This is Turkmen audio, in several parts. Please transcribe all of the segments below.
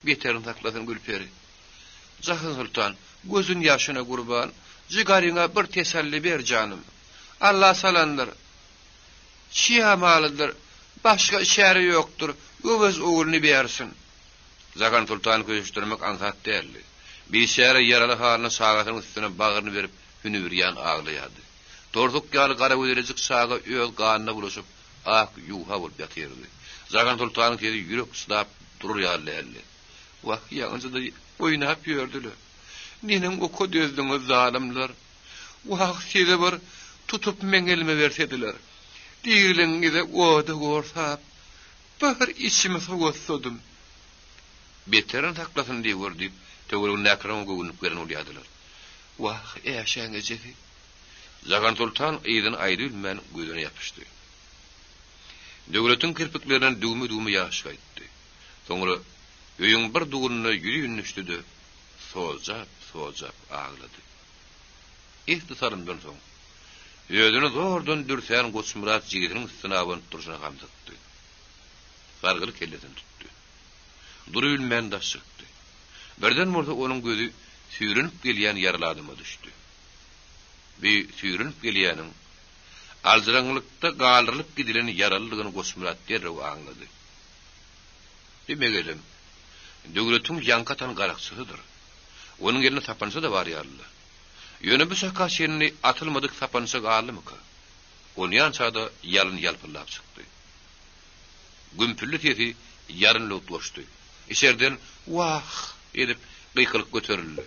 Beterini saklasyn Gülperi. Jahan soltan, gözün ýaşyna gurban, jigaryňa bir teselli ber janym. Alla salandyr. Çiýa malydyr, başga çäre ýokdur, Öwez ogluny bersin. Jahan soltany köşeşdirmek aňsat däldi. Biçäre ýaraly halyna çagasynyň üstüne bagryny berip hünübirýan aglaýardy. Torsuk ýaly garagözelejik çaga öz ganyna bulaşyp, ak ýuwha bolup ýatyrdy. Jahan soltanyň sesi ýürek çydap durar ýaly däldi. Wah, ýaňyja-da oýnap ýördüler. Neneň oka dözdüňiz, zalymlar? Wah, sizi bir tutup meň elime bersediler. Diriligiňize oda gorsap, bir içimi sowatsadym. Beterini saklasyn diýiber diýip, töweregindäkiler oňa göwünlik beren bolýardylar. Wah, Äşäň ejesi! Jahan soltan yzyny aýdybilmän gözüne ýapyşdy. Döwletiň kirpiklerinden düwme-düwme ýaş gaýtdy. Soňra öýüň bir dugunda ýüzin düşdi-de, sojap-sojap aglady. Esli salymdan soň, özüni zordan dürsän Goçmyrat jigisiniň üstüne abanyp durşuna hamsykdy. Gargyly kellesini tutdy. Durubilmän daş çykdy. Birden bolsa onuň gözi süýrenip gelýän ýaraly adama düşdi. Bi süýrenip gelýäniň aljyraňňylykda galdyrylyp gidilen ýaralydygyny Goçmyrat derrew aňlady. Bi megerem, döwletiň ýaňky atan garakçysydyr. Onuň elinde sapança-da bar ýaly-la. Ýöne bu çaka çenli atylmadyk sapança galdymyka? Onýança-da ýalyn ýalpyldap çykdy. Gümpülli sesi ýalyn bilen utgaşdy. Içerden Wah! edip gykylyk göterildi.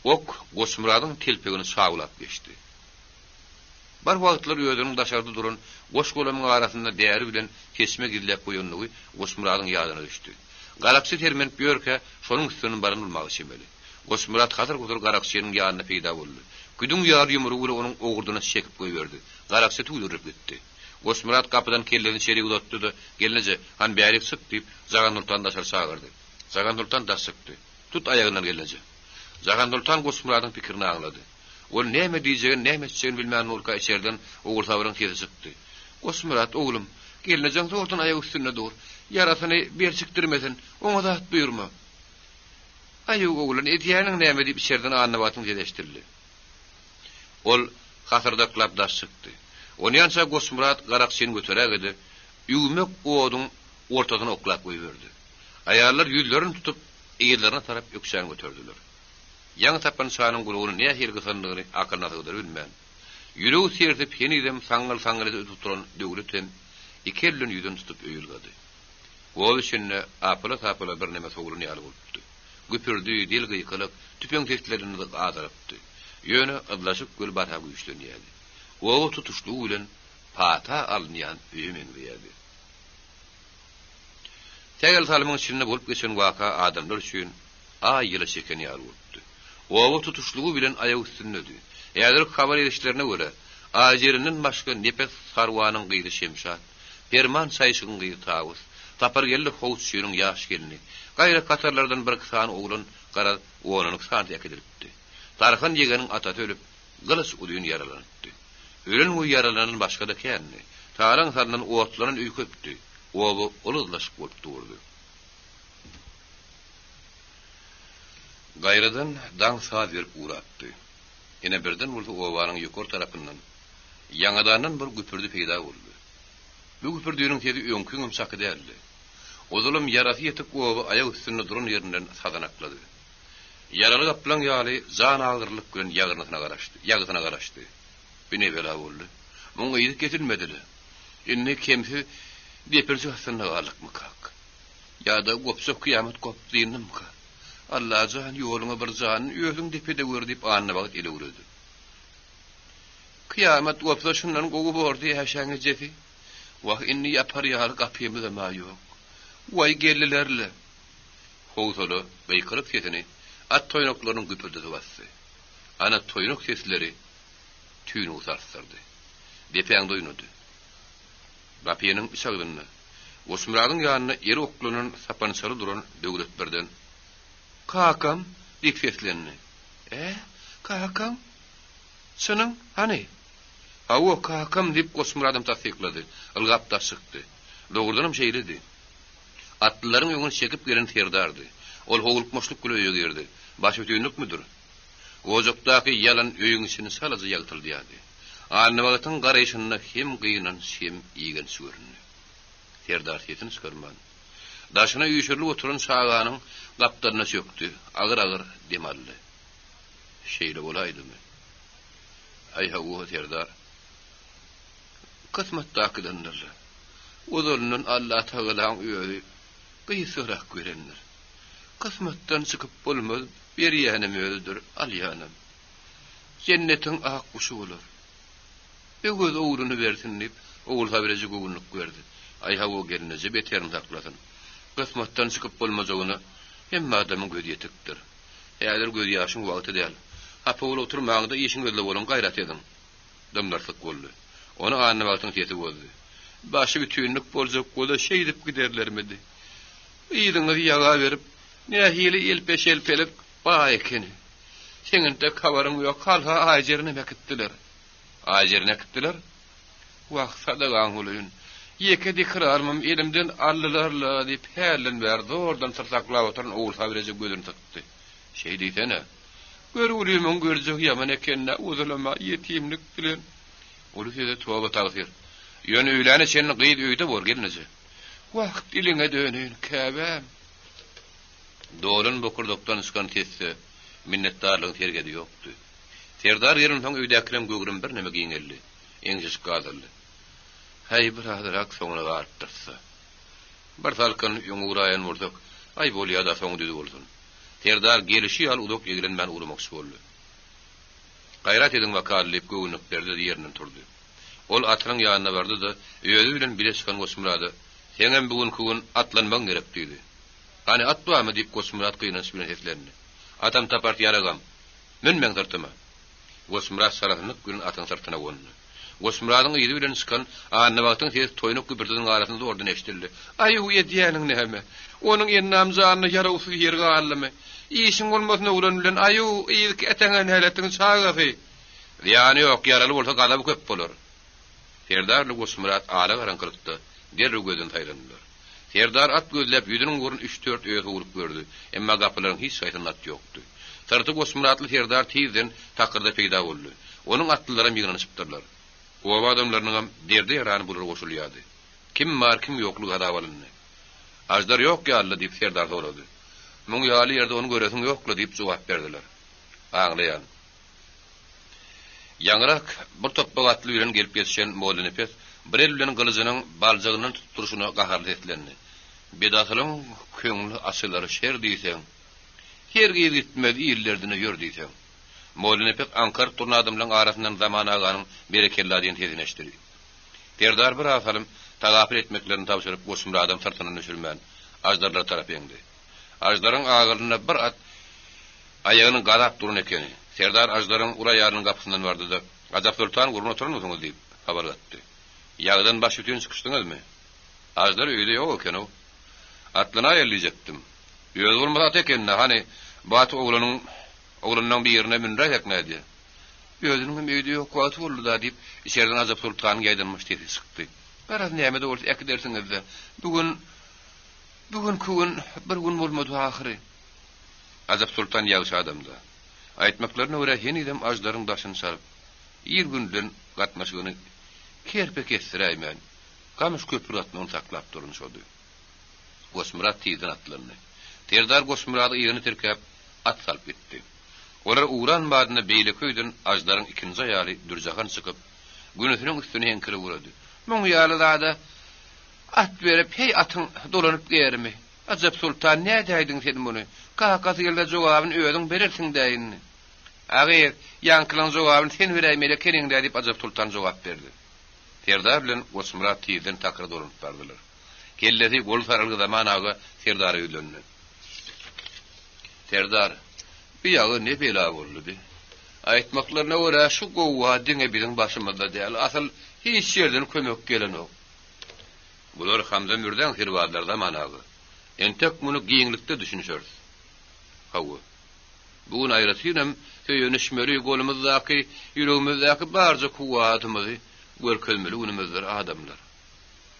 Ok Goçmyradyň telpegini çawlap geçdi. Bir wagtlar özüniň daşarda duran goş-golamyň arasynda däri bilen seçme gizläp goýandygy Goçmyradyň ýadyna düşdi. Garakçy sermenip ýörkä, şonuň üstünden baran bolmaga çemeli. Goçmyrat hasyr-husur garakçynyň ýanynda peýda boldy. Küdüň ýaly ýumrugy bilen onuň owurdyna çekip goýberdi. Garakçy tüwdürilip gitdi. Goçmyrat gapydan kellesini içerik uzatdy-da, Gelneje, han bärik çyk diýip, Jahansoltany daşary çagyrdy. Jahansoltan daş çykdy. Tut aýagyndan gelneje. Jahansoltan Goçmyradyň pikirini aňlady. Ol näme diýjegini, näme etjegini bilmän durka içerden Ogulsabyryň sesi çykdy. Goçmyrat, oglum, gelnejeň zordan aýak üstünde dur. Ýarasyny berçikdirmesin, oňa zat buýurma. Aý, oglan, edýäniň näme diýip içerden Annabatyň sesi eşidildi. Ol hasyrdaklap daş çykdy. Onýança Goçmyrat garakçyny göteräge-de, üwmek oduň ortasyna oklap goýberdi. Aýallar ýüzlerini tutup, yzlaryna tarap ökjäni göterdiler. Ýaňy tapançanyň gulagyny nähili gysandygyny akylyna sygdyrybilmän, ýüregi sersip henizem saňňyl-saňňyl edip oturan Döwlet hem iki el bilen ýüzüni tutup öýe ylgady. Goz içinde apyla-sapyla birneme sowulan ýaly bolupdy. Güpürdi, del gykylyk, tüpeň sesleri azalypdy. Ýöne yzlaşyk göl barha güýçlenýärdi. Oba tutuşlygy bilen pata alynýan öýe meňzeýärdi. Sähel salymyň içinde bolup geçen waka adamlar üçin aý-ýyla çeken ýaly bolupdy. Oba tutuşlygy bilen aýak üstündedi. Häzirki habar edişlerine görä, Aýjerenden başga Nepes Sarwanyň gyzy Şemşat, Perman Çaýşygyň gyzy Tawus, Sapargeldi howuzçynyň ýaş gelni, gaýraky hatarlardan birki sany oglan, garaz, on-on iki sanysy äkidilipdi. Tarhan ýegeniň atasy ölüp, Gylyç uzyn ýaralanypdy. Ölen we ýaralanan başga-da kändi. Talaň salnan otlanan öý köpdi. Oba ol-yzlaşyk bolup durdy. Gaýradan daň saz berip ugrapdy. Ine birden bolsa obanyň ýokary tarapyndan, ýaňadandan bir güpürdi peýda boldy. Bu güpürdiniň sesi öňkiňem çaky däldi. Ozalam ýarasy ýetik oba aýak üstünde duran ýerinden sazanaklady. Ýaraly gaplaň ýaly jan agyrlyk bilen ýagyrnysyna garaşdy, ýagysyna garaşdy. Bu ne bela boldy? Muň yzy kesilmedi-le. Indi kemsiz depirjik astynda galdykmykak? Ýa-da gopjak kyýamat gopup dyndymyka? Allajan, ýoluňa bir janyny özüň depedeweri diýip Annabagt elewredi. Kyýamat gopsa şundan gowy bordy Äşäň ejesi. Wah, indi ýapar ýaly gapymyzam-a ýok. Waý, geldiler-le. Howsala, gykylyk sesini at toýnaklarynyň güpürdisi basdy. Ana, toýnak sesleri tüýnügi sarsdyrdy. Depäňde oýnady. Gapynyň iç agzynda, Goçmyradyň ýanynda ýere oklanan sapançaly duran Döwlet birden, Kakam! diýip seslendi. Ä, kakaň? Çynyň, hany? Hawa, kakam, diýip, Goçmyradam tassyklady. Ylgap daş çykdy. Dogrudanam şeýledi. Atlylaryň öňüni çekip gelen Serdardy. Ol howlukmaçlyk bilen öýe girdi. Başbütinlikmidir? Ojakdaky ýalan öýüň içini çalaja ýagtyldýardy. Annabagtyň garaýşynda hem gynanç, hem igenç göründi. Serdar sesini çykarman, daşyna üýşürilip oturan çaganyň gapdalyna çökdi, agyr-agyr dem aldy. Şeýle bolaýdymy? Aý, hawa, Serdar. Kysmatdakydandyr-la. Ozalyndan Allatagalaň özi gysgrak berendir. Kysmatdan çykyp bolmaz, berýänem özüdir, alýanam. Jennetiň ak guşy bolar. Öwez ogluny bersin, diýip, Ogulsabir eje göwünlik berdi. Aý, hawa, gelneje, beterini saklasyn. Kysmatdan çykyp bolmajagyna hemme adamyň gözi ýetikdir. Häzir gözýaşyň wagty däl. Hapa bolup oturmaň-da, işiňizde boluň, gaýrat ediň. Dymdyrsyk boldy. Ony Annabagtyň sesi bozdy. Başy bütinlik boljak bolsa şeýdip giderlermidi? Yzyňyzy ýaga berip, nähili elpe-şelpelik baý ekeni. Seň entek habaryň ýok, halha Aýjerenem äkitdiler. Aýjereni äkitdiler? Wah, sadagaň bolaýyn. Ýeke dikrarymam elimden aldylar-la, diýip, hälden bäri zordan syrsaklap oturan Ogulsabir eje gözüni sykdy. Şeý diýsene. Görgülimiň görjegi ýaman eken-dä, ozalam-a ýetimlik bilen. Uly söze toba tagsyr. Ýöne öýläne çenli gyz öýde bor, gelneje. Wah, diliňe döneýin, käbäm. Dolan bokurdakdan çykan sesde minnetdarlygyň serhedi ýokdy. Serdar gelensoň öýdäkileň göwrümi birneme giňeldi, eňşeşik gazaldy. Häý, birazrak soňuna galypdyrys-da. Bir salkyn öňe uraýan bolsak, aý bolýa-da, soňy düz bolsun. Serdar gelişi ýaly uzak eglenmän ugramakçy boldy. Gaýrat ediň wakaly, diýip, göwünlik berdi-de ýerinden turdy. Ol atynyň ýanyna bardy-da, özi bilen bile çykan Goçmyrada, Seňem bu günki gün atlanmagyň gerek, diýdi. Hany, at barmy? diýip, Goçmyrat gynanç bilen seslendi. Atam taparys, ýaragam. Mün meň syrtyma. Goçmyrat çalasynlyk bilen atyň syrtyna gondy. Goçmyradyň yzy bilen çykan Annabagtyň sesi toýnuk gübürdiniň arasynda zordan eşidildi. Aýuw, edýäniň näme? Onuň ennam janyna ýarawsyz ýeri galdymy? Işiň bolmasyn oglan bilen, aýuw, yzky äteňe näletiň çagasy! Zyýany ýok, ýaraly bolsa gazaby köp bolar. Serdar bilen Goçmyrat alagaraňkylykda derrew gözden saýlandylar. Serdar at gözläp ýüzüniň ugruna üç-dört öýe sowlup gördi, emma gapylaryň hiç haýsynda at ýokdy. Syrty Goçmyratly serdar tizden takyrda peýda boldy. Onuň atlylaram ýygnanyşypdyrlar. Oba adamlarynyňam derde ýarany bulara goşulýardy. Kim bar, kim ýoklugy hasaba alyndy. Aždar ýok ýaly-la, diýip, serdar sorady. Muň ýaly ýerde ony göresiň ýok-la, diýip, jogap berdiler. Aňlaýan. Ýaňyrak bir topbak atly bilen gelip ýetişen Mollanepes bir eli bilen gylyjynyň baljagyndan tutup durşuna gaharly seslendi. Bedasylyň köňli açylar şer diýseň, hergiz gitmez il derdine ýör diýseň. Mollanepes aňkaryp duran adamlaryň arasyndan Zaman aganyň berekella diýen sesini eşitdi. Serdar bir az salym tagapyl etmeklerini tabşyryp Goçmyradam syrtyndan düşürmän, aždarlara tarap eňdi. Aždaryň agylynda bir at Aýagyny gazap duran ekeni. Serdar Aždaryň uly aýalynyň gapysyndan bardy-da, Ajapsoltan gurgun oturanmysyňyz? diýip, habar gatdy. Ýagdan başbütin çykyşdyňyzmy? Aždar öýde ýok eken-ow. Atlanaýaly diýjekdim. Özi bolmasa at eken-dä, hany, bu aty oglanyň, oglanlaň birine mündüräýsek nädýä? Özüniňem öýde ýok wagty boldy-da, diýip, içerden Ajapsoltanyň ýaýdanmyş sesi çykdy. Garaz, näme-de bolsa äkidersiňiz-dä. Bu gün, bu günki gün bir gün bolmady ahyry. Ajap Soltan ýagşy adamdy. Aýtmaklaryna görä henizem Aždaryň daşyny çalyp, ir-gün bilen gatnaşygyny kerpe kesdiräýmän, gamyş köpri gatnawyny saklap duran şody. Goçmyrat tizden atlandy. Serdar Goçmyrady yzyna tirkäp, at salyp gitdi. Olar ugran badyna beýleki öýden Aždaryň ikinji aýaly Dürjahan çykyp, günüsiniň üstüne heňkirip ugrady. Muň ýaly zada at berip, heý atyň dolanyp gerimi? Ajap Soltan, nädäýdiň sen muny? Kakasy gelse jogabyny özüň berersiň-dä indi. A gyz, ýaňkylaň jogabyny sen beräýmeli ekeniň-dä, diýip Ajap Soltan jogap berdi. Serdar bilen Goçmyrat tizden takyra dolanyp bardylar. Kellesi goly saralgy Zaman aga Serdara ýüzlendi. Serdar, bu ýagy ne bela boldy bi? Aýtmaklaryna görä, şu gowga diňe biziň başymyzda däl, asyl hiç ýerden kömek gelenok. Bular Hamza Mürzäň serbazlary Zaman aga. Entek muny giňlikde düşünişeris. Hawa. Bu gün aýratynam söýenişmeli, golumyzdaky, ýüregimizdäki barja kuwwatymyzy görkezmeli günümizdir, adamlar.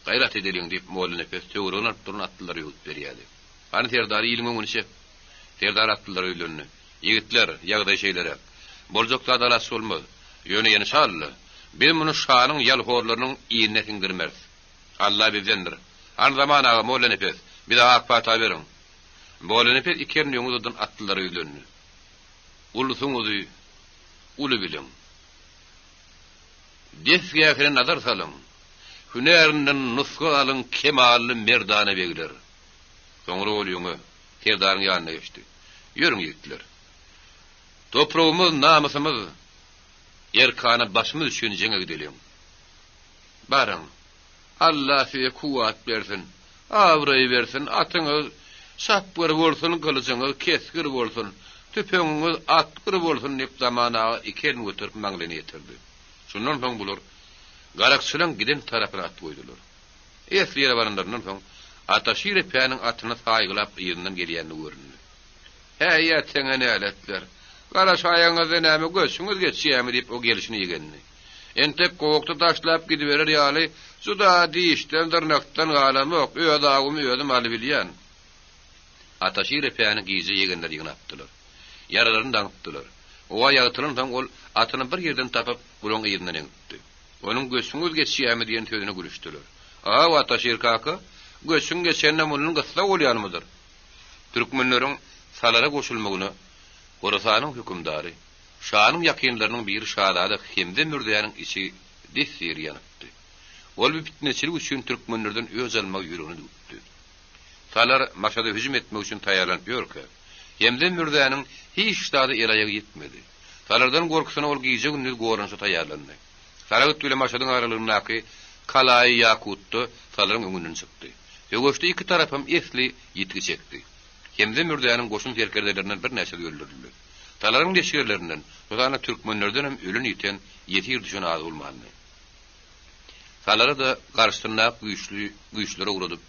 Gaýrat edeliň, diýip, Mollanepes töweregini alyp duran atlylara öwüt berýärdi. Hany, serdar, iliň öňüni çek! Serdar atlylara ýüzlendi. Ýigitler, ýagdaý şeýleräk. Boljak zat alaç bolmaz. Ýöne enşalla, biz muny şanyň ýalhorlarynyň inine siňdirmeris. Alla bizdendir. Hany, Zaman aga, Mollanepes, bize ak pata beriň! Mollanepes iki elini öňe uzadan atlylara ýüzlendi. Ulusyňyzy uly biliň. Desgähine nazar salyň. Hünärinden nusga alyň kemally merdana begler. Soňra ol öňe, serdaryň ýanyna geçdi. Ýörüň, ýigitler. Topragymyz, namysymyz, erkana başymyz üçin jeňe gideliň. Baryň. Alla size kuwwat bersin, abraý bersin, atyňyz çapgyr bolsun, gylyjyňyz kesgir bolsun, tüpeňiňiz atgyr bolsun diýip, Zaman aga iki elini göterip maňlaýyna ýetirdi. Şundan soň bular garakçylaň giden tarapyna at goýdular. Esli ýere baranlaryndan soň, Ataşir epäniň atyny saýgylap yzyndan gelýändigi göründi. Häý, äteňe näletler! Garaşaýaňyzda näme göçüňiz geçýämi diýip, o gelşine igendi. Entek gowakda taşlap gidiberer ýaly juda dişden-dyrnakdan galamok, öz awumy özüm alybilýän. Ataşir epäni gije ýegenler ýygnapdylar. Ýaralaryny daňypdylar. Howa ýagtylansoň ol atyny bir ýerden tapyp, bulaň yzyndan eňipdi. Onuň göçüňiz geçýämi diýen sözüne gülüşdiler. Aw, Ataşir kaka, göçüň geçende mundan gyssag bolýanmydyr? Türkmenleriň Salara goşulmagyna Horasanyň hökümdary, Şanyň ýakynlarynyň biri şazada Hemze Mürzäniň içi des-diri ýanypdy. Ol bu pitneçilik üçin türkmenlerden öç almagy ýüregine düwüpdi. Salar Maşada hüjüm etmek üçin taýýarlanyp ýörkä, Hemze Mürzäniň hiç zada el-aýagy ýetmedi. Salardan gorkusyna ol gije-gündiz goranyşa taýýarlandy. Saragt bilen Maşadyň aralygyndaky Kalaýy Ýakutda Salaryň öňünden çykdy. Söweşde iki tarapam esli ýitgi çekdi. Hemze Mürzäniň goşun serkerdelerinden birnäçesi öldürildi. Salaryň leşgerlerinden, şo sanda türkmenlerdenem ölen-ýiten, ýesir düşen az bolmandy. Salara-da garşysyndaky güýçli güýçleri ugradyp,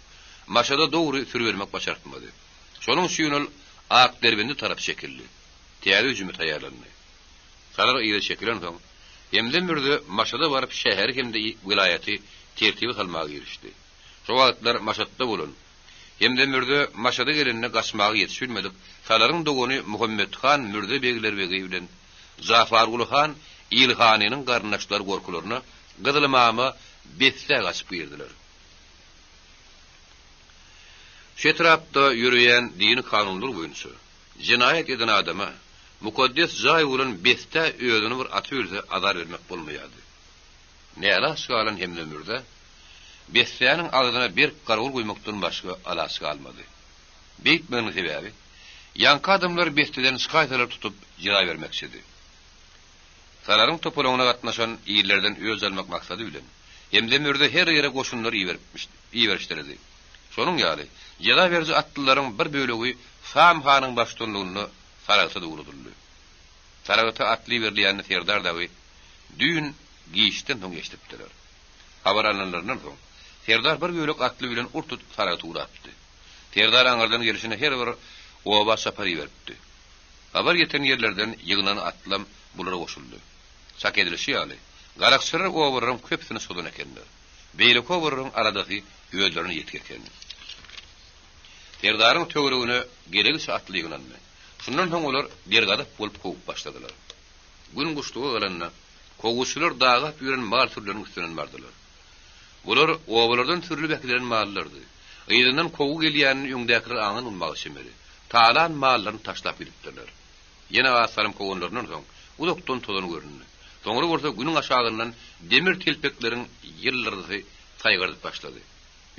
Maşada dogry sürübermek başartmady. Şonuň üçin ol Akderbende tarap çekildi. Täze hüjüme taýýarlandy. Salar yza çekilensoň, Hemze mürze Maşada baryp şäheri hem-de welaýaty tertibe salmaga girişdi. Şo wagtlar Maşatda bolan Hemze mürze Maşada gelende gaçmaga ýetişbilmedik Salaryň dogany Muhammet han Mürze beglerbegi bilen Jafarguly han Ilhanynyň garyndaşlary gorkularyna Gyzylymama Bessä gaçyp girdiler. Şu etrapda ýöreýän dini kanunlar boýunça, jenaýat eden adama mukaddes jaý bolan Bessä özüni bir aty ölse azar bermek bolmaýardy. Nälaç galan Hemze mürze Bessäniň agzyna berk garawul goýmakdan başga alaç galmady. Beýtmeginiň sebäbi, ýaňky adamlar Besseden çykaýsalar tutup jeza bermekçidi. Salaryň topalaňyna gatnaşan illerden öç almak maksady bilen, Hemze mürze her ýere goşunlar iberişdirdi. Şonuň ýaly, jeza beriji atlylaryň bir bölegi Sam hanyň baştutanlygynda Saragta-da ugradyldy. Saragta atly iberilýänini serdar dagy düýn giçden soň eşidipdiler. Habar alnanlaryndan soň, serdar bir bölek atly bilen ur-tut Saragta ugrapdy. Serdar aňyrdan gelşine her bir oba çapar iberipdi. Habar ýeten ýerlerden ýygnanan atlam bulara goşuldy. Çak edilişi ýaly, garakçylar obalaryň köpüsini çozan ekenler. Beýleki obalaryň aladasy özlerine ýetik eken. Serdaryň töweregine gelegiçe atly ýygnandy. Şundan soň olar dergazap bolup kowup başladylar. Gün guşluga galanda, kowguçylar dagap ýören mal sürüleriniň üstünden bardylar. Bular obalardan sürlüp äkidilen mallardy. Yzyndan kowgy gelýänini öňdäkiler aňan bolmaga çemeli, talan mallaryny taşlap gidipdirler. Ýene az salym kowanlaryndan soň, uzakdan tozan göründi. Soňra bolsa günüň aşagyndan demir telpekleriň ýyldyrdysy saýgardyp başlady.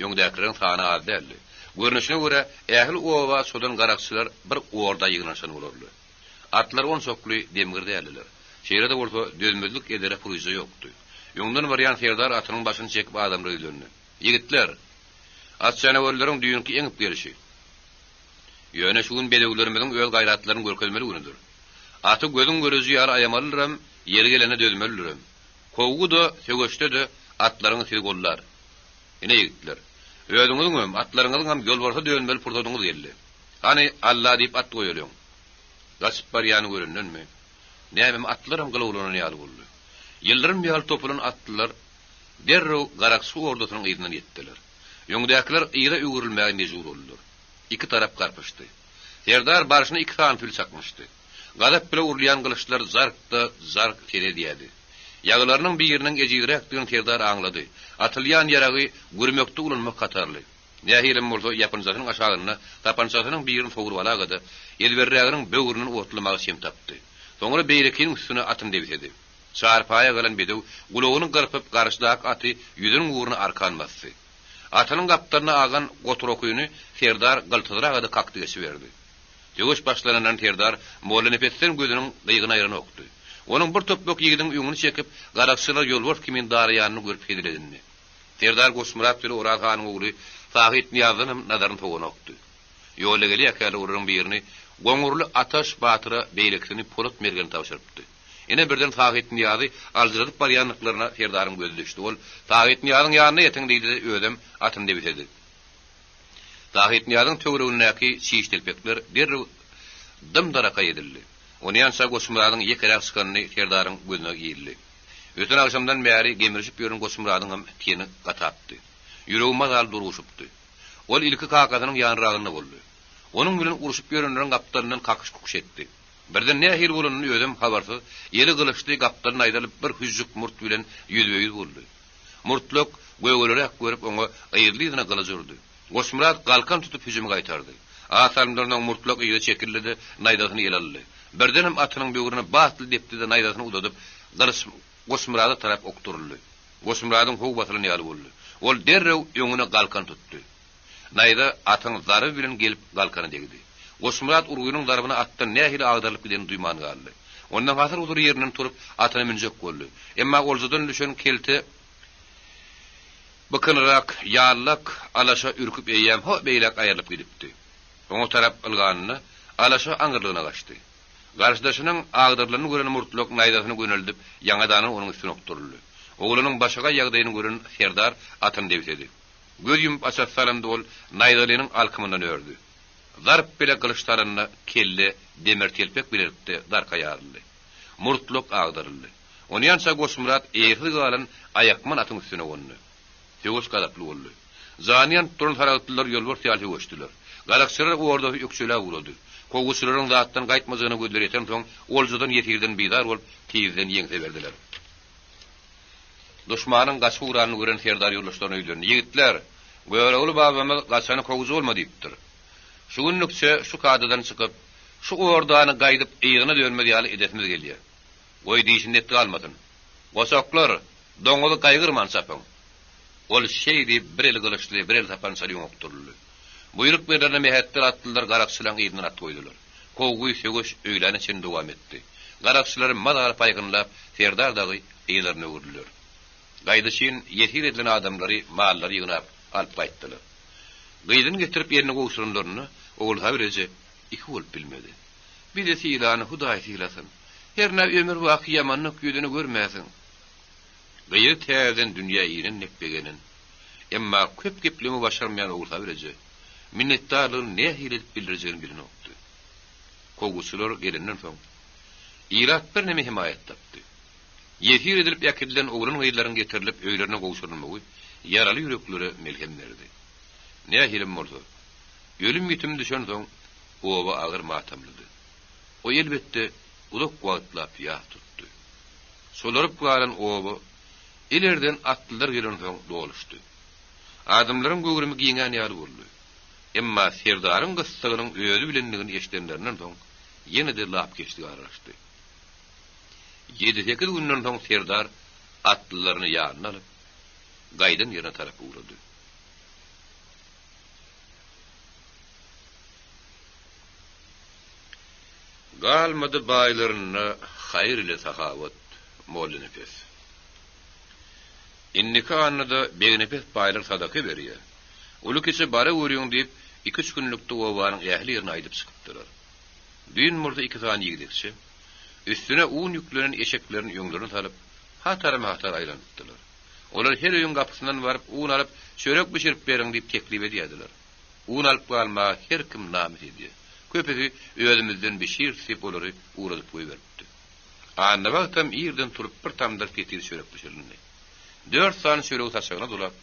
Öňdäkileriň sany az däldi. Görnüşine görä, ähli oba çodan garakçylar bir orda ýygnanyşan bolarly. Atlar onçakly demgir däldiler. Şeýle-de bolsa, dözmezlik edere puryja ýokdy. Öňden barýan serdar atynyň başyny çekip adamlara ýüzlendi. Ýigitler! At janawerleriň düýnki eňip gelşi. Ýöne şu gün bedewlerimiziň öz gaýratlaryny görkezmeli günüdir. Aty gözüň göreji ýaly aýamalydyram, ýeri gelende dözmelidirem. Kowgy-da, söweşde-de atlaryňyz sizi gollar. Ine, ýigitler, özüňiziňem, atlaryňyzyňam ýolbarsa dönmeli pursadyňyz geldi. Hany, Alla diýip at goýalyň. Gaçyp barýany görendenmi, nämemi atlaram gylawlanan ýaly boldy. Ýyldyrym ýaly topulan atlylar. Derrew garakçy ordasynyň yzyndan ýetdiler. Öňdäkiler yza öwrülmäge mejbur boldular. Iki tarap garpyşdy. Serdar barşyna iki sany pil çaknyşdy. Gazap bile urulýan gylyçlar zark-da, zark ses edýärdi. Ýagylarynyň biriniň ejizräkdigini serdar aňlady. Atylýan ýaragy gürmekde ulanmak hatarly. Nähilem bolsa, ýapynjasynyň aşagynda sapançasynyň birini sogrup alaga-da, ezberräginiň böwründen otlamaga çem tapdy. Soňra beýlekiniň üstüne atyny debsedi. Çarpaýa galan bedew gulagyny gyrpyp garşydaky aty ýüzüniň ugruna arkan basdy. Atynyň gapdalyna agan gotur okyny serdar gyltyzraga-da kakdy geçiberdi. Söweş başlanandan serdar Mollanepesden gözüniň gyýgyny aýranokdy. Onuň bir topbak ýigidiň öňüni çekip, garakçylara ýolbars kimin daraýanyny görüp hezil edindi. Serdar Goçmyrat bile Oraz hanyň ogly Sahyt Nyýazdanam nazaryny sowanokdy. Ýolda gelýärkäler olaryň birini Goňurly Ataş batyra, beýlekisini Polat mergene tabşyrypdy. Ine birden Sahyt Nyýazy aljyradyp barýandyklaryna serdaryň gözi düşdi. Ol, Sahyt Nyýazyň ýanyna ýetiň diýdi-de, özem atyny debisedi. Sahyt Nyýazyň töweregindäki çiş-telpekler derrew dym-darakaý edildi. Onýança Goçmyradyň ýekeräk çykanyny serdaryň gözüne ildi. Öten agşamdan bäri gemrişip ýören Goçmyradyňam teni gatapdy. Ýüregi mazaly durguşypdy. Ol ilki kakasynyň ýanragynda boldy. Onuň bilen urşup ýörenleriň gapdalyndan kakyş-kukuş etdi. Birden nähili bolanyny özem habarsyz, eli gylyçly gapdaly naýzaly bir hüžžük murt bilen ýüzbe-ýüz boldy. Murtlak gögeleräk görüp oňa yzly-yzyna gylyç urdy. Goçmyrat galkan tutup hüjümi gaýtardy. Az salymdan soň murtlak yza çekildi-de, naýzasyny ele aldy. Birdenem atynyň böwrüne batly depdi-de naýzasyny uzadyp, gylyç Goçmyrada tarap okduryldy. Goçmyradyň how basylan ýaly boldy. Ol derrew öňüne galkan tutdy. Naýza atyň zarby bilen gelip galkana degdi. Goçmyrat urgynyň zarbyna atdan nähili agdarylyp gidenini duýman galdy. Ondan hasyr-husur ýerinden turup, atyna münjek boldy. Emma oljadan düşen kelte bykynrak, ýallak alaşa ürküp eýýäm ho beýläk aýrylyp gidipdi. Oňa tarap ylganynda, alaşa aňyrlygyna gaçdy. Garşydaşynyň agdarylanyny gören murtlak naýzasyny göneldip, ýaňadandan onuň üstüne okduryldy. Oglanyň başagaý ýagdaýyny gören serdar atyny debsedi. Göz ýumup açasy salyndy ol naýzalynyň alkymyndan ördi. Zarp bile gylyç salynda kelle demir telpek bilelikde darka ýaryldy. Murtlak agdaryldy. Onýança Goçmyrat eýesiz galan aýakman atyň üstüne gondy. Söweş gazaply boldy. Jany ýanyp duran saragtlylar ýolbars ýaly söweşdiler. Garakçylar ordasy ökjeläp ugrady. Kowguçylaryň zatdan gaýtmajagyna gözleri ýetensoň, oljadan ýesirden bizar bolup, tizden ýeňse berdiler. Duşmanyň gaçyp ugranyny gören serdar ýoldaşlaryna ýüzlendi, Ýigitler! Görogly babamyz gaçany kowujy bolma diýipdir. Şu günlükçe şu kadadan çykyp, şu ordany gaýdyp yzyna dönmez ýaly edesimiz gelýär. Goý dişinde et galmasyn. Goçaklar, doňuzy gaýgyrman çapyň! Ol şeý diýip, bir eli gylyçly, bir eli sapançaly öňe okduryldy. Buýruk berlerine mähetdel atlylar garakçylaryň yzyndan at goýdular. Kowgy, söweş öýläne çenli dowam etdi. Garakçylary mazaly paýhynlap, serdar dagy yzlaryna öwrüldiler. Gaýdyşyn ýesir edilen adamlary, mallary ýygnap, alyp gaýtdylar. Gyzyny getirip eline gowşuranlarynda, Ogulsabir eje iki bolup bilmedi. Bizi sylany Hudaý sylasyn. Hernä ömürbaky ýamanlyk ýüzüni görmäsiň. Gyzy täzeden dünýä inen dek begenen, emma köp geplemegi başarmaýan Ogulsabir eje minnetdarlygyny nähili edip bildirjegini bilenokdy. Kowguçylar gelenden soň, ilat birneme hemaýat tapdy. Ýesir edilip äkidilen oglan-gyzlaryň getirilip öýlerine gowşurylmagy ýaraly ýüreklere melhem berdi. Nähilem bolsa, ölüm-ýitim düşensoň, oba agyr matamlydy. O elbetde, uzak wagtlap ýas tutdy. Çolaryp galan oba ilerden atlylar gelensoň doluşdy. Adamlaryň göwrümi giňän ýaly boldy. Emma serdaryň gyssagynyň özi bilendigini eşidenlerinden soň, ýene-de lapykeçlik aralaşdy. Ýedi-sekiz günden soň serdar atlylaryny ýanyna alyp, gaýdan ýerine tarap ugrady. Galmady baýlarynda haýyr ile sahawat, Mollanepes. Indiki annada Begnepes baýlar sadaka berýär. Uly-kiçi bara görüň diýip, iki-üç günlükde obanyň ähli ýerine aýdyp çykypdylar. Düýn bolsa iki sany ýigdekçe, üstüne un ýüklenen eşeklerini öňlerine salyp, hatarma-hatar aýlanypdylar. Olar her öýüň gapysyndan baryp, un alyp, çörek bişirip beriň diýip teklip edýärdiler. Un alyp galmaga her kim namys edýär. Köpüsi özümizden bişiris diýip olary ugradyp goýberipdi. Annabagtam irden turup bir tamdyr petir çörek bişirindi. Dört sany çöregi saçagyna dolap,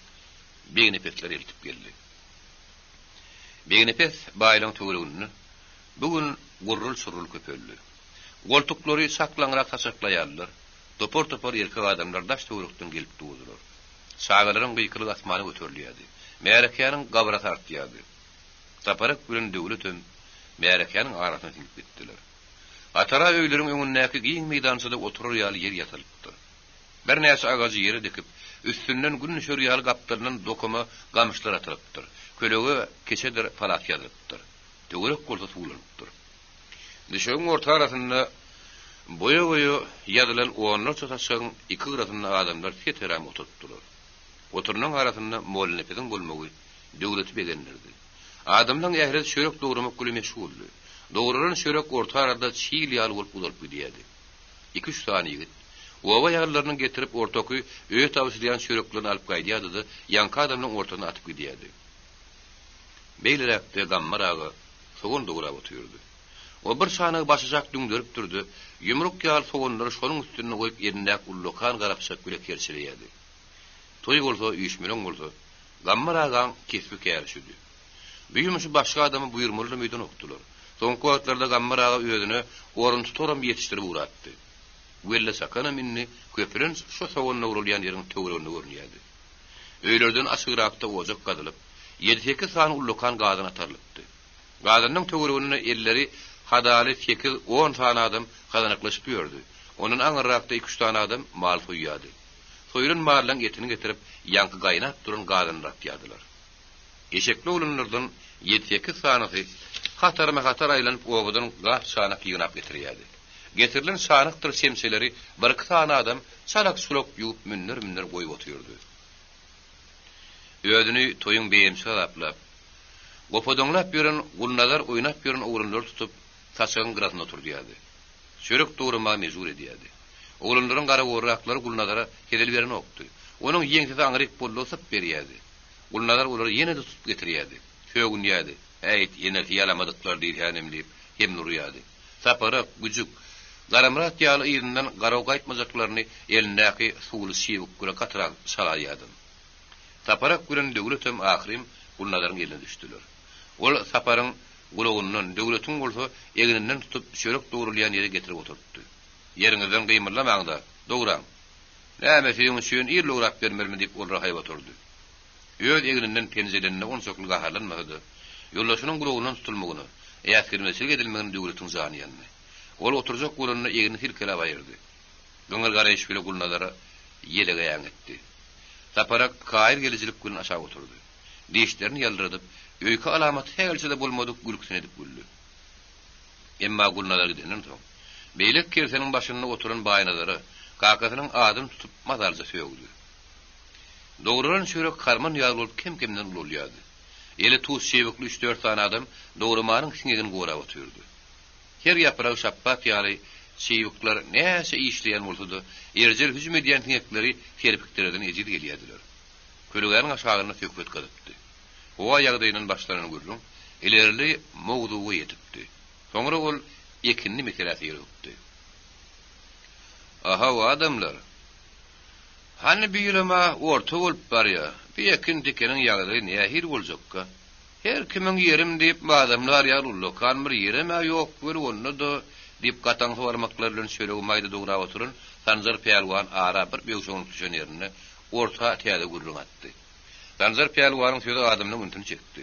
Begnepesler eltip geldi. Begnepes baýlaň töwereginde bu gün gurrul-çurrul köpeldi. Goltuklary çaklaňrak saçaklaýarlar, topar-topar erkek adamlar daş-töwerekden gelip durdular. Çagalaryň gykylygy asmana göterilýärdi. Märekäniň gabarasy artýardy. Saparak bilen Döwletem märekäniň arasyna siňip gitdiler. Hatara öýleriň öňündäki giň meýdançada oturar ýaly ýer ýasalypdyr. Birnäçe agajy ýere dikip, üstünden gün düşer ýaly gapdalyndan dokama gamyşlar atylypdyr, kölege keçedir palas ýazylypdyr. Töwerek bolsa suwlanypdyr. Düşegiň orta arasynda boýa-boýa ýazylan onlarça saçagyň iki gyrasynda adamlar seteram oturypdylar. Oturanyň arasynda Mollanepesiň bolmagy Döwleti begendirdi. Adamlaň ählisi çörek dogramak bile meşguldy. Dogralan çörek orta arada çil ýaly bolup uzalyp gidýärdi. Iki-üç sany ýigit, oba ýaglylarynyň getirip ortaky öýe tabşyrýan çöreklerini alyp gaýdýardy-da, ýaňky adamlaň ortasyna atyp gidýärdi. Beýleräkde Gammar aga sogan dograp otyrdy. O bir çanagy başaşak düňderipdir-de, ýumruk ýaly soganlary şonuň üstünde goýup elindäki ullakan gara pyçak bile kerçeleýärdi. Toý bolsa, üýşmeleň bolsa, Gammar agaň kesbi-käri şüdi. Bu ýumşy başga adama buýurmalydyram öýdenokdylar. Soňky wagtlarda Gammar aga özüne oruntutaram ýetişdirip ugrapdy. Welle çakanam indi köplenç şo sogan dogralýan ýeriň töwereginde görünýärdi. Öýlerden açygrakda ojak gazylyp, ýedi-sekiz sany ullakan gazan atarylypdy. Gazanyň töwereginde elleri hadaly sekiz-on sany adam gazanaklaşyp ýördi. Ondan aňyrrakda iki-üç sany adam mal soýýardy. Soýulan mallaň etini getirip, ýaňky gaýnap duran gazanlara atýardylar. Eşekli oglanlardan ýedi-sekiz sanysy hatarma-hatar aýlanyp obadan gap-çanak ýygnap getirýärdi. Getirilen çanakdyr çemçeleri birki sany adam çalak-çulak ýuwup münder-münder goýup otyrdy. Özüni toýuň beýemçisi hasaplap, gopadaňlap ýören Gulnazar oýnap ýören oglanlary tutup, saçagyň gyrasynda oturdýardy. Çörek dogramaga mejbur edýärdi. Oglanlaryň garagorraklary Gulnazara hezil berenokdy. Onuň ýeňsesi aňryk boldugy syp berýärdi. Gulnazar olary ýene-de tutup getirýärdi. Sögünýärdi. Äýt, enesi ýalamadyklar diýsänim diýip, hemle urýardy. Saparak, Güjük, Garamyrat ýaly yzyndan garaw gaýtmajaklaryny elindäki suwly çybyk güle gatyrak çalaýýardam. Saparak bilen Döwletem ahyrym Gulnazaryň eline düşdüler. Ol Saparyň gulagyndan, Döwletiň bolsa egninden tutup çörek dogrulýan ýere getirip oturtdy. Ýeriňizden gymyldamaň-da, dograň. Näme, siziň üçin il dograp bermelimi diýip olara haýbat urdy. Öz egninden penjelenine onçakly gaharlanmasa-da, ýoldaşynyň gulagyndan tutulmagyna, äsgermezçilik edilmegine Döwletiň jany ýandy. Ol oturjak bolanda egnini silkeläp aýyrdy. Gyňyr garaýyş bile Gulnazara ýelege äňetdi. Saparak kaýyl gelijilik bilen aşak oturdy. Dişlerini ýaldyradyp, öýke alamaty sähelçe-de bolmadyk gülküsini edip güldi. Emma Gulnazar gidenden soň, beýleki kerseniň başynda oturan Baýnazara kakasynyň adyny tutup mazalyja sögdi. Dogralan çörek harman ýaly bolup kem-kemden ulalýardy. Eli tuz çebikli üç-dört sany adam dogramanyň siňegini gorap otyrdy. Her ýapragy şapbat ýaly çybyklar näçe işleýän bolsa-da, erjel hüjüm edýän siňekleri serpikdirerden ejiz gelýärdiler. Kölegäniň aşagynda söhbet gyzypdy. Howa ýagdaýyndan başlanan gürrüň ilerli mowzuga ýetipdi. Soňra ol ekinli meselä syrygypdy. Ahaw, adamlar! Hany bi ýylam-a orta bolup barýa, bi ekin-tikeniň ýagdaýy nähili boljakka? Her kimiň ýerim diýip mazamlar ýaly ullakan bir ýerem-ä ýok weli onda-da, diýip gataňsy barmaklary bilen çöregi maýda dograp oturan Sanjar pälwan ara bir böwşeňlik düşen ýerinde orta täze gürrüň atdy. Sanjar pälwanyň sözi adamlaryň ünsüni çekdi.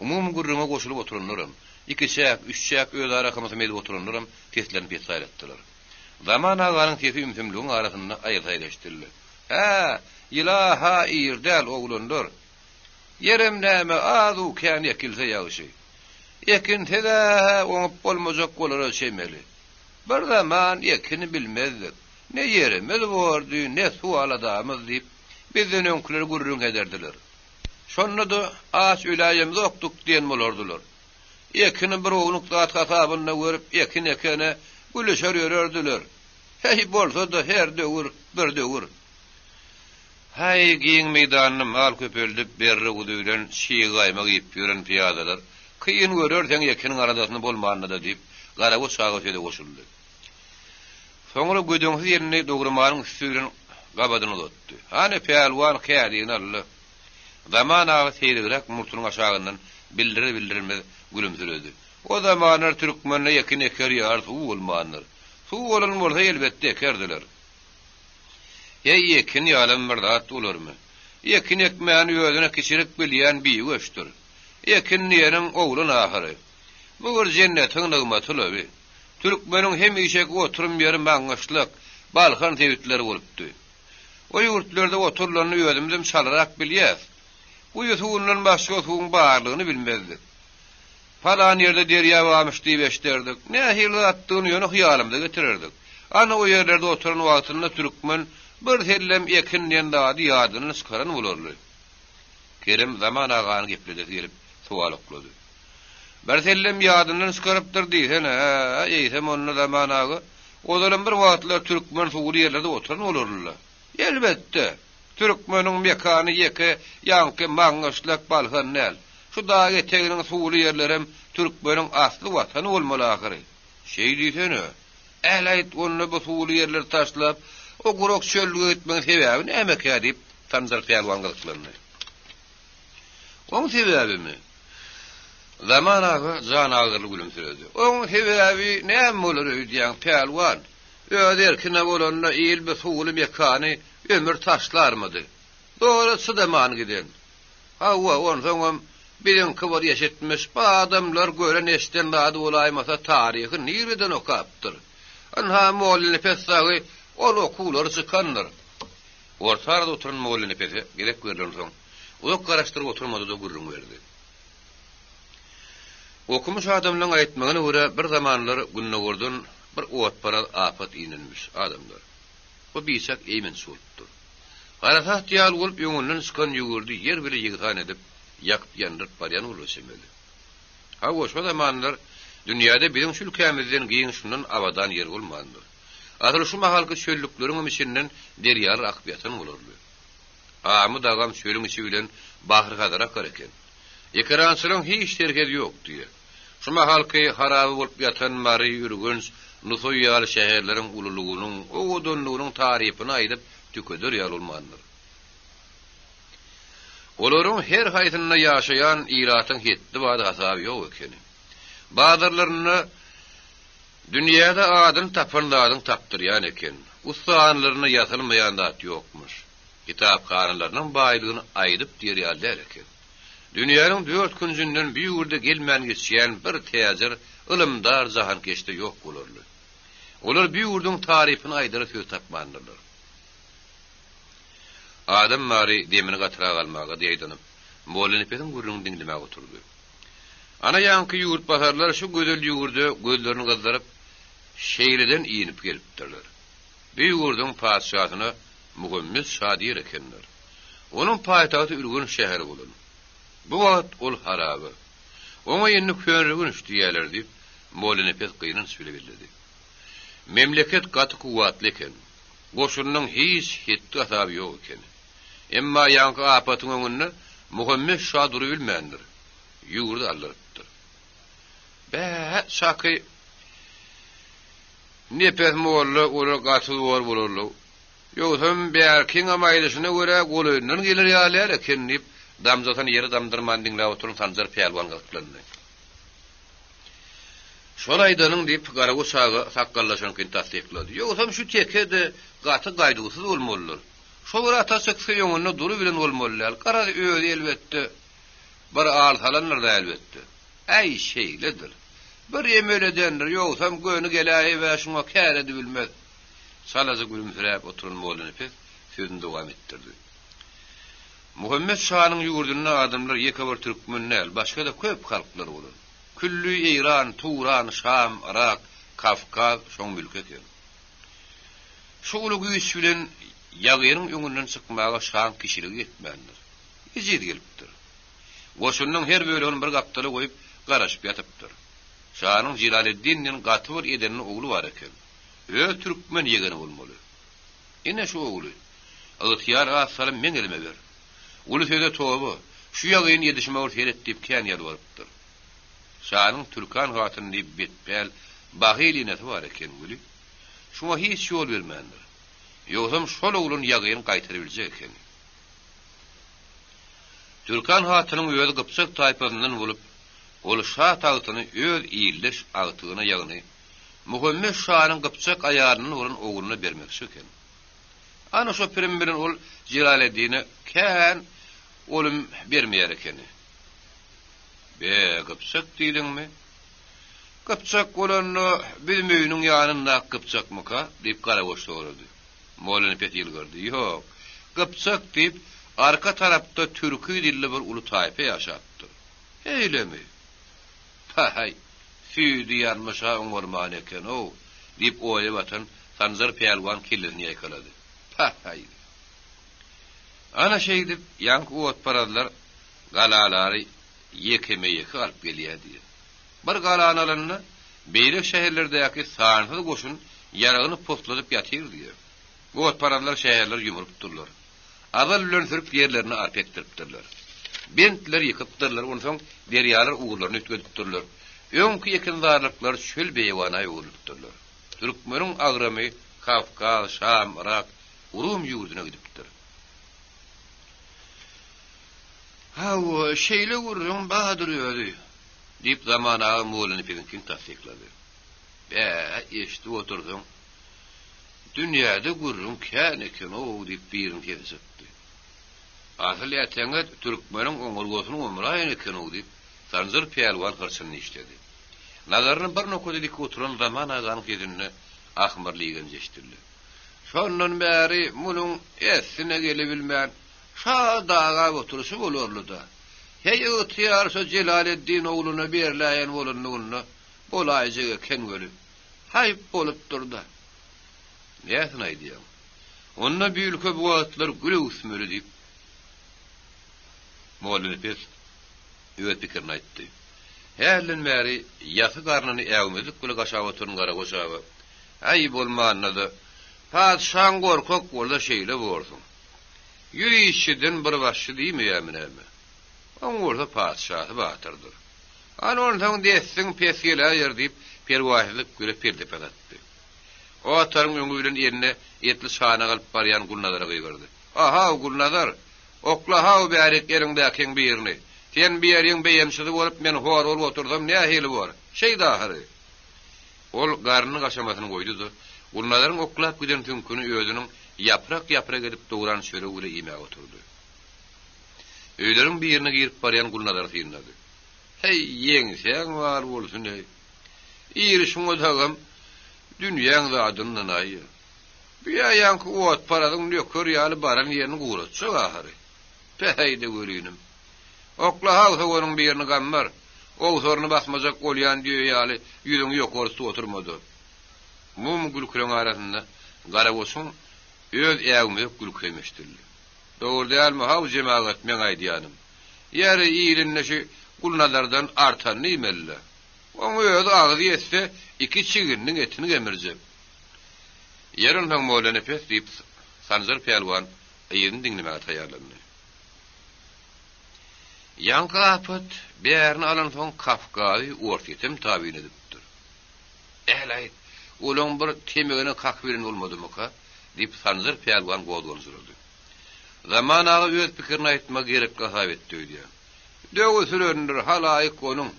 Umumy gürrüňe goşulyp oturanlaram, ikiçäk, üççäk özara hymsym edip oturanlaram seslerini pessaýlatdylar. Zaman aganyň sesi ümsümligiň arasynda aýyl-saýyl eşidildi. Hä, ýyla-ha ir däl, oglanlar. Ýerem näme, az-u-kän ekilse ýagşy. Ekinseg-ä oňup bolmajak bolara çemeli. Bir zaman ekini bilmezdik. Ne ýerimiz bordy, ne suw aladamyz diýip, bizden öňküler gürrüň ederdiler. Şonda-da aç öläýemzokdyk diýen bolardylar. Ekini bir ownuk zat hasabynda görüp, ekin ekene gülüşer ýörerdiler. Heý, bolsa-da her döwür bir döwür. Häý, giň meýdanda mal köpeldip, berre guzy bilen çig gaýmak iýip ýören pyýadalar, kyn görerseň ekiniň aladasyny bolmanda-da diýip, Garagoç aga söze goşuldy. Soňra gödeňsiz elini dogramanyň üsti bilen. Gabadyny uzatdy. Hany, pälwan, kädigini al-la. Zaman aga seýregräk murtunyň aşagyndan bildirer-bildirmez gülümsiredi. O zamanlar türkmende ekin eker ýaly suw bolmandyr. Suw bolan bolsa, elbetde ekerdiler. Heý, ekin ýalam bir zat bolarmy? Ekin ekmäni özüne kiçilik bilýän biweçdir. Ekin diýeniň oglan ahyry. Bu bir jennetiň nygmaty-la bi. Türkmeniň hemişeki oturym ýeri Maňgyşlak, Balkan sebitleri bolupdy. O ýurtlarda oturylanyny özümizem çalarak bilýäs. Guýy suwundan başga suwuň barlygyny bilmezdik. Palan ýerde derýa barmyş diýip eşiderdik. Nähili zatdygyny ýöne hyýalymyza getirerdik. Ana o ýerlerde oturan wagtynda türkmen bir sellem ekin diýen zady ýadyndan çykaran bolarly. Kerem Zaman agany gepledesi gelip sowal oklady. Bir sellem ýadyndan çykarypdyr diýsene, hä, eýsem onda Zaman aga, ozalam bir wagtlar türkmen suwly ýerlerde oturan bolarly-la. Elbetde! Türkmeniň mekany ýeke ýaňky Maňgyşlak Balkan däl. Şu dag eteginiň suwly ýerlerem türkmeniň asly watany bolmaly ahyry. Şeý diýsene. Äläýt onda bu suwly ýerleri taşlap, o gurak çöllüge gitmegiň sebäbi nämekä diýip, Sanjar pälwan gyzyklandy. Oň sebäbimi? Zaman aga janagyrly gülümsiredi. Oň sebäbi näme bolar öýdýäň, pälwan? Öz erkine bolanda il bu suwly mekany ömür taşlarmydy? Zora çydaman giden. Hawa, onsoňam biziňki bir eşitmiş, bu adamlar gören-eşiden zady bolaýmasa taryhy nireden okapdyr? Ynha, Mollanepes dagy ol okuwlary çykandyr. Orta arada oturan Mollanepese gezek berlensoň, uzak garaşdyryp oturmady-da gürrüň berdi. Okumyş adamlaň aýtmagyna görä, bir zamanlar gündogardan bir otparaz apat inenmiş, adamlar. Bu biçak eýmenç bolupdyr. Harasat ýaly bolup öňünden çykan ýüwürdi ýer bile ýegsan edip, ýakyp-ýandyryp barýan bolar çemeli. Hawa, şo zamanlar dünýäde biziň şu ülkämizden giň şundan abadan ýer bolmandyr. Asyl şu mahalky çöllükleriňem içinden derýalar akyp ýatan bolarly. Amy dagam çölüň içi bilen Bahry-Hazar akar eken. Ekerançylygyň hiç serhedi ýok diýýär. Şu mahalky haraba bolup ýatan Mary, Ürgenç, Nusaý ýaly şäherleriň ululygynyň, owadanlygynyň tarypyny aýdyp tükeder ýaly bolmandyr. Olaryň her haýsynda ýaşaýan ilatyň hetdi-bady hasaby ýok ekeni. Bazarlarynda dünýäde adyny tapan zadyň tapdyrýan eken. Ussahanlarynda ýasalmaýan zat ýokmuş. Kitaphanalarynyň baýlygyny aýdyp diýer ýaly däl eken. Dünýäniň dört künjünden bu ýurda gelmän geçýän bir täjir, ylymdar jahankeşde ýok bolarly. Olar bu ýurduň tarypyny aýdara söz tapmandyrlar. Adam bary demini gatyrak almaga daýdanyp, Mollanepesiň gürrüňini diňlemäge oturdy. Ana ýaňky ýurtbasarlar şu gözel ýurda gözlerini gyzdyryp, şeýleden inip gelipdirler. Bu ýurduň patyşasyna Muhammet şa diýer ekenler. Onuň paýtagty Ürgenç şäheri bolan. Bu wagt ol haraba. Oňa indi Köneürgenç diýýärler diýip, Mollanepes gynanç bile belledi. Memleket gaty kuwwatly eken. Goşunynyň hiç hetdi-hasaby ýok ekeni. Emma ýaňky apatyň öňünde Muhammet şa durubilmändir. Ýurdy aldyrypdyr. Bä, çaky Nepes molla olar gaty zor bolarlar. Ýogsam bärkiňem aýdyşyna görä golaýyndan geler ýaly däl eken diýip, damjasyny ýere damdyrman diňläp oturan Sanjar pälwan gyzyklandy. Şol aýdanyň diýip, Garaguş aga sakgallaşanyňkyny tassyklady. Ýogsam şu teke-de gaty gaýduwsyz bolmalydyr. Şo bir ata çyksa öňünde durubilen bolmaly däl. Garaz özi elbetde bir al salandyr-da elbetde. Äý, şeýledir. Bir emel edendir, ýogsam göni geläýib-ä şuňa kär edibilmez. Çalaja gülümsiräp oturan Mollanepes sözüni dowam etdirdi. Muhammet şanyň ýurdunda adamlar ýeke bir türkmen däl, başga-da köp halklar bolan. Külli Eýran, Turan, Şam, Yrak, Kawkaz şoň mülki eken. Şu uly güýç bilen ýagynyň öňünden çykmaga şaň kişiligi ýetmändir. Ejiz gelipdir. Goşunynyň her bölegini bir gapdala goýup, garaşyp ýatypdyr. Şanyň Jelaleddin diýen gaty bir edenli ogly bar eken. Öz türkmen ýegeni bolmaly. Ine şu ogly. Ygtyýar az salym meň elime ber. Uly söze toba, şu ýagyny edişime bir seret diýip kän ýalbarypdyr. Şanyň Türkan hatyn diýip betpäl, bahyl enesi bar eken weli, şuňa hiç ýol bermändir. Ýogsam şol oglan ýagyn gaýtarybiljek ekeni. Türkan hatynyň özi gypjak taýpasyndan bolup, ol şa tagtyny öz ildeş agtygyna ýagny Muhammet şanyň gypjak aýalyndan bolan ogluna bermekçi eken. Ana şo pirim bilen ol Jelaleddine kän olum bermeýär ekeni. Be, gypjak diýdiňmi? Gypjak bolanda bizim öýüniň ýanyndaky gypjakmyka? diýip Garagoç sorady. Mollanepes ýylgyrdy. Ýok. Gypjak diýip, arka tarapda türki dilli bir uly taýpa ýaşapdyr. Eýlemi? Pahaý, süýdi ýanmyş-a oňarman eken-ow, diýip oýa batan Sanjar pälwan kellesini ýaýkalady. Pahaý! Ana şeýdip, ýaňky otparazlar galalary ýekeme-ýeke alyp gelýär diýýär. Bir galany alanda, beýleki şäherlerdäki sansyz goşun ýaragyny posladyp ýatyr diýýär. Otparazlar şäherleri ýumrupdyrlar. Azal bilen sürüp ýerlerine arpa ekdiripdirler. Bentleri ýykypdyrlar, onsoň derýalar ugurlaryny üýtgedipdirler. Öňki ekinzarlyklar çöl-beýewana öwrülipdirler. Türkmeniň agramy Kawkaz, Şam, Yrak, Rum ýurduna gidipdir. Hawa, şeýle gürrüň bardyr özi, diýip, Zaman aga Mollanepesiňkini tassyklady. Bä, eşidip otursaň, dünýäde gürrüň kän eken-ow, diýip, biriniň sesi çykdy. Asyl äteňet türkmeniň oňurgasyny omraýan eken-ow, diýip, Sanjar pälwan hyrçyny dişledi. Nazaryny bir nokada dikip oturan Zaman aganyň sesinde ahmyrly igenç eşidildi. Şondan bäri munuň essine gelebilmän, şa dagap oturyşy bolarly-da. Heý, ygtyýar şo Jelaleddin ogluna berläýen bolanlygynda bolaýjak eken weli, haýp bolupdyr-da. Näsini aýdýaň? Onda bi ülke bu wagtlar gül öwüsmeli, diýip, Mollanepes öz pikirini aýtdy. Hälden bäri ýasy garnyny äwmezlik bile gaşap oturan Garagoç aga, Äý, bolmanda-da, patyşaň gorkak bolsa şeýle borsuň. Ýüz işçiden bir başçy diýmeýärmi näme? Oň bolsa patyşasy batyrdyr. Hany onsoň dessiň pes geläýer diýip, perwaýsyzlyk bile pelsepe satdy. O ataryň öňi bilen eline etli çanak alyp barýan Gulnazara gygyrdy. A-haw, Gulnazar! Okla-haw bärik eliňdäkiň birini! Sen bu ýeriň beýemçisi bolup, men hor bolup otursam nähili bor? Şeýd ahyry! Ol garnyny gaşamasyny goýdy-da, Gulnazaryň oklap giden süňküni özüniň ýaprak-ýaprak edip dogran çöregi bile iýmäge oturdy. Öýleriň birine girip barýan Gulnazary synlady. Heý, ýeňsäň bar bolsun-eý! Iri şuňa dagam dünýäň zadyndan-aý. Bu-ýa ýaňky otparazyň nöker ýaly baran ýerini guratjak ahyry. Päheý-de welinim. Okla-haw soganyň birini gammar. Owsaryny basmajak bolýan düýe ýaly ýüzüňi ýokary tutup oturma-da. Umumy gülküleň arasynda Garagoçuň öz äwmezek gülküsem eşidildi. Dogry dälmi, haw, jemagat, meň aýdýanym? Ýeri, ilinde şu Gulnazardan artanyny iýmeli-le. Oň özi agzy ýetse, iki çigininiň etini gemirjek. Ýeri onsoň, Mollanepes, diýip, Sanjar pälwan yzyny diňlemäge taýýarlandy. Ýaňky apat bärini alansoň Kawkazy Orsýetem tabyn edipdir. Äl-aýt, olaň bir temegine kakybilen bolmadymyka? diýip, Sanjar pälwan gozganjyrady. Zaman aga öz pikirini aýtmagy gerekli hasap etdi öýdýän. Döwi sürendir, halaýyk onuň.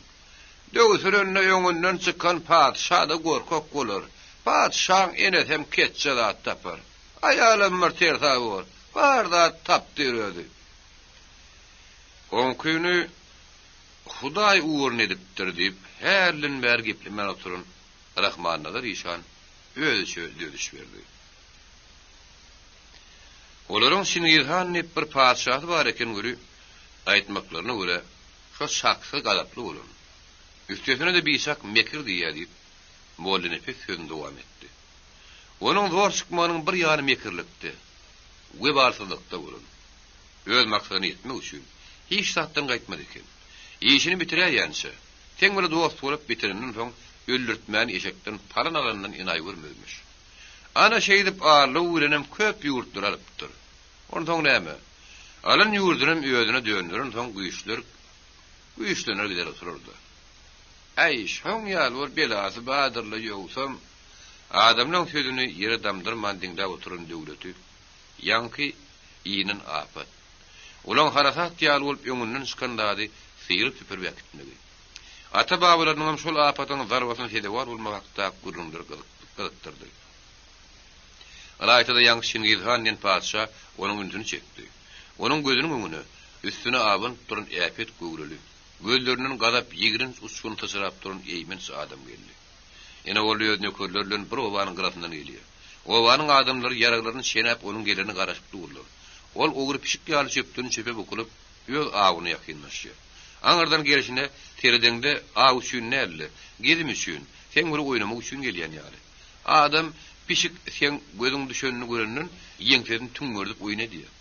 Döwi sürende öňünden çykan patyşa-da gorkak bolar. Patyşaň enesem ketje zat tapar. Aýalam bir tersa bor. Bar zat tapdyr özi. Oňkyny Hudaý ugruna edipdir diýip, hälden bäri geplemän oturan Rahmannazar işan özüçe düzediş berdi. Olaryň Çingiz han diýip bir patyşasy bar eken weli, aýtmaklaryna görä, şo çaksyz gazaply bolan. Üstesine-de biçak mekir diýýär diýip, Mollanepes sözüni dowam etdi. Onuň zor çykmagynyň bir ýany mekirlikde, webalsyzlykda bolan. Öz maksadyna ýetmek üçin hiç zatdan gaýtmaz eken. Işini bitiräýýänçä, seň bile dost bolup bitirenden soň öldürtmäni eşekden palan alandan enaýy görmezmiş. Ana şeýdip arlygy bilenem köp ýurtlary alypdyr. Onsoň näme? Alan ýurdunam özüne dönderensoň güýçler güýçlener gider oturardy. Äý, şoň ýaly bir belasy bardyr-la ýogsam. Adamlaň sözüni ýere damdyrman diňläp oturan Döwleti ýaňky inen apat, olaň harasat ýaly bolup öňünden çykan zady syryp-süpürip äkitmegi, ata-babalarynyňam şol apatyň zarbasyna sezewar bolmagy hakdaky gürrüňler gyzykdyrdy. Ylaýta-da ýaňky Çingiz han diýen patyşa onuň ünsüni çekdi. Onuň gözüniň öňüne, üstüne abanyp duran äpet göwreli, gözlerinden gazap ýigrenç uçguny syçrap duran eýmenç adam geldi. Ine ol öz nökerleri bilen bir obanyň gyrasyndan gelýär. Obanyň adamlary ýaraglaryny çenäp onuň gelerine garaşyp durlar. Ol ogry pişik ýaly çöpden çöpe bukulyp, öz awuna ýakynlaşýar. Aňyrdan gelşine seredeňde aw üçin däl-de, gezim üçin, seň bir oýnamak üçin gelýän ýaly. Adam pişik seň gözüň düşenini görenden ýeňsesini tüňňerdip oýun edýär.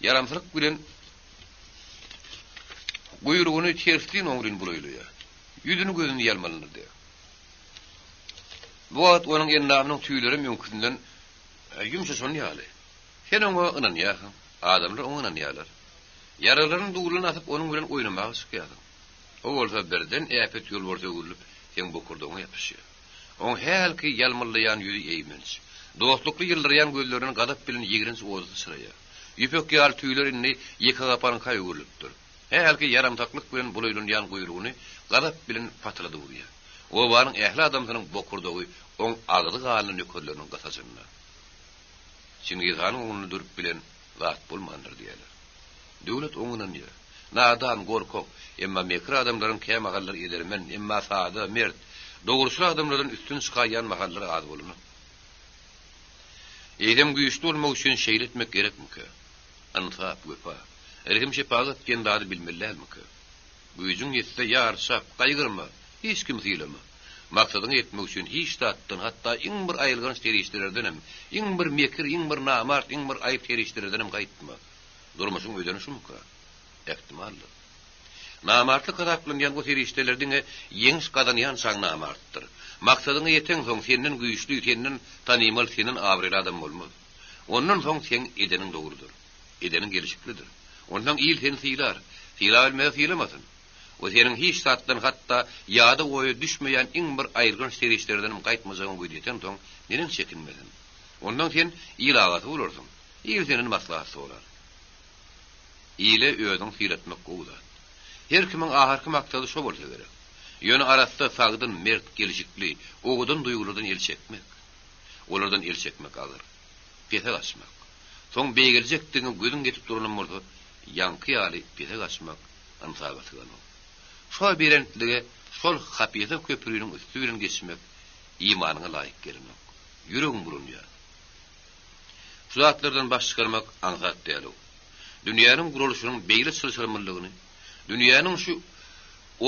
Ýaramsylyk bilen guýrugyny terslin-oňlyn bulaýlaýar. Ýüzüni-gözüni ýalmalandyrýar. Bu wagt onuň endamynyň tüýlerem öňküsinden ýumşaşan ýaly. Sen oňa ynanýarsyň, adamlar oňa ynanýarlar. Ýaralaryny duldan asyp onuň bilen oýnamaga çykýarsyň. O bolsa birden äpet ýolbarsa öwrülip, seň bokurdagyňa ýapyşýar. Oň hälki ýalmyllaýan ýüzi eýmenç. Dostlukly ýyldyrýan gözlerinden gazap bilen ýigrenç ody syçraýar. Ýüpek ýaly tüýler indi ýekegapanyňka öwrülipdir. Hälki ýaramsaklyk bilen bulaýlanýan guýrugyny gazap bilen patyladyp urýar. Obanyň ähli adamsynyň bokurdagy oň agzy ganly nökerleriniň gysajynda. Çingiz hanyň öňünde durup bilen zat bolmandyr diýýärler. Döwlet oňa ynanýar. Nadan, gorkak, emma mekir adamlaryň kämahallar edermen, emma sada, mert, dogruçyl adamlardan üstün çykaýýan mahallary az bolanok. Eýsem güýçli bolmak üçin şeýle etmek gerekmikä? Ynsap, wepa, rehim-şepagat diýen zady bilmeli dälmikä? Güýjüň ýetse, ýar çap, gaýgyrma, hiç kimi sylama. Maksadyňa ýetmek üçin hiç zatdan, hatda iň bir aýylganç serişdelerdenem, iň bir mekir, iň bir namart, iň bir aýyp serişdelerdenem gaýtma. Durmuşyň özeni şumyka? Ähtimaldyr. Namartlyk hasaplanýan bu serişdeler diňe ýeňiş gazanýançaň namartdyr. Maksadyňa ýeteňsoň, senden güýçli, senden tanymal, senden abraýly adam bolmaz. Ondan soň seň edeniň dogrudyr. Edeniň gelşiklidir. Onsoň il seni sylar. Sylabilmese sylamasyn. O seniň hiç zatdan hatda ýada-oýa düşmeýän iň bir aýylganç serişdelerdenem gaýtmajagyňa gözi ýetensoň neneň çekinmesin. Onsoň sen il agasy bolarsyň. Il senden maslahat sorar. Ile özüňi sylatmak gowy zat. Her kimiň ahyrky maksady şo bolsa gerek. Ýöne arassa, sagdyn, mert, gelşikli, owadan duýgulardan el çekmek. Olardan el çekmek agyr. Pese gaçmak. Soň beýgeljekdigiňe gözüň ýetip duranam bolsa, ýaňky ýaly pese gaçmak ynsaba syganok. Şo belentlige şol hapysa köprüniň üsti bilen geçmek imanyňa laýyk gelenok. Ýüregiň bulanýar. Şu zatlardan baş çykarmak aňsat däl-ow. Dünýäniň guralyşynyň beýle çylşyrymlylygyny, dünýäniň şu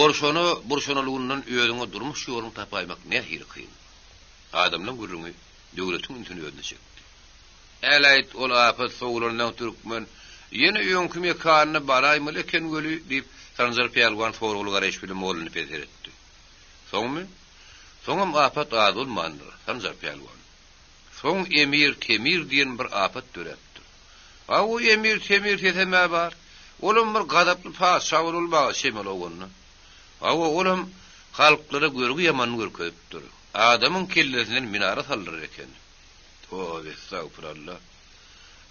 orşana-burşanalygyndan özüňe durmuş ýoluny tapaýmak nähili kyn. Adamlaň gürrüňi döwletiň ünsüni özüne çekdi. Äläýt, ol apat sowulandan türkmen ýene öňki mekanyna baraýmaly eken weli, diýip, Sanjar pälwan soragly garaýyş bilen Mollanepese seretdi. Soňmy? Soňam apat az bolmandyr, Sanjar pälwan. Soň Emir Temir diýen bir apat döräpdir. Hawa, Emir Temir sesem-ä bar. Olam bir gazaply patyşa bolmaga çemeli oganda. Hawa, olam halklara görgi ýamanyny görkezipdir. Adamyň kellesinden minara saldyrar eken. Toba estagfuralla.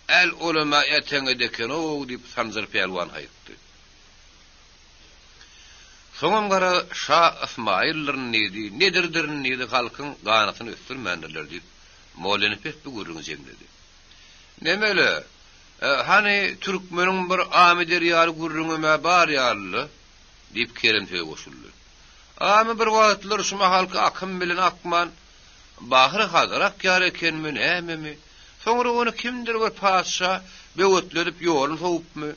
Äl olam-a eteňet eken-ow, diýip, Sanjar pälwan haýykdy. Soňam gara şa Ysmaýyldyryn diýdi, Nedirdirin diýdi, halkyň ganatyny ösdürmändirler diýip, Mollanepes bu gürrüňi jemledi. Neme-le, hany türkmeniň bir Amyderýaly gürrüňem-ä bar ýaly-la, diýip, Kerem söze goşuldy. Amy bir wagtlar şu mahalky akym bilen akman, Bahry Hazar akýar ekenmi, nämemi, soňra ony kimdir bir patyşa böwetledip ýoluny sowupmy,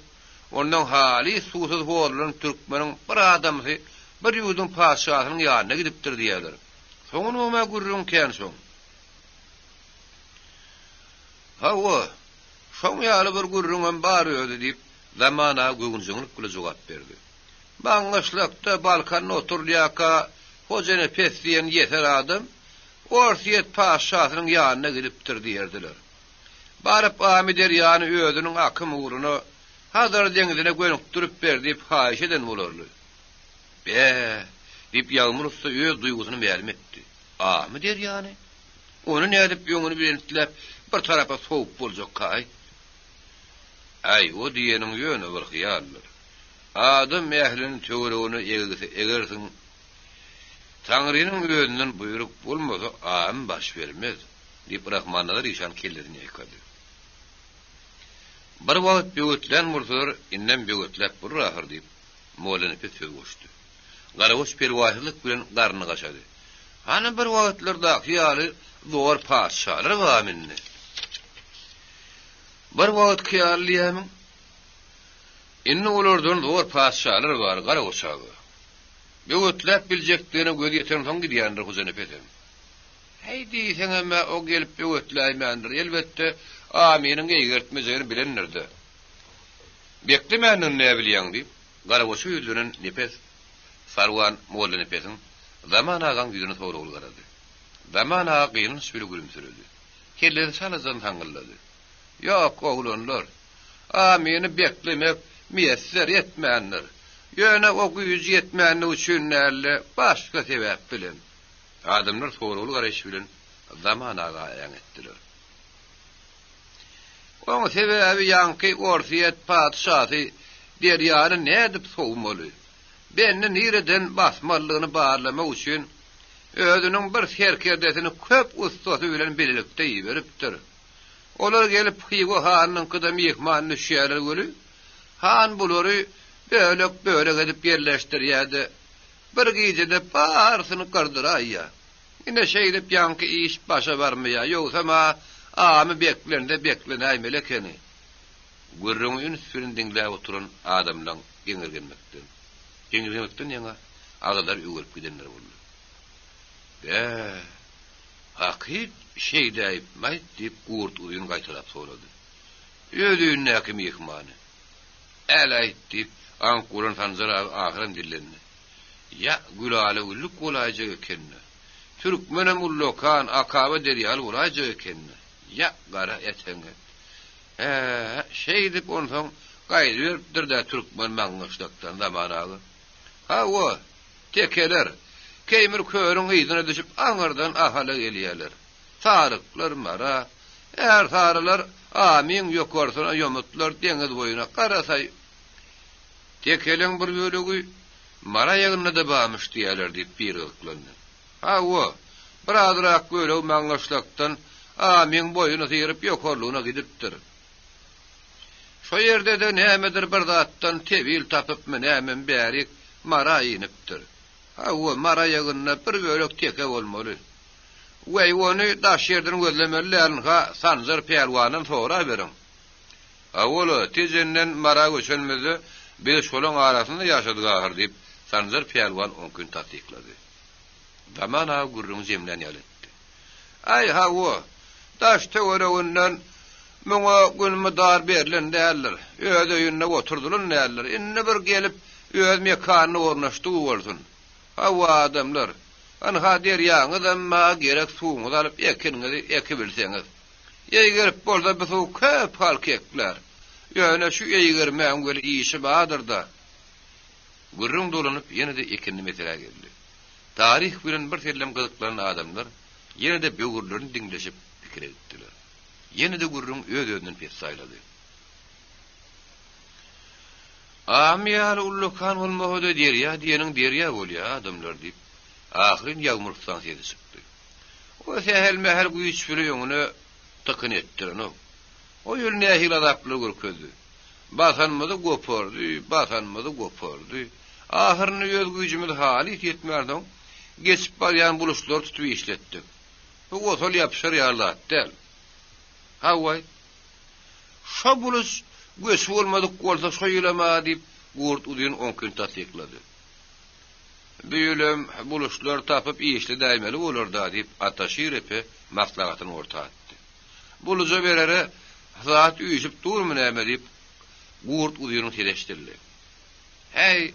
Ondan halys suwsuz horlanan türkmeniň bir adamsy bir ýurduň patyşasynyň ýanyna gidipdir diýýärler. Soňunam-a gürrüň kän şoň. Hawa, şoň ýaly bir gürrüňem bar özi, diýip, Zaman aga göwünjeňlik bile jogap berdi. Maňgyşlakda, Balkanda oturylýarka, Hojanepes diýen ýeser adam Orsýet patyşasynyň ýanyna gidipdir diýerdiler. Baryp Amyderýany özüniň akym ugruna, Hazar deňzine gönükdirip ber diýip haýyş eden bolarly. Bä! diýip, Ýagmyr ussa öz duýgusyny mälim etdi. Amy derýany? Ony nädip öňüni bentläp, bir tarapa sowup boljakkaý? Äý, o diýeniň ýöne bir hyýaldyr. Adam ählini töweregine egilse egersiň, Taňrynyň özünden buýruk bolmasa, Amy baş bermez, diýip, Rahmannazar işan kellesini ýaýkady. Bir wagt böwetlän bolsalar, indem böwetläp bolar ahyr, diýip, Mollanepes söz goşdy. Garagoç perwaýsyzlyk bilen garnyny gaşady. Hany bir wagtlardaky ýaly zor patyşalar barmy indi? Bir wagtky ýaly diýýämiň? Indi olardan zor patyşalar bar, Garagoç aga. Böwetläp biljekdigine gözi ýetensoň gidýändir Hojanepesem. Häý diýseňem-ä o gelip böwetläýmändir, elbetde, Amynyň eýgertmejegini bilendir-dä. Beklemändigini näbilýäň, diýip, Garagoça ýüzlenen Nepes Sarwan Mollanepesiň Zaman agaň ýüzüne soragly garady. Zaman aga gynanç bile gülümsiredi. Kellesi çalajan saňňyldady. Ýok, oglanlar. Amyny beklemek miýesser etmändir. Ýöne o güýji ýetmänligi üçin däl-de, başga sebäp bilen. Adamlar soragly garaýyş bilen Zaman aga äňetdiler. Oň sebäbi ýaňky Orsýet patyşasy derýany nädip sowmaly, bendi nireden basmalydygyny barlamak üçin özüniň bir serkerdesini köp ussasy bilen bilelikde iberipdir. Olar gelip Hywa hanynyňkyda myhman düşýärler weli, han bulary bölek-bölek edip ýerleşdirýär-de, bir gijede barysyny gyrdyraýýar. Ine şeýdip ýaňky iş başa barmaýar, ýogsam-a Amy beklense beklenäýmeli ekeni. Gürrüňi üns bilen diňläp oturan adamlaň geňirgenmekden, geňirgenmekden ýaňa agyzlary öwrüp gidenleri boldy. Bä, hakyt şeýdäýipmaýt diýip Gurt uzyn gaýtalap sorady. Öz öýündäki myhmany. Äläýt diýip, aňk bolan Sanjar aga ahyram dillendi. Ýa, gülala-güllük bolaýjak eken-dä. Türkmenem ullakan, akaba derýaly bolaýjak eken-dä. Ýa, gara eteňe. Hä, şeýdip onsoň gaýdyberipdir-dä türkmen Maňgyşlakdan Zaman aga. Hawa, tekeler, Keýmir körüň yzyna düşüp aňyrdan Ahala gelýärler. Saryklar Mara, ärsarylar Amyň ýokarsyna, ýomutlar deňiz boýuna, garasaý Tekeleň bir bölegi Mary aýagynda-da barmyş diýýärler, diýip, biri gyzyklandy. Hawa, bir azrak bölegi Maňgyşlakdan Amyň boýuny syryp ýokarlygyna gidipdir. Şo ýerde-de nämedir bir zatdan tebil tapypmy nämemi bärik Mara inipdir. Hawa, Mary aýagynda bir bölek teke bolmaly. Weý, ony daş ýerden gözlemeli dälin-ha, Sanjar pälwandan soraberiň. Hawa-la, Tejenden Mara göçenimizde biz şolaň arasynda ýaşadyk ahyr, diýip, Sanjar pälwan oňküni tassyklady. Zaman aga gürrüňi jemlän ýaly etdi. Aý, hawa, daş-töwereginden muňa gün-mydar berlen däldir, öz öýünde oturdylan däldir, indi bir gelip öz mekanyna ornaşdygy bolsun. Hawa, adamlar, ynha derýaňyzam bar, gerek suwuňyzy alyp ekiniňizi ekibilseňiz. Eýgerip bolsa bu suw köp halky eklär. Ýöne şu eýgermäň weli işi bardyr-da. Gürrüň dolanyp ýene-de ekinli meselä geldi. Taryh bilen bir sellem gyzyklanan adamlar ýene-de böwürlerini diňleşip pikire gitdiler. Ýene-de gürrüň öz-özünden pessaýlady. Amy ýaly ullakan bolmasa-da derýa diýeniň derýa bolýa adamlar diýip, ahyryn Ýagmyr ussaň sesi çykdy. O sähel-mähel güýç bile öňüne tykyn etdirenok. O ýyl nähili azaplar görkezdi. Basanymyzy gopardy, basanymyzy gopardy. Ahyrynda öz güýjümiz halys ýetmänsoň, geçip barýan buluşlary tutup işletdik. Bu osal ýapyşar ýaly zat däl. Hawa-aý. Şo buluş göçi bolmadyk bolsa şo ýylam-a diýip, Gurt uzyn oňkyny tassyklady. Bu ýylam buluşlar tapyp işledäýmeli bolar-da, diýip, Ataşir epe maslahatyny orta atdy. Buluja berere zat üýşüp durmy näme, diýip, Gurt uzynyň sesi eşidildi. Häý,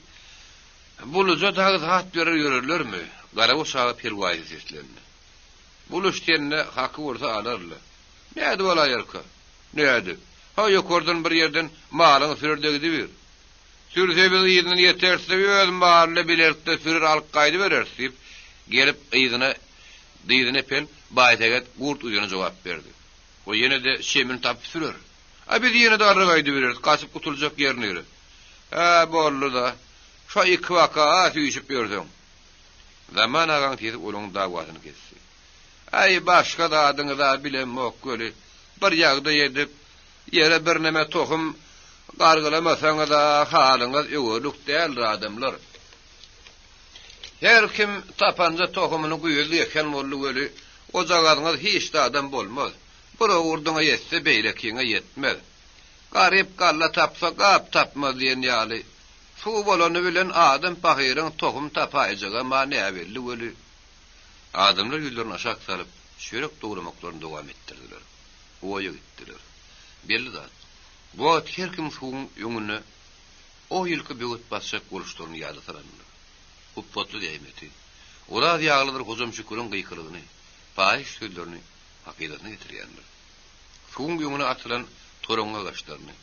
buluja dagy zat berer ýörerlermi? Garagoç aga perwaýsyz seslendi. Buluş sende haky bolsa alar-la. Nädip alaýarka? Nädip? Ha ýokardan bir ýerden malyňy sürer-de gidibir. Sürse biz yzyndan ýeteris-de öz malyny bilelikde sürer alyp gaýdybereris diýip, gelip yzyna. Dyzyny epen Baýsähet Gurt uzyn jogap berdi. O ýene-de şemini tapyp sürer. A biz ýene-de arra gaýdybereris, gaçyp gutuljak ýer nire? Hä, boldy-da. Şo ikibaka-a süýşüp ýörseň. Zaman agaň sesi olaň dawasyny kesdi. Äý, başga zadyňyz-a bilemok weli, bir ýagdaý edip, ýere birneme tohum gargylamasaňyz-a halyňyz öwerlik däldir, adamlar. Her kim tapanja tohumyny güýzlik eken boldy weli, ojagazyňyz hiç zadam bolmaz. Bir owurdyňa ýetse, beýlekiňe ýetmez. Garyp galla tapsa, gap tapmaz diýen ýaly, suw bolany bilen adam pahyryň tohum tapaýjagam-a näbelli weli. Adamlar ýüzlerini aşak salyp, çörek dogramaklaryny dowam etdirdiler. Oýa gitdiler. Belli zat, bu wagt her kim suwuň öňüne o ýylky böwet basjak boluşlaryny ýada salandyr. Hupbatly zähmeti, Oraz ýaglydyr Hojam Şüküriň gykylygyny, paýyş sözlerini hakydasyna getirýändir. Suwuň öňüne atylan toraňňy agaçlaryny,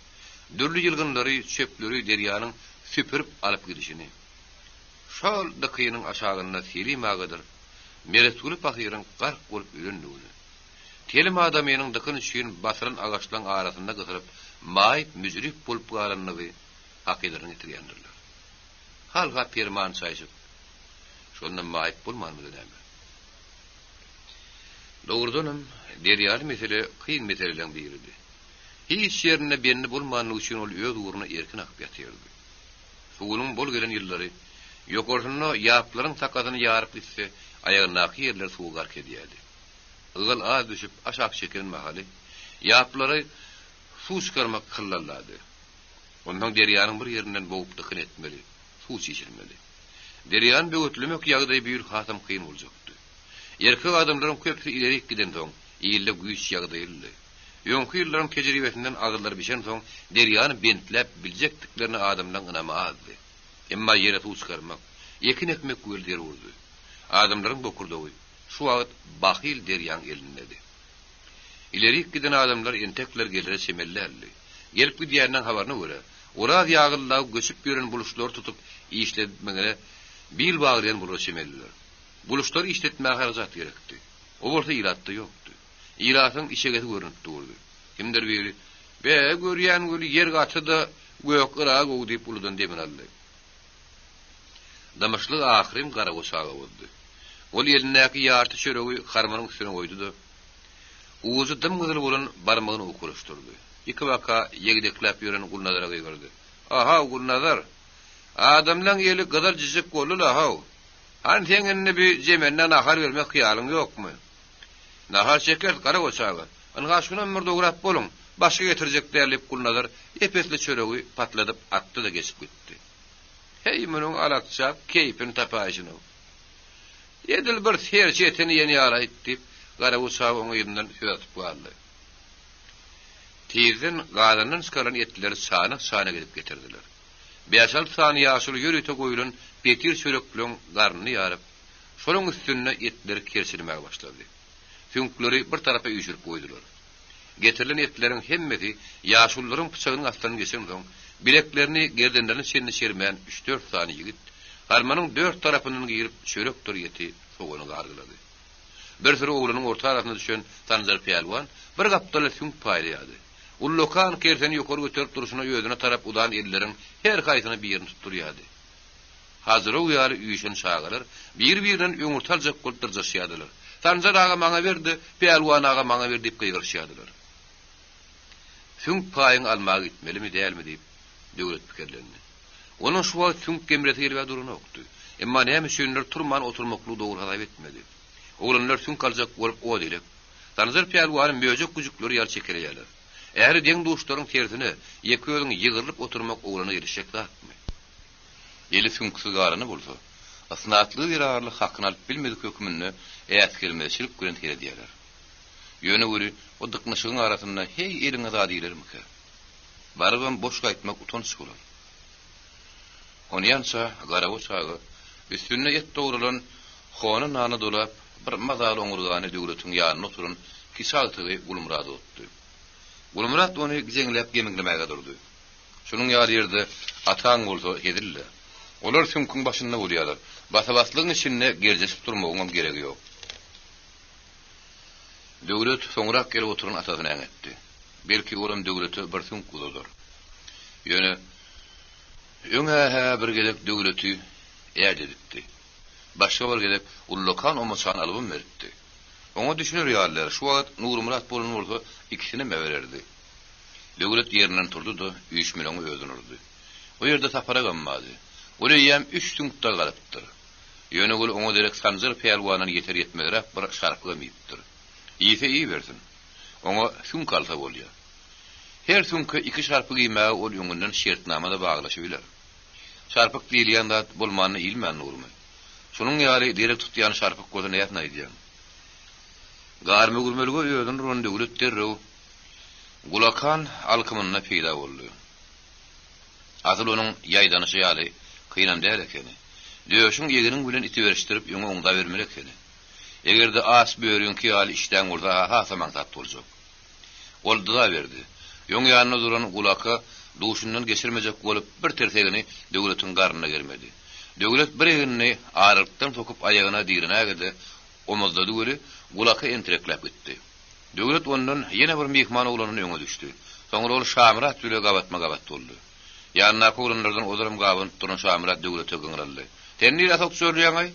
dürli ýylgynlary, çöpleri derýanyň süpürip alyp gidişini, şol dykynyň aşagynda Selim agadyr Meretguly pahyryň gark bolup ölendigini, telim adamynyň dykyn üçin basylan agaçlaryň arasynda gysylyp, maýyp-müjrüp bolup galandygy hakydasyna getirýändirler. Halha perman çaýşyp, şonda maýyp bolmanymyzda näme? Dogrudanam, derýaly mesele kyn meseleleň biridi. Hiç ýerinde bendi bolmanlygy üçin ol öz ugruna erkin akyp ýatyrdy. Suwunyň bol gelen ýyllary ýokarsynda ýaplaryň sakasyny ýaryp gitse, aýagyndaky ýerleri suwa gark edýärdi. Ygal az düşüp, aşak çekilen mahaly, ýaplary suw çykarmak hyllallady. Onsoň derýanyň bir ýerinden bogup dykyn etmeli, suw çişirmeli. Derýany böwetlemek ýagdaýy bu ýyl hasam kyn boljakdy. Erkek adamlaryň köpüsi ilerik gidensoň, ilde güýç ýagdaýlydy. Öňki ýyllaryň tejribesinden agyzlary bişensoň, derýany bentläp biljekdiklerine adamlaryň ynamy azdy. Emma ýere suw çykarmak, ekin ekmek weli zerurdy. Adamlaryň bokurdagy şu wagt bahyl derýaň elindedi. Ilerik giden adamlar entekler gelere çemeli däldi. Gelip gidýänleň habaryna görä, Oraz ýagyllaw göçüp ýören buluşlary tutup işletmegine bil baglaýan bolara çemelidiler. Buluşlary işletmäge harajat gerekdi. O bolsa ilatda ýokdy. Ilatyň içegesi görnüp durdy. Kimdir biri, Be, görýän weli ýer gaty-da, gök yragy gowy diýip uludan demini aldy. Dymyşlygy ahyryn Garagoç aga bozdy. Ol elindäki ýarty çöregi harmanyň üstüne goýdy-da, ujy dym-gyzyl bolan barmagyny owkalaşdyrdy. Ikibaka ýegdekläp ýören Gulnazara gygyrdy. A-haw, Gulnazar! Adamlaň eli gyzyl jijik boldy-la-haw! Hany seň indi bi jemendä nahar bermek hyýalyň ýokmy? Nahar çekeris, Garagoç aga. Ynha şunam bir dograp boluň, başga getirjek däl diýip Gulnazar ep-esli çöregi patladyp atdy-da geçip gitdi. Heý, munuň alakjap keýpini tapaýşyny-ow. Edil bir serçe etini iýen ýaly-aýt, diýip, Garagoç aga oň yzyndan söz atyp galdy. Tizden gazandan çykarylan etleri çanak-çanak edip getirdiler. Bäş-alty sany ýaşuly ýörite goýlan petir çörekleň garnyny ýaryp, şolaň üstünde etleri kerçelemäge başlady. Süňkleri bir tarapa üýşürip goýdular. Getirilen etleriň hemmesi ýaşulularyň pyçagynyň astyndan geçensoň, bileklerini gerdenlerine çenli çermän üç-dört sany ýigit, harmanyň dört tarapyndan girip çörekdir eti, sogany gargylady. Bir süri oglanyň orta arasyna düşen Sanjar pälwan bir gapdala süňk paýlaýardy. Ullakan kerseni ýokary göterip durşuna özüne tarap uzan elleriň her haýsyna birini tutdurýardy. Hajyrow ýaly üýşen çagalar bir-birinden öňürti aljak bolup dyrjaşýardylar. Sanjar aga maňa ber-de, Pälwan aga maňa ber diýip gygyryşýardylar. Süňk paýyňy almaga gitmelimi, dälmi diýip, Döwlet pikirlendi. Onuň şu wagt süňk gemresi gelib-ä duranokdy. Emma näme üçindir turman oturmaklygy dogry hasap etmedi. Oglanlar süňk aljak bolup ot-elek, Sanjar pälwany möjek güjükleri ýaly çekeleýärler. Ähli deň-duşlaryň tersine, ýeke özüň ýygrylyp oturmak oglana gelişjek zatmy? Eli süňksüz galany bolsa, ysnatlygy zerarly hakyny alyp bilmedik hökmünde äsgermezçilik bilen seredýärler. Ýöne weli o dyknyşygyň arasynda heý eliňe zat ilermikä? Barybam boş gaýtmak utanç bolar. Onýança Garagoç aga üstünde et dogralan hona nany dolap, bir mazaly oňurgany Döwletiň ýanynda oturan kiçi agtygy Gulmyrada utdy. Gulmyrat ony gijeňläp gemeňlemäge durdy. Şunuň ýaly ýerde ataň bolsa hezil-le. Olar süňküň başynda bolýarlar. Basa-baslygyň içinde gerjeşip durmagyňam geregi ýok. Döwlet soňrak gelip oturan atasyny äňetdi. Belki olam Döwlete bir süňk uzadar. Ýöne öň-ä-hä bir gezek Döwleti ädedipdi. Başga bir gezek ullakan omaçany alybam beripdi. Oňa düşüner ýaly däl, şu wagt Nurmyrat bolan bolsa ikisinem äbererdi. Döwlet ýerinden turdy-da, üýşmeleňe özüni urdy. O ýerde Sapar agam bardy. Ol eýýäm üç süňk dagy alypdyr. Ýöne ol oňa derek Sanjar pälwandan ýeter-ýetmezräk bir şarpygam iýipdir. Iýse iýibersin. Oňa süňk alsa bolýar. Her süňke iki şarpyk iýmäge ol öňünden şertnama-da baglaşybiler. Şarpyk diýilýän zat bolmanda iýilmän durmy? Şunuň ýaly derek tutýan şarpyk bolsa näsini aýdýaň? Garmöwürmelige özüni uran Döwlet derrew Gulakan alkymynda peýda boldy. Asyl onuň ýaýdanyşy ýaly kynam däl ekeni. Döşüň egniň bilen itiberişdirip öňe oňdabermeli ekeni. Eger-de aç böriňki ýaly işdäň bolsa-ha hasam aňsat boljak. Ol dyza berdi. Öň ýanynda duran Gulaka duşundan geçirmejek bolup bir tirsegini Döwletiň garnyna germedi. Döwlet bir egnini aralykdan sokup aýagyna direnäge-de omuzlady weli, Gulaka entirekläp gitdi. Döwlet ondan ýene bir myhman oglandan öňe düşdi. Soňra ol Şamyrat bile gabatma-gabat boldy. Ýanyndaky oglanlardan ozalam gabanyp duran Şamyrat Döwlete gyňraldy. Sen nirä sokjurýaň-aý?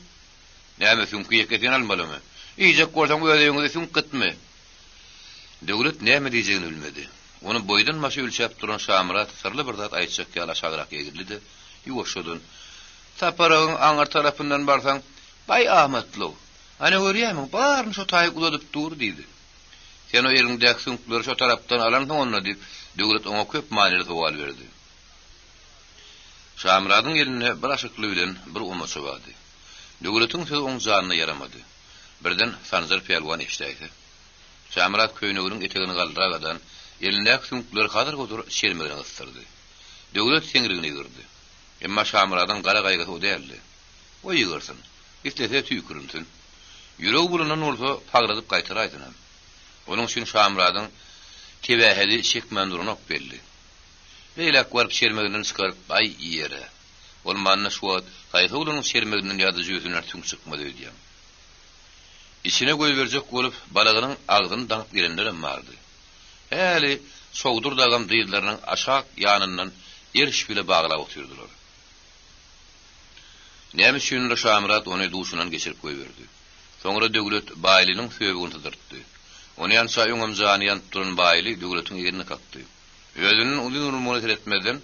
Näme, süňki ýeke sen almalymy? Iýjek bolsaň öz öýüňizde süňk gytmy? Döwlet näme diýjegini bilmedi. Ony boýdan-başa ölçäp duran Şamyrat syrly bir zat aýtjak ýaly aşagrak egildi-de, ýuwaşjadan, Saparagyň aňyr tarapyndan barsaň, baý amatly-ow. Ana görýärmiň, baryny şo taýyk uzadyp dur, diýdi. Sen o eliňdäki süňkleri şo tarapdan alansyň onda, diýip, Döwlet oňa köp manyly sowal berdi. Şamyradyň elinde bir aşykly bilen bir omaça bardy. Döwletiň sözi oň janyna ýaramady. Birden Sanjar pälwan eşidäýse. Şamyrat köýneginiň etegini galdyragadan, elindäki süňkleri hadyr-hudur çelmegine gysdyrdy. Döwlet seňrigini ýygyrdy. Emma Şamyradyň gara gaýgysy o däldi. O ýygyrsyn. Islese tüýkürinsin. Ýüregi bulanan bolsa, pagradyp gaýtaraýsynam. Onuň üçin Şamyradyň tebähedi çekmän duranok belli. Beýläk baryp çelmeginden çykaryp, aý, iýer-ä. Bolmanda şu wagt haýsy oglanyň çelmeginden ýa-da jübüsinden süňk çykmaz öýdýäň. Içine goýberjek bolup, balagynyň agzyny daňyp gelenlerem bardy. Häli Çowdur dagam dyzlarynyň aşak ýanyndan eriş bile baglap otyrdylar. Näme üçindir Şamyrat ony duşundan geçirip goýberdi. Soňra Döwlet Baýlynyň söbügini sydyrtdy. Onýança öňem jany ýanyp duran Baýly Döwletiň egnine kakdy. Özünden uzyn urmagyna seretmezden,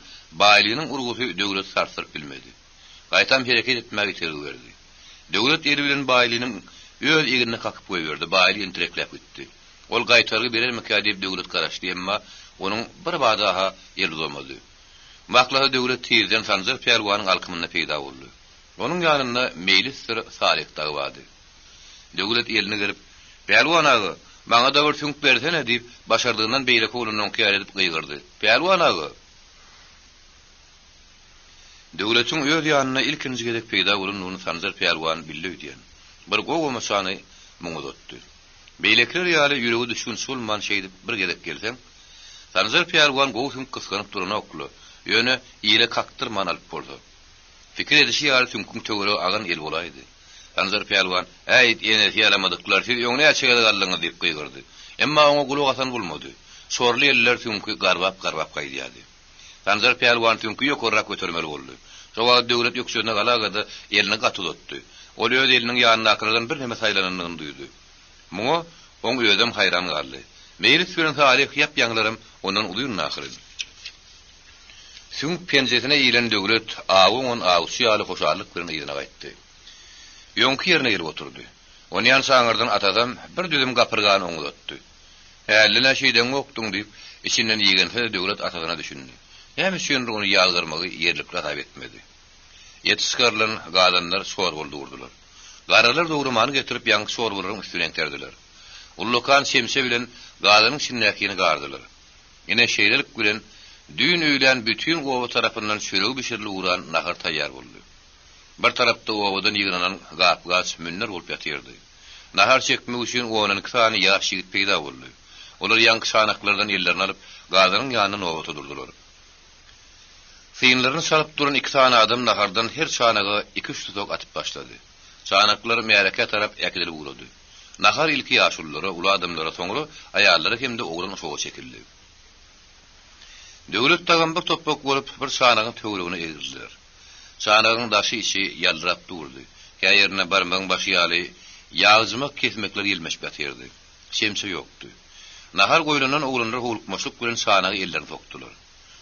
Baýlynyň urgusy Döwleti sarsdyryp bilmedi. Gaýtam hereket etmäge itergi berdi. Döwlet eli bilen Baýlynyň öz egnine kakyp goýberdi, Baýly entirekläp gitdi. Ol gaýtargy berermikä diýip Döwlet garaşdy, emma onuň birbada-ha eli uzamady. Maklasa Döwlet tizden Sanjar pälwanyň alkymynda peýda boldy. Onuň ýanynda Meýlisdir Salyh dagy bardy. Döwlet elini gerip, Pälwan aga, maňa-da bir süňk bersene! diýip, başardygyndan beýleki oglanyňky ýaly edip gygyrdy. Pälwan aga! Döwletiň öz ýanynda ilkinji gezek peýda bolandygyny Sanjar pälwan bildi öýdýän. Bir gow-gomaçany muňa uzatdy. Beýlekiler ýaly ýüregi düşgünç bolman şeýdip bir gezek gelseň, Sanjar pälwan gowy süňk gysganyp duranok-la, ýöne ile kakdyrman alyp bolsa. Pikir edişi ýaly süňküň töweregi agan el bolaýdy. Sanjar pälwan, Äýt, enesi ýaramadyklar, siz öň näçe gezek aldyňyz diýip gygyrdy. Emma oňa gulak asan bolmady. Çorly eller süňki garbap-garbap gaýdýardy. Sanjar pälwan süňki ýokarrak götermeli boldy. Şo wagt Döwlet ökjesine galaga-da elini gaty uzatdy. Ol öz eliniň ýanyndakylardan birneme saýlanandygyny duýdy. Muňa oň özem haýran galdy. Meýlis bilen Salyh ýap-ýaňylaram ondan uzyndy ahyryn. Süňk penjesine ilen Döwlet awy oňan awçy ýaly hoşallyk bilen yzyna gaýtdy. Öňki ýerine gelip oturdy. Onýança aňyrdan atasam bir düzüm gapyrgany oňa uzatdy. Hälden-ä şeýdeňokdyň diýip, içinden igense-de Döwlet atasyna düşündi. Näme üçindir ony ýazgarmagy ýerlikli hasap etmedi. Et çykarylan gazanlar çorbaly durdular. Garrylar dogramany getirip ýaňky çorbalaryň üstüne eňterdiler. Ullakan çemçe bilen gazanyň içindäkini gardylar. Ine, şeýlelik bilen, düýn öýlän bütin oba tarapyndan çöregi bişirilip ugran nahar taýýar boldy. Bir tarapda obadan ýygnanan gap-gaç münder bolup ýatyrdy. Nahar çekmek üçin ondan iki sany ýaş ýigit peýda boldy. Olar ýaňky çanaklardan ellerini alyp, gazanyň ýanynda nobata durdular. Synlaryny çalyp duran iki sany adam nahardan her çanaga iki-üç tutak atyp başlady. Çanaklar märekä tarap äkidilip ugrady. Nahar ilki ýaşululara, uly adamlara, soňra aýallara hem-de oglan-uşaga çekildi. Döwlet dagam bir topbak bolup, bir çanagyň töweregine egrildiler. Çanagyň daşy-içi ýaldyrap durdy. Kä ýerinde barmagyň başy ýaly ýagjymak kesmekler ýelmeşip ýatyrdy. Çemçe ýokdy. Nahar goýlandan oglanlar howlukmaçlyk bilen çanaga ellerini sokdular.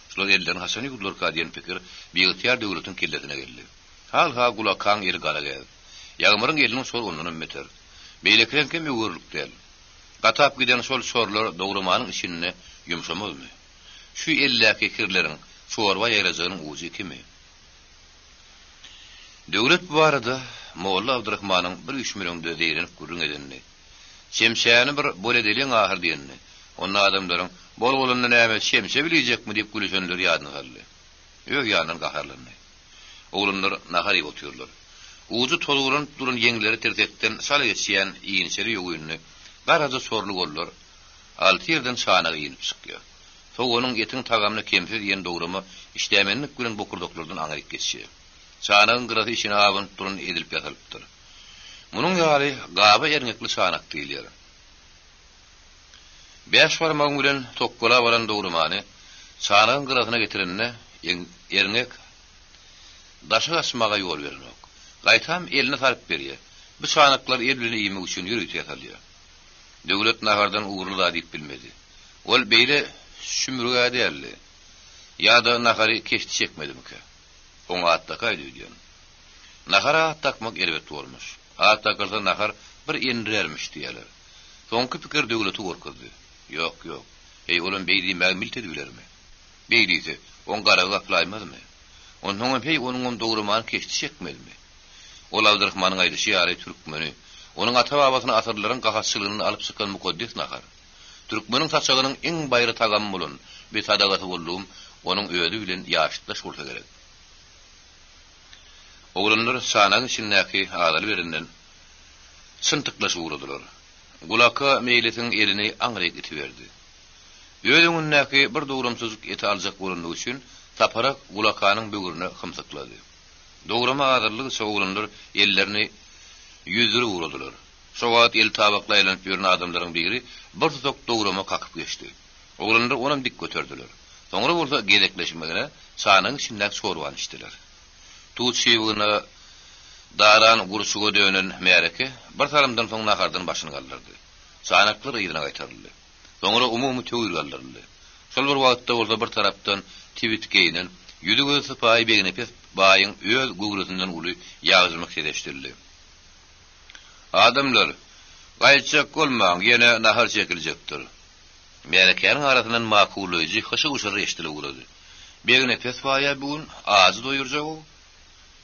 Şular ellerini haçan ýuwdularka diýen pikir biygtyýar Döwletiň kellesine geldi. Hal-ha Gulakaň eli gara gäz. Ýagmyryň eliniň çory ondanam beter. Beýlekileňkem öwerlik däl. Gatap giden şol çorlar dogramanyň içinde ýumşamazmy? Şu eldäki kirleriň çorba ýaýrajagynyň ujy ikimi? Döwlet bu barada molla Abdyrahmanyň bir üýşmeleňde zeýrenip gürrüň edenini, Çemçäni bir bol edeliň ahyr diýenini, onda adamlaryň, Bol bolanda näme, çemçe biläýjekmi diýip gülüşenleri ýadyna saldy. Öz ýanyndan gaharlandy. Oglanlar nahar iýip otyrlar. Ujy tozguranyp duran ýeňleri tirsekden çala geçýän inçeli ýogynly, garaja çorly gollar alty ýerden çanaga inip çykýar. Soganyň, etiň tagamyny kemsiz iýen dograma işdämenlik bilen bokurdaklardan aňryk geçýär. Çanagyň gyrasy içine abanyp duran edilip ýasalypdyr. Munuň ýaly gaba erňekli çanak diýilýär. Bäş barmagyň bilen tokgalap alan dogramany çanagyň gyrasyna getirende, erňek daşa gaçmaga ýol berenok. Gaýtam eline salyp berýär. Bu çanaklar el bilen iýmek üçin ýörite ýasalýar. Döwlet nahardan ugurly zat iýip bilmedi. Ol beýle şümrüg-ä däldi. Ýa-da nahary keşdi çekmedimikä? Oňa at dakaýdy öýdýän. Nahara at dakmak erbet bolmuş. At dakylsa nahar bir endirermiş diýýärler. Soňky pikir Döwleti gorkuzdy. Ýok, ýok. Heý, olam beý diýmäge milt edibilermi? Beý diýse, oň garagy gapylaýmazmy? Onsoňam heý, onuňam dogramany keşdi çekmezmi? Ol Abdyrahmanyň aýdyşy ýaly türkmeni, onuň ata-babasyny asyrlaryň gahatçylygyndan alyp çykan mukaddes nahar. Türkmeniň saçagynyň iň baýry tagamy bolan bi sadagasy boldugym onuň özi bilen ýaşytdaş bolsa gerek. Oglanlar çanagyň içindäki azaly berinden çyntyklaşyp ugradylar. Gulaka Meýlisiň elini aňryk itiberdi. Öz öňündäki bir dogramçajyk eti aljak bolandygy üçin Saparak Gulakanyň böwrüne hymsyklady. Dograma azaldygyça oglanlar ellerini ýüzdürip ugradylar. Şo wagt eli tabakly aýlanyp ýören adamlaryň biri bir tutak dograma kakyp geçdi. Oglanlar onam dik göterdiler. Soňra bolsa gezekleşmegine çanagyň içindäki çorbany içdiler. Tut çybygyna daran gurçuga dönen märeke bir salymdan soň nahardan başyny galdyrdy. Çanaklar yzyna gaýtaryldy. Soňra umumy töwir galdyryldy. Şol bir wagtda bolsa bir tarapdan tibit geýnen, ýüzi-gözi sypaýy Begnepes baýyň öz göwresinden uly ýagjymak sesi eşidildi. Adamlar, gaýtjak bolmaň, ýene nahar çekiljekdir. Märekäniň arasyndan makullaýjy hyşy-wyşyr eşidilip ugrady. Begnepes baýa bu gün ajy doýurjag-ow.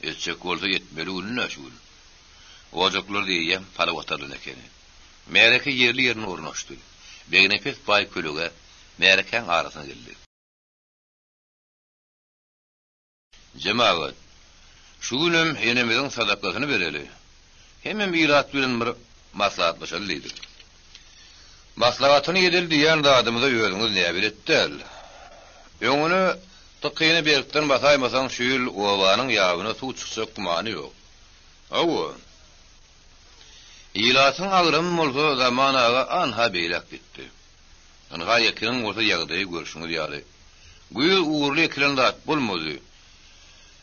Etjek bolsa etmeli gününe şu gün. Ojaklar eýýäm palaw atarylan ekeni. Märeke ýerli-ýerine ornaşdy. Begnepes baý kölegä, märekäň arasyna geldi. Jemagat, şu günem enemiziň sadakasyny bereli. Hemem ilat bilen bir maslahatlaşaly diýdik. Maslahatyny edeli diýýän zadymyza özüňiz näbelet däl. Öňüne tykyny berkden basaýmasaň şu ýyl obanyň ýabyna suw çykjak gümany ýok. Hawa. Ilatyň agramy bolsa Zaman aga anha beýläk gitdi. Ynha ekiniň bolsa ýagdaýy görşüňiz ýaly. Güýz ugurly ekilen zat bolmady.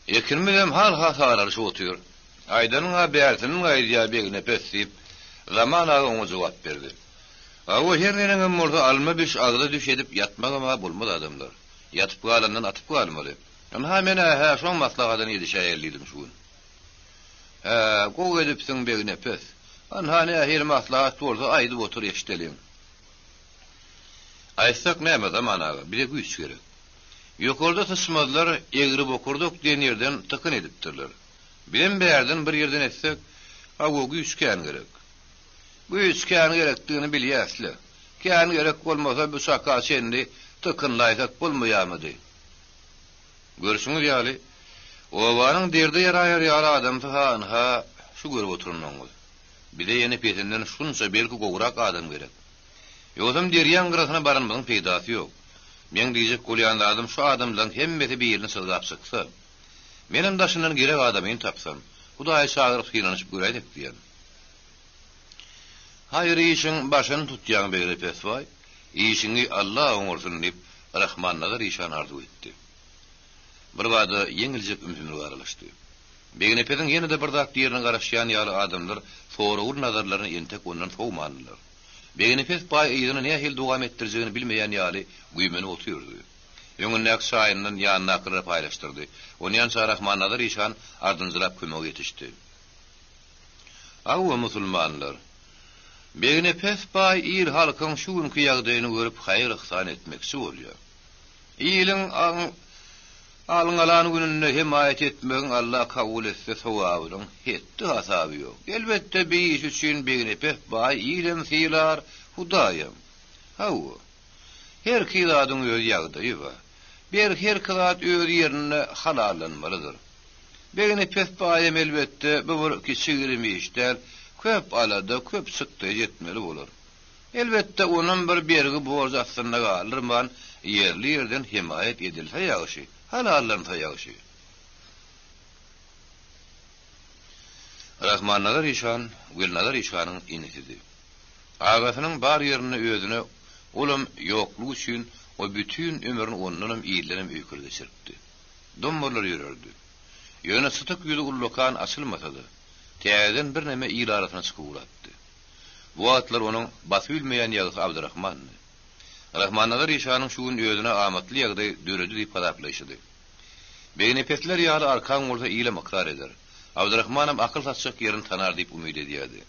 Ekinimizem hal-ha saralyşyp otyr. Aýdanyň-a bärsini gaýdýa Begnepes, diýip, Zaman aga oňa jogap berdi. Hawa, her neneňem bolsa alma biş, agza düş edip ýatmagam-a bolmaz adamlar. Ýatyp galandan atyp galmaly. Ynha men-ä hä şoň maslahatyny edişäýeli diýdim şu gün. Hä, gowy edipsiň Begnepes. Ynha nähili maslahat bolsa aýdyp otur eşideliň. Aýtsak näme Zaman aga, bize güýç gerek. Ýokarda syçmazlar egri bokurdak diýen ýerden tykyn edipdirler. Bizem bärden bir ýerden etsek, hawa güýç kän gerek. Güýç kän gerekdigini bilýäs-le. Kän gerek bolmasa bu çaka çenli tykynlaýsak bolmaýamydy? Görşüňiz ýaly, obanyň derde ýaraýar ýaly adamsy-ha ynha şu görüp oturanyňyz. Bize ýene pesinden şunça, belki gowrak adam gerek. Ýogsam derýaň gyrasyna baranymyzyň peýdasy ýok. Meň diýjek bolýan zadym şu adamlaň hemmesi birini çyzgap çyksa. Menem daşyndan gerek adamyny tapsam, Hudaýy çagyryp synanyşyp göräýsek diýen. Haýyr işiň başyny tutýaň Begnepes baý, işiňi Alla oňarsyn diýip, Rahmannazar işan arzuw etdi. Birbada ýeňiljek ümsümlik aralaşdy. Begnepesiň ýene-de bir zat diýerine garaşýan ýaly adamlar soragly nazarlaryny entek ondan sowmandylar. Begnepes baý yzyny nähili dowam etdirjegini bilmeýän ýaly güýmenip otyrdy. Öňündäki çaýyndan ýanyndakylara paýlaşdyrdy. Onýança Rahmannazar işan ardynjyrap kömege ýetişdi. Hawa, musulmanlar! Begnepes baý il-halkyň şu günki ýagdaýyny görüp haýyr-yhsan etmekçi bolýar. Iliň alňalan gününde hemaýat etmegiň Alla kabul etse sogabynyň hetdi-hasaby ýok. Elbetde, bi iş üçin Begnepes baý ilem sylar, Hudaýam. Hawa, herki zadyň öz ýagdaýy bar. Ber herki zat öz ýerinde halallanmalydyr. Begnepes baýam elbetde bu bir kiçi-girim iş däl, köp alada, köp çykdaýjy etmeli bolar. Elbetde, onam bir bergi-borç astynda galdyrman, ýerli-ýerden hemaýat edilse ýagşy, halallansa ýagşy. Rahmannazar işan Welnazar işanyň inisidi. Agasynyň bar ýerinde özüne olam ýoklugy üçin o bütin ömrüni ondanam ildenem öýkeli geçiripdi. Dommalar ýörerdi. Ýöne çytyk ýüzi ullakan açylmasa-da, täzeden birneme il arasyna çykyp ugrapdy. Bu wagtlar onuň basybilmeýän ýagysy Abdyrahmandy. Rahmannazar işanyň şu gün özüne amatly ýagdaý döredi diýip hasaplaýşydy. Begnepesler ýaly arkan bolsa ilem ykrar eder. Abdyrahmanam akyl satjak ýerini tanar diýip umyt edýärdi.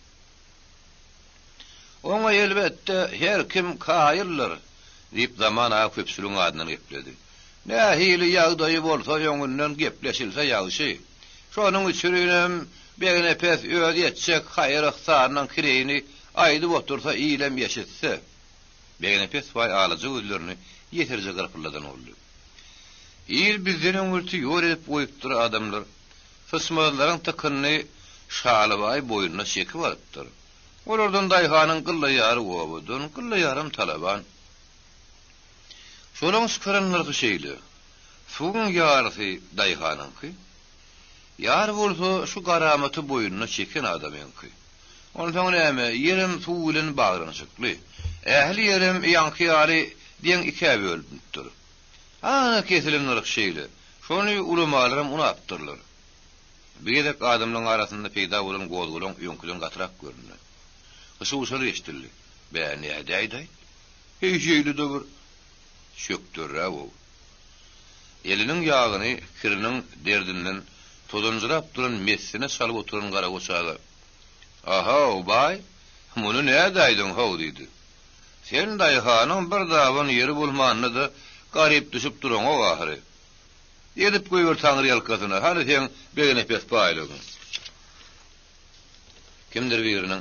Oňa elbetde her kim kaýyldyr, diýip Zaman aga köpçüligiň adyndan gepledi. Nähili ýagdaýy bolsa öňünden gepleşilse ýagşy. Şonuň üçinem Begnepes öz etjek haýyr-yhsanynyň kireýini aýdyp otursa ilem eşitse. Begnepes baý alaja gözlerini ýeserje gyrpyldadan boldy. Il bizden öňürti ýol edip goýupdyr adamlar. Syçmazlaryň tykynyny Şalybaý boýnuna çekip alypdyr. Olardan daýhanyň gylla ýary obadan, gylla ýaram talaban. Şolaň çykaran nyrhy şeýle, suwuň ýarysy daýhanyňky, ýary bolsa şu garamaty boýnuna çeken adamyňky. Onsoň näme, ýerem suw bilen baglanyşykly. Ähli ýerem ýaňky ýaly deň ikä bölünipdir. Ana, kesilen nyrh şeýle. Şony ulamalaram unapdyrlar. Bu gezek adamlaryň arasynda peýda bolan gozgalaň öňküden gatyrak göründi. Hyşy-wyşaly eşidildi. Bä, nädäýdi-aýt? Heý, şeýle-de bir çökderräg-ow. Eliniň ýagyny kiriniň derdinden tozanjyrap duran messine çalyp oturan Garagoç aga, A-how, baý, muny nädäýdiň-how? diýdi. Sen daýhanyň bir daban ýeri bolmanda-da garyp düşüp duraňok ahyry. Edip goýber taňryýalkasyna, hany seň Begenepes baýlygyň? Kimdir biriniň,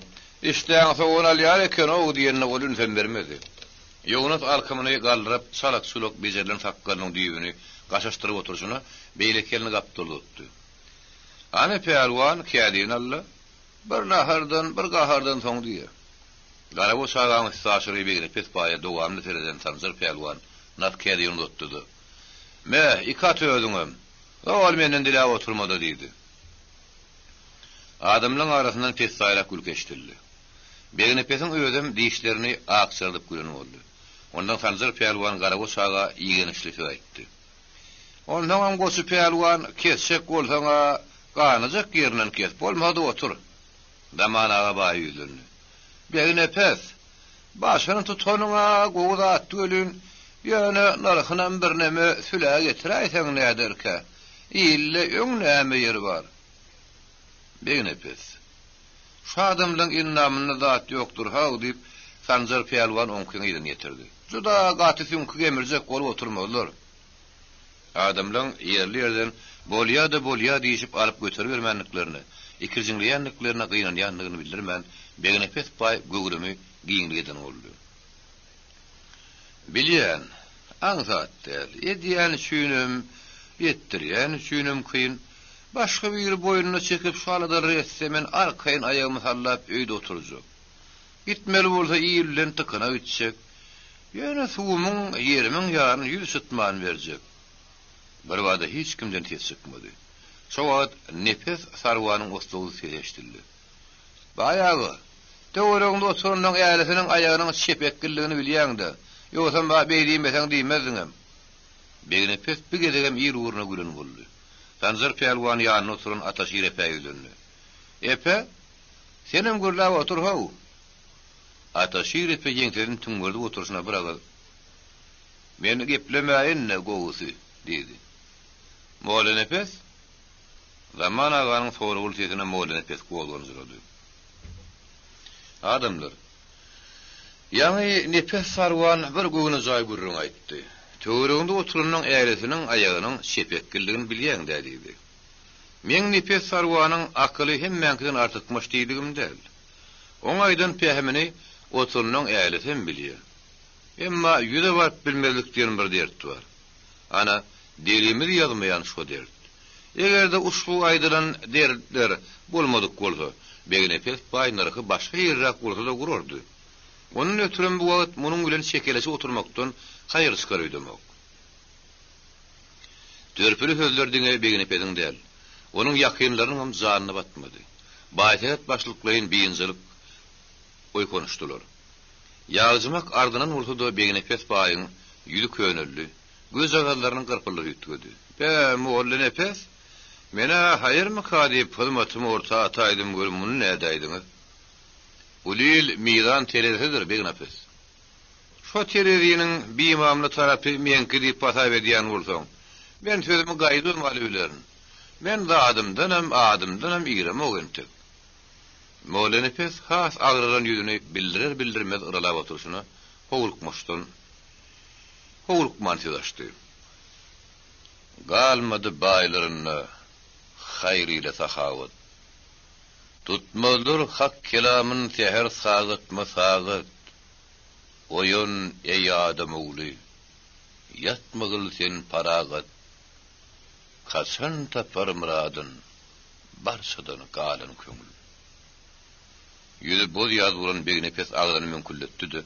Işdäň sogan alýar eken-ow diýenine ol ünsem bermedi. Ýognas alkymyny galdyryp, çalak-çulak bejerilen sakgalynyň düýbüni gaşaşdyryp oturyşyna, beýleki elini gapdalda tutdy. Hany, pälwan, kädini al-da. Bir nahardan, bir gahardan soň diýýär. Garagoç agaň üstaşyry Begnepes baýa dowamly sereden Sanjar pälwan nas kädini uzatdy-da, Me, iki at özüňem. Zowal menden diläp oturma-da diýdi. Adamlaryň arasyndan pessaýrak gülki eşidildi. Begnepesiň özem dişlerini akjardyp gülen boldy. Ondan Sanjar pälwan Garagoç aga igençli söz aýtdy. Onsoňam Goçy pälwan, kesjek bolsaň-a, ganajak ýerinden kes, bolmasa-da otur. Zaman aga baýa ýüzlendi. Begnepes, başyny tutanyň-a gowy zat welin, ýöne nyrhynam birneme sülä getiräýseň näderkä? Ilde öň näme ýeri bar? Begnepes. Şu adamlaň endamynda zat ýokdur-haw, diýip, Sanjar pälwan oňkyň yzyny ýetirdi. Juda gaty süňki gemirjek bolup oturmazlar. Adamlaň ýerli-ýerden bolýa-da bolýa diýşip alyp göteribermändiklerine, ikirjiňleýändiklerine gynanýandygyny bildirmän, Begnepes baý göwrümi giňlik eden boldy. Bilýän, aňsat däl. Edýän üçinem, etdirýän üçinem kyn. Başga biri boýnuna çekip şu aladalary etse, men arkaýyn aýagymy sallap öýde oturjak. Gitmeli bolsa il bilen tykyna gitjek. Ýöne suwumyň, ýerimiň ýaryny ýüz çytman berjek. Birbada hiç kimden ses çykmady. Şo wagt Nepes sarwanyň oslagly sesi eşidildi. Baý aga! Töweregiňde oturanlaň älisiniň aýagynyň çepekgilligini bilýäň-dä. Ýogsam ba beý diýmeseň diýmezdiňem. Begnepes bu gezegem il ugruna gülen boldy. Sanjar pälwan ýanynda oturan Ataşir epä ýüzlendi. Epe, senem gürläp otur-how! Ataşir epe ýeňsesini tüňňerdip oturyşyna bir agyz, Men geplemäýin-dä gowusy, diýdi. Mollanepes? Zaman aganyň soragly sesine Mollanepes gozganjyrady. Adamlar, ýaňy Nepes sarwan bir göwnejaý gürrüň aýtdy. Töwereginde oturanyň älisiniň aýagynyň çepekgilligini bilýäň-dä diýdi. Meň Nepes sarwanyň akyly hemmäňkiden artykmaç diýdigim däl. Oň aýdan pähimini oturanyň älisem bilýär. Emma ýüze baryp bilmezlik diýen bir dert bar. Ana, derimiz ýazmaýan şo dert. Eger-de uşbu aýdylan dertler bolmadyk bolsa, Begnepes baý nyrhy başga ýerräk bolsa-da gurardy. Ondan ötürem bu wagt munuň bilen çekeleşip oturmakdan haýyr çykar öýdemok. Törpüli sözler diňe Begnepesiň däl, onuň ýakynlarynyňam janyna batmady. Baýsähet başlyklaýyn biynjalyk oýkanyşdylar. Ýagjymak ardynan bolsa-da Begnepes baýyň ýüzi köneldi. Gözjagazlarynyň gyrpyldygy üýtgedi. Bä, Mollanepes, men-ä haýyrmyka diýip hyzmatymy orta ataýdym weli muny nädäýdiňiz? Ulil mizan terezisidir, Begnepes. Şo tereziniň bimamla tarapy meňki diýip hasap edýän bolsaň, men sözümi gaýdybam alybilerin. Men zadymdanam, adymdanam iremok entek. Mollanepes has agralan ýüzüni bildirer-bildirmez yralap oturyşyna howlukmaçdan howlukman söz açdy. Galmady baýlarynda haýyr ile sahawat. Tutmazlar Hak kelamyn säher sagatma-sagat. Oýan, eý adam ogly, ýatmagyl sen paragat. Haçan tapar myradyn barçadan galan köňül. Ýüzi boz-ýaz bolan Begnepes agzyny müňkülletdi-de,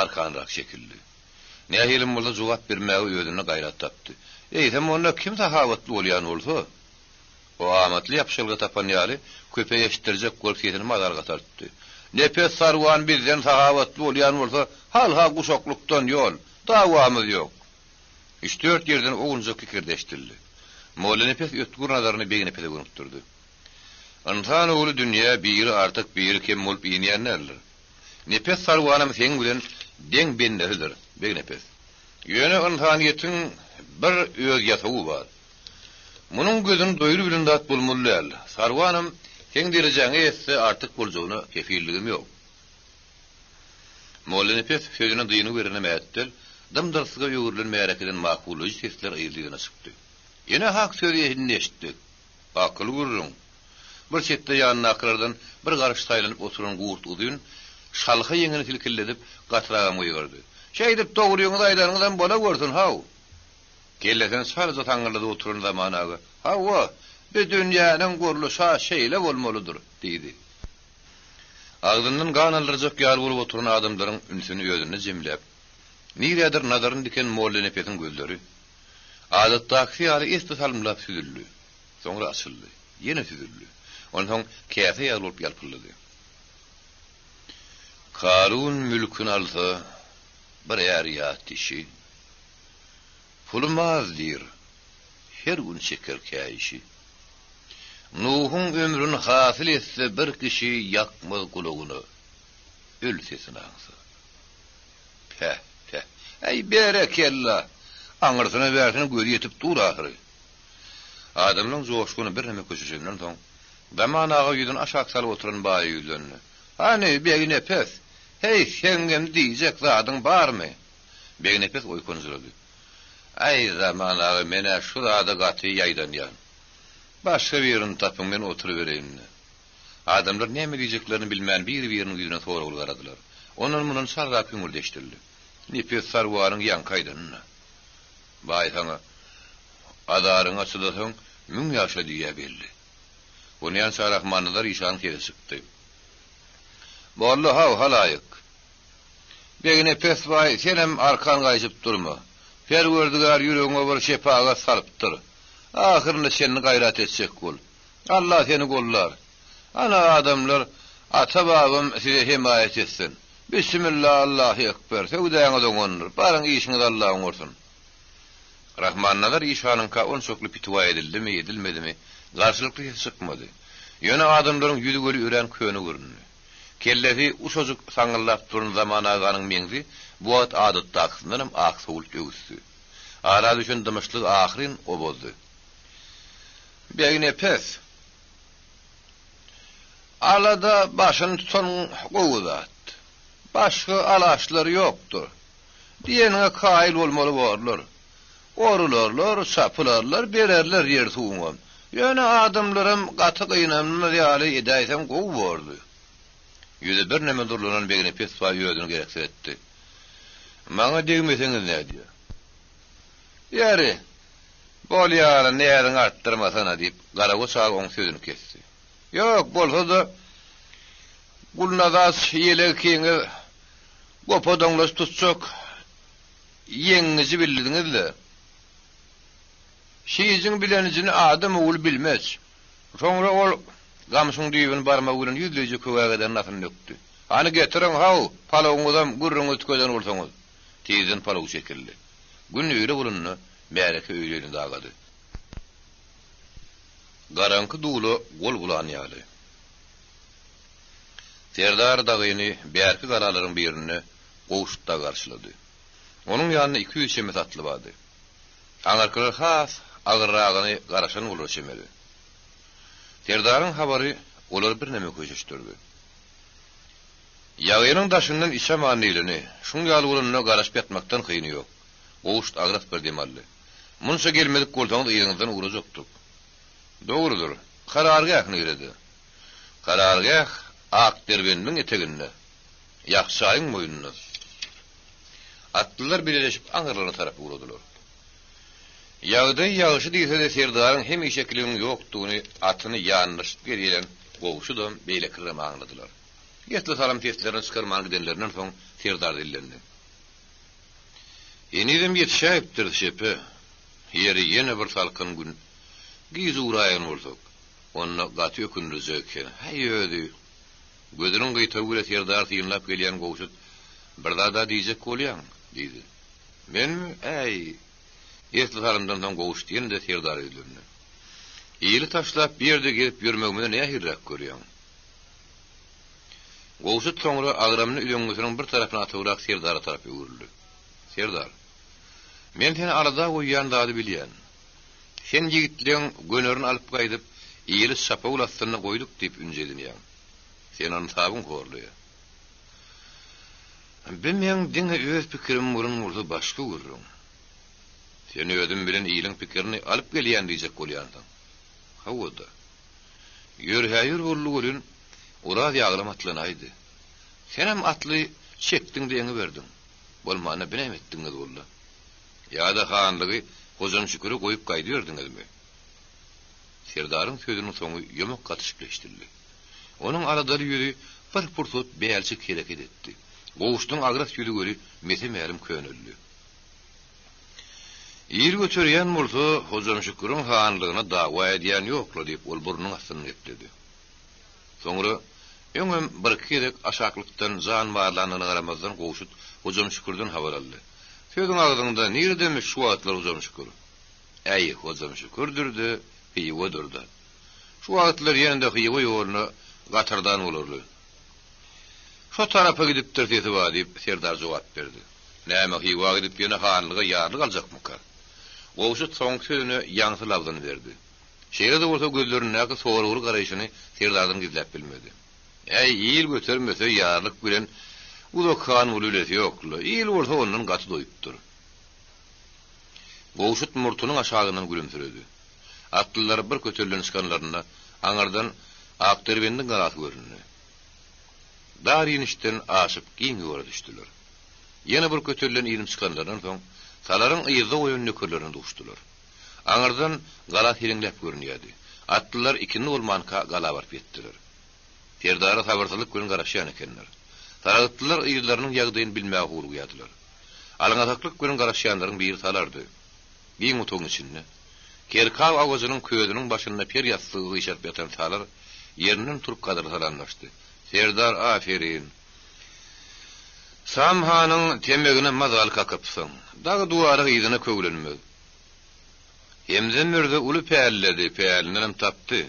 arkanrak çekildi. Nähilem bolsa jogap bermäge özünde gaýrat tapdy. Eýsem onda kim sahawatly bolýan bolsa? O amatly ýapyşalga tapan ýaly, köpe eşitdirjek bolup sesini mazaly gataltdy. Nepes sarwan bizden sahawatly bolýan bolsa, hal-ha guşaklykdan ýol, dawamyz ýok. Üç-dört ýerden owunjak kikirdi eşidildi. Mollanepes ötgür nazaryny Begnepese gönükdirdi. Ynsan ogly dünýä biri artyk, biri kem bolup inýän däldir. Nepes sarwanam seň bilen deň bendesidir, Begnepes. Ýöne ynsanyýetiň bir öz ýasawy bar. Munuň gözüni doýrubilen zat bolmaly däl. Sarwanam seň derejäňe ýetse artyk boljagyna kepilligim ýok. Mollanepes sözüne dyngy berene mähetdel, dym-dyrslyga öwrülen märekeden makullaýjy sesler yzly-yzyna çykdy. Ýene hak sözi indi eşitdik. Akyl gürrüň. Bir çetde ýanyndakylardan bir garyş saýlanyp oturan Gurt uzyn şalha ýeňini silkildedip, gatyragam gygyrdy. Şeýdip dogryňyzy aýdanyňyzam bola görsün, haw! Kellesini çalaja saňňyldadyp oturan Zaman aga, Hawa, bi dünýäniň gurluşy-a şeýle bolmalydyr, diýdi. Agzyndan gan aldyrjak ýaly bolup oturan adamlaryň ünsüni özünde jemläp, nirädir nazaryny diken Mollanepesiň gözleri, adatdakysy ýaly esli salymlap süzüldi. Soňra açyldy. Ýene süzüldi. Onsoň käse ýaly bolup ýalpyldady. Karun mülküni alsa, bir är ýa dişi, Pulum az diýr, her gün çeker käýişi. Nuhuň ömrün hasyl etse bir kişi Ýakmaz gulagyna öl sesini aňsa. Päh, päh. Äý, berekella! Aňyrsyna-bärsine gözi ýetip dur ahyry. Adamlaryň joşguny birneme köşeşenden soň, Zaman aga ýüzüni aşak salyp oturan baýa ýüzlendi. Hany, Begnepes, heý, seňňem diýjek zadyň barmy? Begnepes oýkanjyrady. Äý, Zaman aga, men-ä şu zada gaty ýaýdanýan. Başga birini tapyň, men oturybereýin-le. Adamlar näme diýjeklerini bilmän bir-biriniň ýüzüne soragly garadylar. Ondan-mundan çarrak hüňürdi eşidildi. Nepes sarwaryň ýaňky aýdanyna. Baý saňa, azaryňa çydasaň, müň ýaşa diýýä belli. Onýança Rahmannazar işanyň sesi çykdy. Boldy haw, halaýyk. Begnepes baý, senem arkan gaýşyp durma. Perwerdigär ýüregiňe bir şepagat salypdyr. Ahyryna çenli gaýrat etjek bol. Alla seni gollar. Ana, adamlar. Ata-babam size hemaýat etsin. Bissimilla Allahy ekber, söwdaňyz oňandyr, baryň işiňiz Alla oňarsyn. Rahmannazar işanyňka onçakly pitiwa edildimi, edilmedimi, garşylykly ses çykmady. Ýöne adamlaryň ýüzi-göli örän köne göründi. Kellesi uşajyk saňňyldap duran Zaman aganyň meňzi bu wagt adatdakysyndanam aksowult öwüsdi. Ara düşen dymyşlygy ahyryn o bozdy. Begnepes! Alada başyny tutan gowy zat. Başga alaçlary ýokdur. Diýeniňe kaýyl bolmaly borlar. Orularlar, çapylarlar, bererler ýer-suwuňam. Ýöne adamlaram gaty gynanmaz ýaly edäýseň gowy bordy. Ýüzi birneme durlanan Begnepes baý özüni gereksiz etdi. Maňa degmeseňiz nädýä? Ýeri, bolýar-a, näziňi artdyrmasana, diýip, Garagoç aga oň sözüni kesdi. Ýok, bolsa-da, Gulnazaç ýelek ikiňiz gopa-doňlaç tutjak ýeňňiji bildiňiz-le. Şijiň bilenijini adam ogly bilmez. Soňra ol gamşyň düýbüni barmagy bilen ýüzleýje köwägeden nasyny dökdi. Hany getiriň, haw, palawyňyzam, gürrüňizi tükeden bolsaňyz. Tizden palaw çekildi. Gün öýle bolanda, märeke öýli-öýüne dagady. Garaňky dula gol bulan ýaly. Serdar dagyny bärki galalaryň birinde Gowşut dagy garşylady. Onuň ýanynda 200 çemesi atly bardy. Aňyrkylar has agyrragyny garaşan bolara çemeli. Serdaryň habary olary birneme köşeşdirdi. Ýagynyň daşyndan iç aman diýleni, şuň ýaly bolanda garaşyp ýatmakdan kyny ýok. Gowşut agras bir dem aldy. Munça gelmedik bolsaňyz yzyňyzdan ugrajakdyk. Dogrudyr. Karargäh nirede? Karargäh Akderbendiň eteginde. Ýakçaýyň boýunda. Atlylar bileleşip aňyrlaryna tarap ugradylar. Ýagdaý ýagşy diýse-de serdaryň hemişekiliginiň ýokdugyny atyny ýanlaşyp gelýän Gowşudam, beýlekilerem aňladylar. Esli salym seslerini çykarman gidenlerinden soň serdar dillendi. Henizem ýetişäýipdiris, şepe. Ýeri ýene bir salkyn gün giç ugraýan bolsak, onda gaty ökündirjek eken. Häý, özi! Gözüniň gyýtagy bile serdary synlap gelýän Gowşut, Bir zad-a diýjek bolýaň? diýdi. Menmi? Äý! Esli salymdan soň Gowşut ýene-de serdara ýüzlendi. Ili taşlap bu ýerde gezip ýörmegimizi nähiliräk görýäň? Gowşut soňra agramly üzeňňisiniň bir tarapyny atybrak serdara tarap öwrüldi. Serdar, men seni alada goýýan zady bilýän. Sen ýigitleň gönerini alyp gaýdyp, ili çapawul astynda goýduk diýip ünji edinýäň. Seni ynsabyň horlaýar. Bi meň diňe öz pikirim bolan bolsa başga gürrüň. Sen özüm bilen iliň pikirini alyp gelýän diýjek bolýansyň. Hawa-da. Ýör-hä-ýör boldy welin, Oraz ýaglam atlanaýdy. Senem atly çekdiň-de eňiberdiň. Bolmanda bi näme etdiňiz walla? Ýa-da hanlygy Hojamşüküre goýup gaýdyberdiňizmi? Serdaryň sözüniň soňy ýomak gatyşyp eşidildi. Onuň aladaly ýüzi bir pursat bälçik hereket etdi. Gowşudyň agras ýüzi göri mese-mälim köneldi. Il göterýän bolsa, Hojamşüküriň hanlygyna dawa edýän ýok-la diýip, ol burnunyň astyndan gepledi. Soňra, öňem birki gezek aşaklykdan jan barlandygyna garamazdan Gowşut Hojamşükürden habar aldy. Sözüň agzyňda, niredemiş şu wagtlar Hojamşükür? Äý, Hojamşükürdür-de, Hywadyr-da. Şu wagtlar ýene-de Hywa ýoluna gatyrdan bolarly. Şo tarapa gidipdir sesi bar, diýip, serdar jogap berdi. Näme, Hywa gidip ýene hanlyga ýarlyk aljakmyka? Gowşut soňky sözüne ýaňsy labzyny berdi. Şeýle-de bolsa gözlerindäki soragly garaýşyny serdardan gizläp bilmedi. Äý, il götermese ýarlyk bilen uzak han bolubilesi ýok-la. Il bolsa ondan gaty doýupdyr. Gowşut murtunyň aşagyndan gülümsiredi. Atlylar bir kötelden çykanlarynda aňyrdan Akderbendiň galasy göründi. Dar inişden aşyp giň ýola düşdüler. Ýene bir kötelden inip çykanlaryndan soň, Salaryň yzda goýan nökerlerine duşdular. Aňyrdan gala seleňläp görünýärdi. Atlylar ikindi bolmanka gala baryp ýetdiler. Serdara sabyrsyzlyk bilen garaşýan ekenler. Saragtlylar yzlarynyň ýagdaýyny bilmäge howlugýardylar. Alňasaklyk bilen garaşýanlaryň biri Salardy. Giň otagyň içinde, kerkaw agajynyň közüniň başynda per ýassygy gyşaryp ýatan Salar ýerinden turup gadyrly salamlaşdy. Serdar aferin. Sam hanyň temegine mazaly kakypsyň. Dagy duwara yzyna köwlenmez. Hemze mürze uly pälledi, pälindenem tapdy.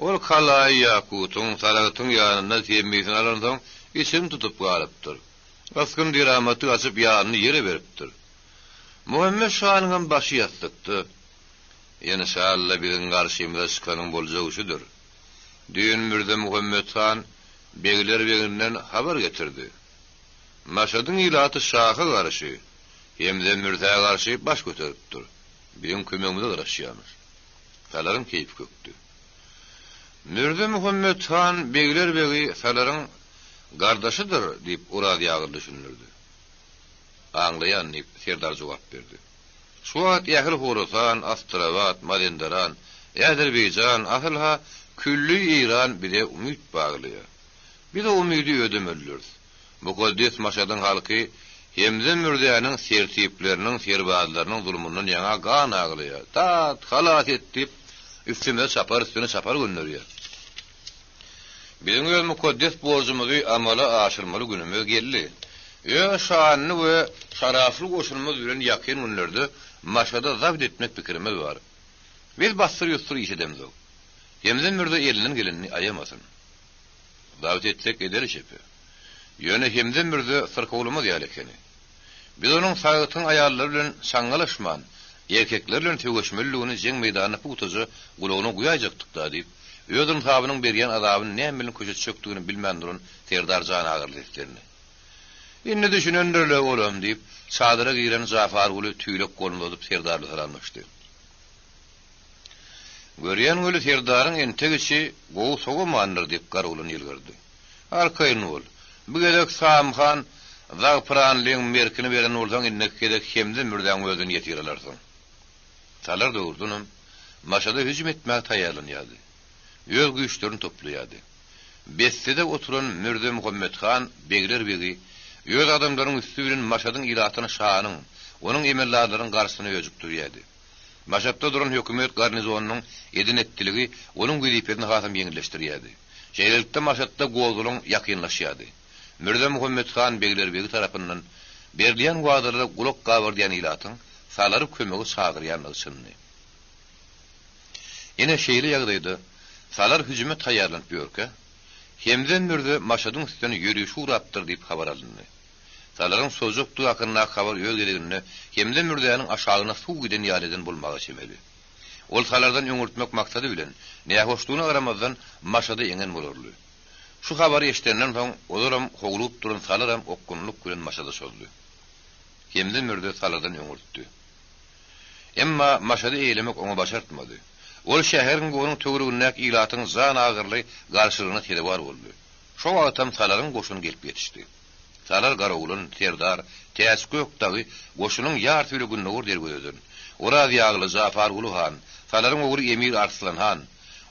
Ol Kalaýy Ýakutyň, Saragtyň ýanynda temmisini alansoň, içini tutup galypdyr. Ysgyn-deramaty gaçyp ýanyny ýere beripdir. Muhammet şanyňam başy ýassykda. Enşalla biziň garşymyza çykanyň boljagy şüdür. Düýn Mürze Muhammet han begler beginden habar getirdi. Maşadyň ilaty şaha garşy, Hemze mürzä garşy baş göteripdir. Biziň kömegimize garaşýarmyş. Salaryň keýpi kökdi. Mürze Muhammet han begler begi Salaryň gardaşydyr, diýip, Oraz ýagyr düşündirdi. Aňlaýan, diýip, serdar jogap berdi. Şu wagt ähli Horasan, Astrabat, Mazenderan, Äzerbeýjan, asyl-ha külli Eýran bize umyt baglaýar. Biz o umydy ödemelidiris. Mukaddes Maşadyň halky Hemze mürzäniň sertipleriniň, serbazlarynyň zulmundan ýaňa gan aglaýar. Dat, halas et diýip, üstümize çapar üstüne çapar gönderýär. Biziň öz mukaddes borjumyzy amala aşyrmaly günümiz geldi. Öz şanly we şarafly goşunymyz bilen ýakyn günlerde Maşada zabt etmek pikirimiz bar. Biz bassyr-ýussur iş edemzok. Hemze mürze elinden gelenini aýamasyn. Zabt etsek ederis şepe. Ýöne Hemze mürze syrkawlamaz ýaly ekeni. Biz onuň Sagytyň aýallary bilen çaňňalaşman, erkekler bilen söweşmelidigini jeň meýdanynda pugtaja gulagyna guýaýjakdyk-da, diýip, öz ynsabynyň berýän azabyny näme bilen köşetjekdigini bilmän duran serdar janagyryly seslendi. Indi düşünendir-le olam, diýip, çadyra giren Jafarguly tüýlek goluny uzadyp serdar bilen salamlaşdy. Görýän weli serdaryň entek içi gowy sowamandyr, diýip, Garagulun ýylgyrdy. Arkaýyn bol. Bu gezek Sam han Zagpyranlyň merkini beren bolsaň, indiki gezek Hemze mürzäň özüni ýesir alarsyň. Salar dogrudanam, Maşada hüjüm etmäge taýýarlanýardy. Öz güýçlerini toplaýardy. Bessede oturan Mürze Muhammet han begler begi öz adamlarynyň üsti bilen Maşadyň ilatyny şanyň, onuň emeldarlarynyň garşysyna öjükdirýärdi. Maşatda duran hökümet garnizonynyň eden-etdiligi onuň wezipesini hasam ýeňilleşdirýärdi. Şeýlelikde Maşatda gozgalaň ýakynlaşýardy. Mürze Muhammet han beglerbegi tarapyndan berilýän wadalara gulak gabardýan ilatyň Salary kömege çagyrýandygy çyndy. Ine şeýle ýagdaýda Salar hüjüme taýýarlanyp ýörkä, Hemze mürze Maşadyň üstüne ýöriş ugrapdyr diýip habar alyndy. Salaryň sozjakdygy hakyndaky habar öz gezeginde Hemze mürzäniň aşagyna suw giden ýaly eden bolmaga çemeli. Ol Salardan öňürtmek maksady bilen, nähoşlugyna garamazdan Maşada eňen bolarly. Şu habary eşidenden soň, ozalam howlugyp duran Salaram okgunlyk bilen Maşada çozdy. Hemze mürze Salardan öňürtdi. Emma Maşady eýelemek oňa başartmady. Ol şäheriň we onuň töweregindäki ilatyň jan agyrly garşylygyna sezewar boldy. Şo wagtam Salaryň goşuny gelip ýetişdi. Salar Garagulun, serdar, Täç Gök dagy goşunyň ýarysy bile gündogar derwezeden, Oraz Ýagly, Jafarguly han, Salaryň ogly Emir Arslan han,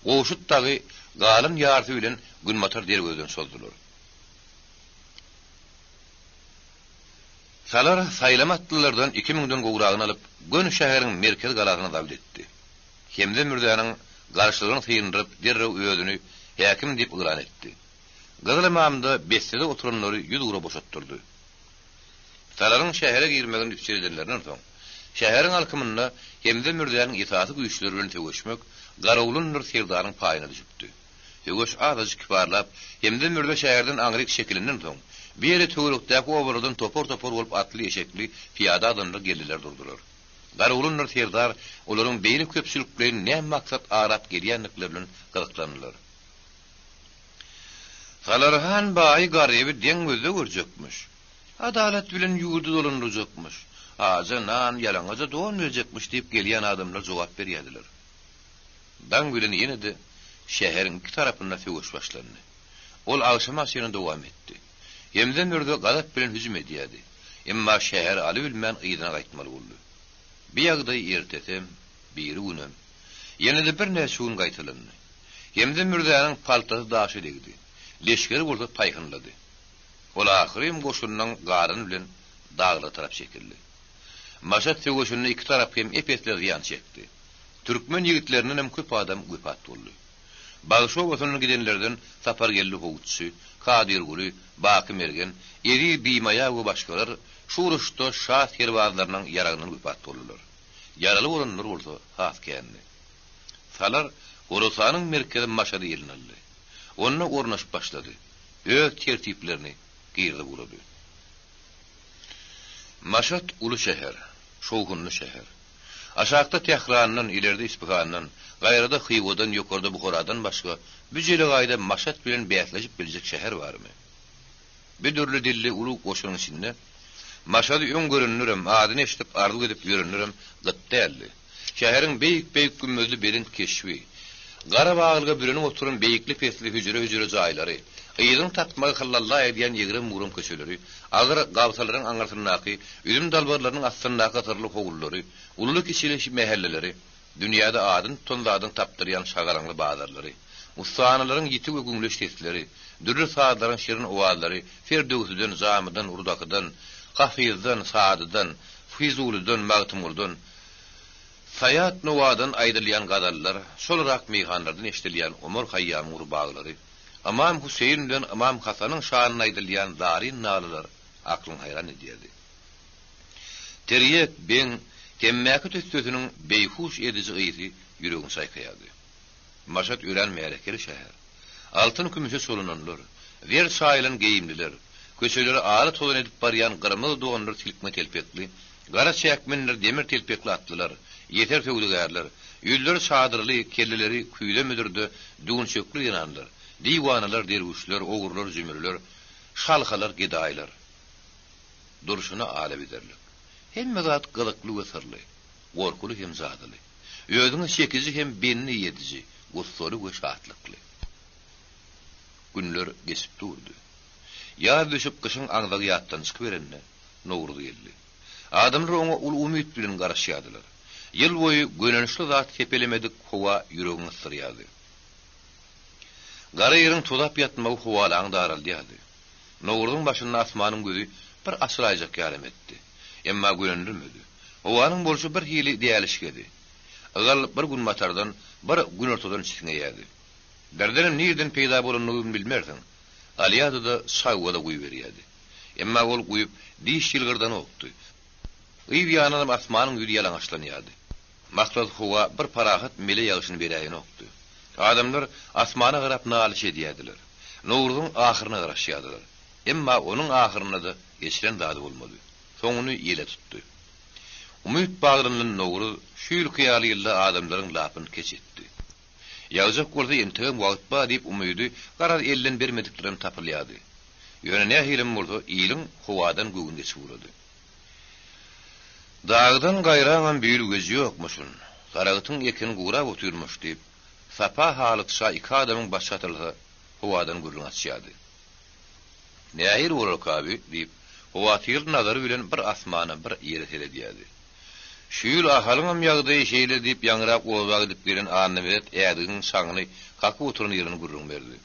Gowşut dagy galan ýarysy bilen günbatar derwezeden çozdular. Salar saýlama atlylardan iki müňden gowragyny alyp, göni şäheriň merkezi galasyna zabt etdi. Hemze mürzäniň garşylygyny syndyryp, derrew özüni häkim diýip yglan etdi. Gyzylamamda bessede oturanlary ýüzugra boşatdyrdy. Salaryň şähere girmegini üpjün edenlerinden soň, şäheriň alkymynda Hemze mürzäniň esasy güýçleri bilen söweşmek Garagulundyr serdaryň paýyna düşüpdi. Söweş azajyk kibarlap, Hemze mürze şäherden aňryk çekilenden soň, bu ýere töwerekdäki obalardan topar-topar bolup atly-eşekli, pyýada adamlar geldiler durdular. Garagulundyr serdar olaryň beýle köpçülikleýin näme maksat arap gelýändikleri bilen gyzyklandylar. Salarhan baýy garyby deň gözde görjekmiş. Adalat bilen ýurdy dolandyrjakmyş. Aja nan, ýalaňaja don berjekmiş diýip gelýän adamlar jogap berýärdiler. Daň bilen ýene-de şäheriň iki tarapynda söweş başlandy. Ol agşama çenli dowam etdi. Hemze mürze gazap bilen hüjüm edýärdi. Emma şäheri alybilmän yzyna gaýtmaly boldy. Bu ýagdaý ertesem, birigünem, ýene-de birnäçe gün gaýtalandy. Hemze mürzäniň paltasy daşa degdi, leşgeri bolsa paýhynlady. Ol ahyrym goşunynyň galany bilen daglara tarap çekildi. Maşat söweşinde iki tarap hem ep-esli zyýan çekdi. Türkmen ýigitlerindenem köp adam wepat boldy. Bagşy obasyndan gidenlerden Sapargeldi howutçy, Kadyrguly, Baky Mergen, Eziz Bimaýa we başgalar şu uruşda şa serbazlarynyň ýaragyndan wepat boldular. Ýaraly bolanlar bolsa has kändi. Salar Horasanyň merkezi Maşady eline aldy. Onda ornaşyp başlady. Öz tertiplerini girizip ugrady. Maşat uly şäher, şowhunly şäher. Aşakda Tährandan, ileride Ispyhandan, gaýrada Hywadan, ýokarda Buharadan başga bu jelegaýda Maşat bilen bäsleşip biljek şäher barmy? Bu dürli dilli uly goşunyň içinde Maşady öň görenlerem, adyny eşidip arzuw edip ýörenlerem gyt däldi. Şäheriň beýik-beýik gümmezli belent keşbi, gara baglyga bürenip oturan beýikli-pesli hüjre-hüjre jaýlary, yzyny tapmagy hyllalla edýän egrem-bugram köçeleri, agyr gabsalaryň aňyrsyndaky, üzüm dalbarlarynyň astyndaky syrly howlulary, ululy-kiçili mähelleleri, dünýäde adyny tutan zadyň tapdyrýan şagalaňly bazarlary, ussahanalaryň ýiti we güňleç sesleri, dürli sazlaryň şirin owazlary Ferdöwsüden, Jamydan, Rudakydan, Hafyzdan, Sadydan, Fizulydan, Magtymgulydan, Saýat Nowadan aýdylýan gazallar, şolrak meýhanlardan eşidilýän Omar Haýýamyň rubaglary, Ymam Hüseýin bilen Ymam Hasanyň şanyna aýdylýan zaryn nalalar aklyňy haýran edýärdi. Terýek, beň, temmäki tüssesiniň beýhuş ediji ysy ýüregiňi çaýkaýardy. Maşat örän märekeli şäher. Altyn-kümüşe çolananlar, zer çaýylan geýimliler, köçeleri ala tozan edip barýan gyrmyzy donlar silkme telpekli, gara çäkmenler demir telpekli atlylar, ýeser söwdagärler, ýüzleri çadyrly, kelleleri küýze-müdürde düwünçekli zenanlar, diwanalar, derwüşler, ogrular, jümrüler, şalhalar, gedaýlar. Durşuna alabederlik. Hemme zat gyzykly we syrly, gorkuly hem jadyly. Özüňe çekiji hem bendi ediji, gussaly we şatlykly. Günler geçip durdy. Ýaz düşüp, gyşyň aňzagy ýatdan çykyberende, Nowruz geldi. Adamlar oňa uly umyt bilen garaşýardylar. Ýyl boýy gönençli zat sepelemedik howa ýüregiňi ysdyrýardy. Gara ýeriň tozap ýatmagy howalaňy daraldýardy. Nowruzyň başynda asmanyň gözi bir açylaýjak ýalam etdi. Emma gönendirmedi. Howanyň bolşy bir hili dälişgedi. Ygal bir günbatardan, bir günortadan çisňeýärdi. Birdenem nirden peýda bolanyny bilmersiň. Alýady-da çagba-da guýuberýärdi. Emma ol guýup, diş ýylgyrdanokdy. Yz ýanynam asmanyň ýüzi ýalaňaçlanýardy. Mahlasy howa bir parahat mele ýagyşyny beräýenokdy. Adamlar asmana garap nalyş edýärdiler. Nowruzyň ahyryna garaşýardylar. Emma onuň ahyrynda-da geçiren zady bolmady. Soňuny ýele tutdy. Umyt baglanylan Nowruz şu ýylky ýaly ýylda adamlaryň lapyny keç etdi. Ýagjak bolsa entegem wagt bar diýip umydy garaz elden bermediklerem tapylýardy. Ýöne nähilem bolsa iliň howadan göwni geçip ugrady. Dagdan gaýraňam bir güji ýokmuşyn. Saragtyň ekini gurap otyrmyş diýip, Sapa halykça iki adamyň başy çatylsa howadan gürrüň açýardy. Nähili bolarka bi? diýip, howatyrly nazary bilen bir asmana, bir ýere seredýärdi. Şu ýyl Ahalyňam ýagdaýy şeýle diýip, ýaňyrak oba gidip gelen Annameret ädigiň çaňyny kakyp oturan ýerini gürrüň berdi.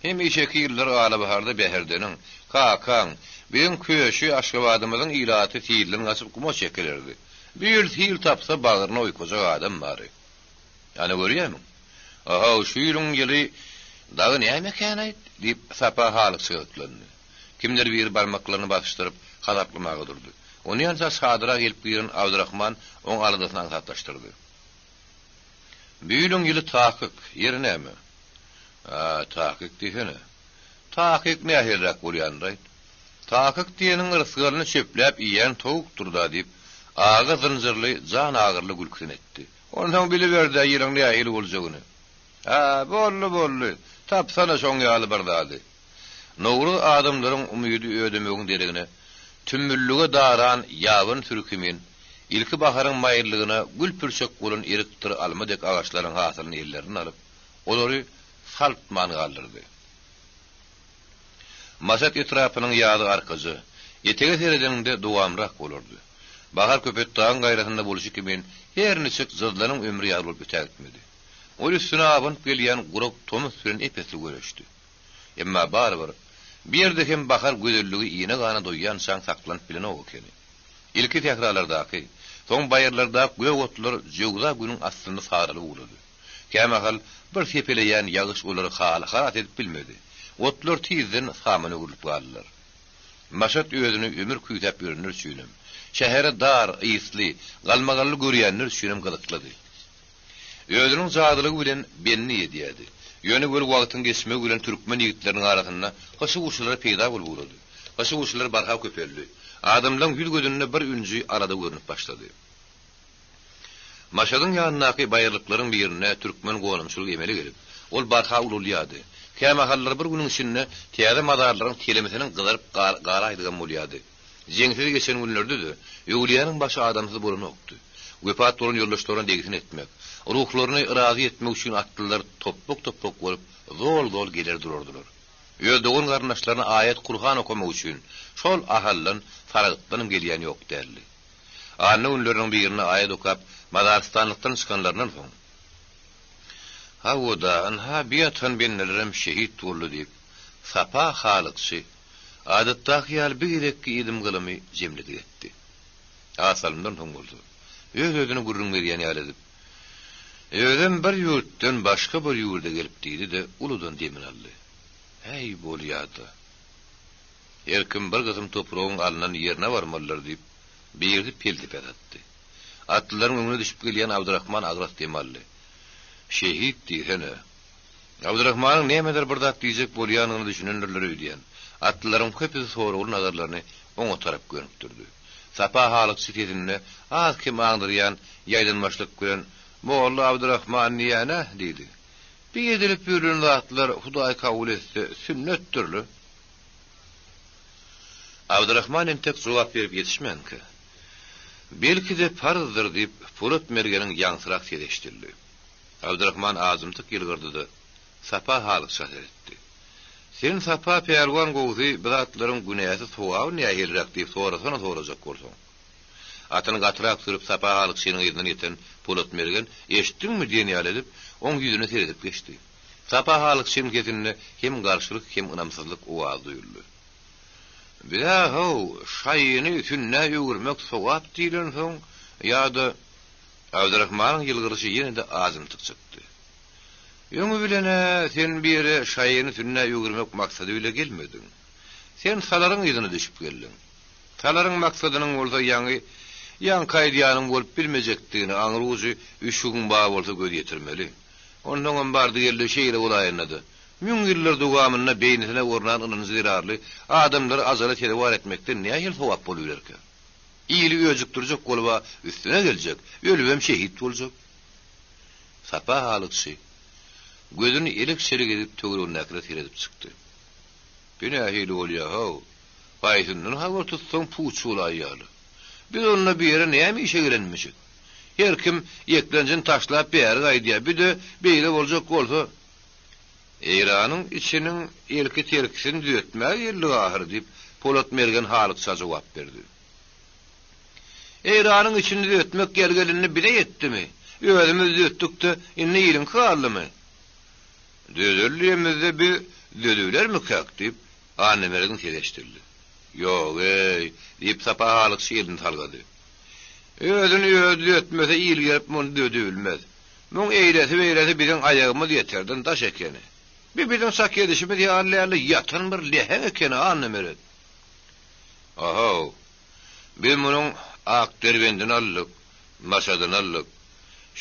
Hemişeki ýyllar alabaharda Bäherdeniň, Kakaň, biziň köşi Aşgabadymyzyň ilaty silden gaçyp guma çekilerdi. Bu ýyl sil tapsa bagryna oýkajak adam bary. Ana görýärmiň? Ahaw, şu ýylyň ýyly dagy nämekän-aýt? diýip, Sapa halykçy gyzyklandy. Kimdir biri barmaklaryny basyşdyryp, hasaplamaga durdy. Onýança çadyra gelip giren Abdyrahman oň aladasyny aňsatlaşdyrdy. Bu ýylyň ýyly takyk, ýeri näme? A, takyk diýsene. Takyk nähiliräk bolýandyr-aýt? Takyk diýeniň rysgalyny çöpläp iýýän towukdyr-da, diýip, aga zynjyrly, jan agyrly gülküsini etdi. Onsoň biliber-dä ýylyň nähili boljagyny. Hä, boldy, boldy. Tapsana şoň ýaly bir zady. Nowruz adamlaryň umydy ödemegiň deregine, tümmüllige daran ýabany süri kimin, ilki baharyň maýyllygyna gül-pürçek bolan erikdir alma dek agaçlaryň hasylyny ellerinden alyp, olary saltman galdyrdy. Maşat etrapynyň ýazy arkaja, etege seredeniňde dowamlyrak bolardy. Bahar Köpetdagyň gaýrasynda bolşy kimin her niçik jyzlanyň ömri ýaly bolup ötägitmedi. Ol üstüne abanyp gelýän gurak tomus bilen ep-esli göreşdi. Emma barybir, bu ýerde hem bahar gözelligi ine-gana doýýançaň saklanyp bilenok ekeni. Ilki sähralardaky, soň baýyrlardaky gök otlar jöwza günüň astynda saralyp ugrady. Kämahal bir sepeleýän ýagyş olary halas edip bilmedi. Otlar tizden samana öwrülip galdylar. Maşat özüni ömür küýsäp ýörenler üçinem, şäheri dar, ysly, galmagally görýänler üçinem gyzyklydy. Özüniň jadylygy bilen bendi edýärdi. Ýöne weli wagtyň geçmegi bilen türkmen ýigitleriniň arasynda hyşy-wuşylar peýda bolup ugrady. Hyşy-wuşylar barha köpeldi. Adamlaryň ýüz-gözünde bir ünji alada görnüp başlady. Maşadyň ýanyndaky baýyrlyklaryň birinde türkmen gonamçylygy emele gelip, ol barha ulalýardy. Kämahallar bir günüň içinde täze mazarlaryň telemisiniň gyzaryp galaýdygam bolýardy. Jeňsiz geçen günlerde-de öwlüýäniň başy adamsyz bolanokdy. Wepat bolan ýoldaşlaryna degsin etmek, ruhlaryny razy etmek üçin atlylar topbak-topbak bolup, zol-zol geler durardylar. Öz dogan-garyndaşlaryna aýat-Gurhan okamak üçin şol Ahaldan, Saragtdanam gelýän ýok däldi. Anna günleriniň birinde aýat okap, mazarystanlykdan çykanlaryndan soň, Hawa-da, ynha, bi ýatan bendelerem şehit boldy diýip, Sapa halykçy, adatdaky ýaly bir gezekki edim-gylymy jemledi getdi. Az salymdan soň bolsa, öz-özüne gürrüň berýän ýaly edip, Özem bir ýurtdan başga bir ýurda gelip diýdi-de, uludan demini aldy. Häý, bolýa-da. Her kim bir gysym topragyň alnan ýerine barmalydyr diýip, birisi pelsepe satdy. Atlylaryň öňüne düşüp gelýän Abdyrahman agras dem aldy. Şehit diýsene. Abdyrahmanyň nämedir bir zat diýjek bolýanyna düşünendirler öýdýän. Atlylaryň köpüsi soragly nazarlaryny oňa tarap gönükdirdi. Sapa halykçy sesinde az-kem aňdyrýan ýaýdanmaçlyk bilen, Molla Abdyrahman diýýän-ä, diýdi. Bi edilip ýörlen zatlar Hudaý kabul etse, sünnetdir-le. Abdyrahman entek jogap berip ýetişmänkä, Belki-de parzdyr diýip, Polat mergeniň ýaňsyrak sesi eşidildi. Abdyrahman azymtyk ýylgyrdy-da, Sapa halykça seretdi. Sen Sapa pälwan gowusy bi zatlaryň günäsi sogaby nähiliräk diýip sorasana sorajak bolsaň. Atyny gatyrak sürüp Sapa halykçynyň yzyndan ýeten Polat mergen, Eşitdiňmi diýen ýaly edip, oň ýüzüne seredip geçdi. Sapa halykçynyň sesinde hem garşylyk, hem ynamsyzlyk owazy duýuldy. Biz-ä-how, şaýyny sünnä öwürmek sogap diýlensoň, ýa-da. Abdyrahmanyň ýylgyryşy ýene-de azymtyk çykdy. Öňi bilen-ä sen bu ýere şaýyny sünnä öwürmek maksady bile gelmediň. Sen salaryň yzyna düşüp geldiň. Salaryň maksadynyň bolsa ýaňy, ýaňky aýdýanyň bolup bilmejekdigine aňry ujy üşügiň bar bolsa göz ýetirmeli. Onsoňam bardy-geldi şeýle bolaýanda-da, müň ýyllar dowamynda beýnisine ornan ynanjy zerarly adamlary ajala sezewar etmekden nähili sogap bolubilerkä? Ili öjükdirjek bolup-a üstüne geljek, ölübem şehit boljak. Sapa halykçy gözüni elek-çelek edip töweregindäkilere seredip çykdy. Bu nähili bolýa-how? Haýsyndan habar tutsaň puç bolaýýar-la. Biz onda bu ýere näme işe gelenmişik? Her kim ýeklenjini taşlap bäri gaýdýar, bir-de beýle boljak bolsa. Eýranyň içiniň elki-terkisini düzetmäge geldik ahyry, diýip, Polat mergen halykça jogap berdi. Eýranyň içini düzetmek gel-gelinde bize ýetdimi? Özümiz düzetdik-de, indi iliňki galdymy? Düzel diýemizde biz düzedibilermikäk, diýip, Annamergeniň sesi eşidildi. Ýog-eý, diýip, Sapa halykçy elini salgady. Özüni özi düzetmese il gelip muny düzedebilmez. Muň eýlesi-beýlesi biziň aýagymyz ýeterden daş ekeni. Bi biziň çak edişimiz ýaly däl-de, ýatan bir läheň ekeni, Annameret. Ahow, biz munuň Akderbendini aldyk, Maşadyny aldyk.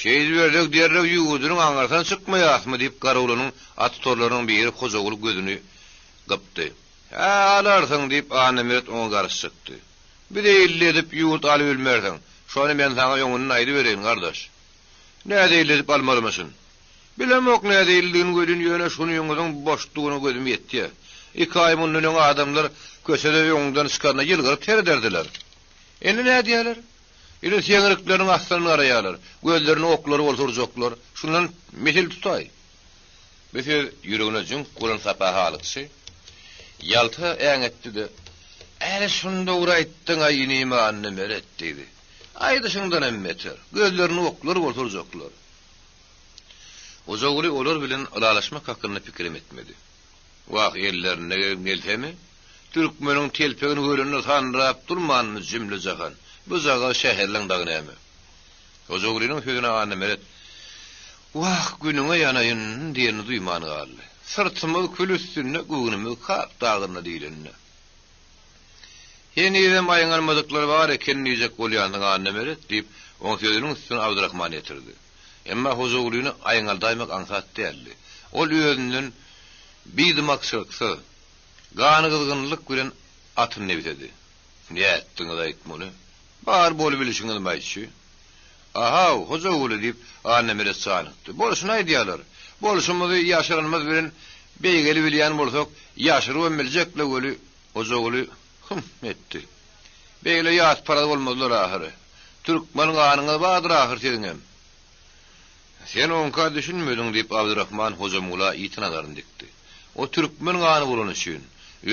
Şeýdibersek derrew ýurdunyň aňyrsyna çykmaýasmy, diýip, garawulynyň at tutarlarynyň biri Hojaguly gözüni gypdy. Hä, alarsyň, diýip, Annameret oňa garşy çykdy. Bize illi edip ýurt alybilmersiň. Şony men saňa öňünden aýdybereýin, gardaş. Näde illi edip almalymyşyn? Bilemok näde illidigini welin, ýöne şunyňyzyň boşdugyna gözüm ýetýär. Iki aý mundan öň adamlar köçede öňüňden çykanda ýylgyryp serederdiler. Indi nädýärler? Indi seňrikleriniň astyndan garaýarlar. Gözlerine oklary bolsa urjaklar. Şundan mesel tutaý. Bu söz ýüregine jüňk bolan Sapa halykçy ýalta äňetdi-de, Äle şuny dogry aýtdyň-aý inim Annameret, diýdi. Aýdyşyňdanam beter. Gözlerine oklar bolsa urjaklar. Hojaguly olar bilen ylalaşmak hakynda pikirem etmedi. Wah, ellerinde gezim gelsemi? Türkmeniň telpegini görende sandyrap durmanmy jümle-jahan? Bu jagaz şäherleň dagy näme? Hojagulynyň sözüne Annameret, Wah, günüňe ýanaýyn diýenini duýman galdy. Syrtymyz kül üstünde, göwnümiz kap dagynda diýlende. Henizem aýňalmadyklar bar eken diýjek bolýansyň, Annameret, diýip, oň sözüniň üstüni Abdyrahman ýetirdi. Emma Hojagulyny aýňaldaýmak aňsat däldi. Ol özünden bidymakçylyksyz, ganygyzgynlyk bilen atyny nebsedi. Nätdiňiz-aýt muny? Bar bolubilişiňizmi aýtşy? A-haw, Hojaguly, diýip, Annameret janykdy. Bolşuny aýdýarlar. Bolşumyzy ýaşyranymyz bilen beýgelibilýän bolsak, ýaşyrybam biljek-le weli, Hojaguly hym etdi. Beýle ýatparaz bolmazlar ahyry. Türkmen ganyňyz bardyr ahyr siziňem. Sen oňka düşünmediň, diýip, Abdyrahman Hojamgula ýiti nazaryny dikdi. O türkmen gany bolany üçin,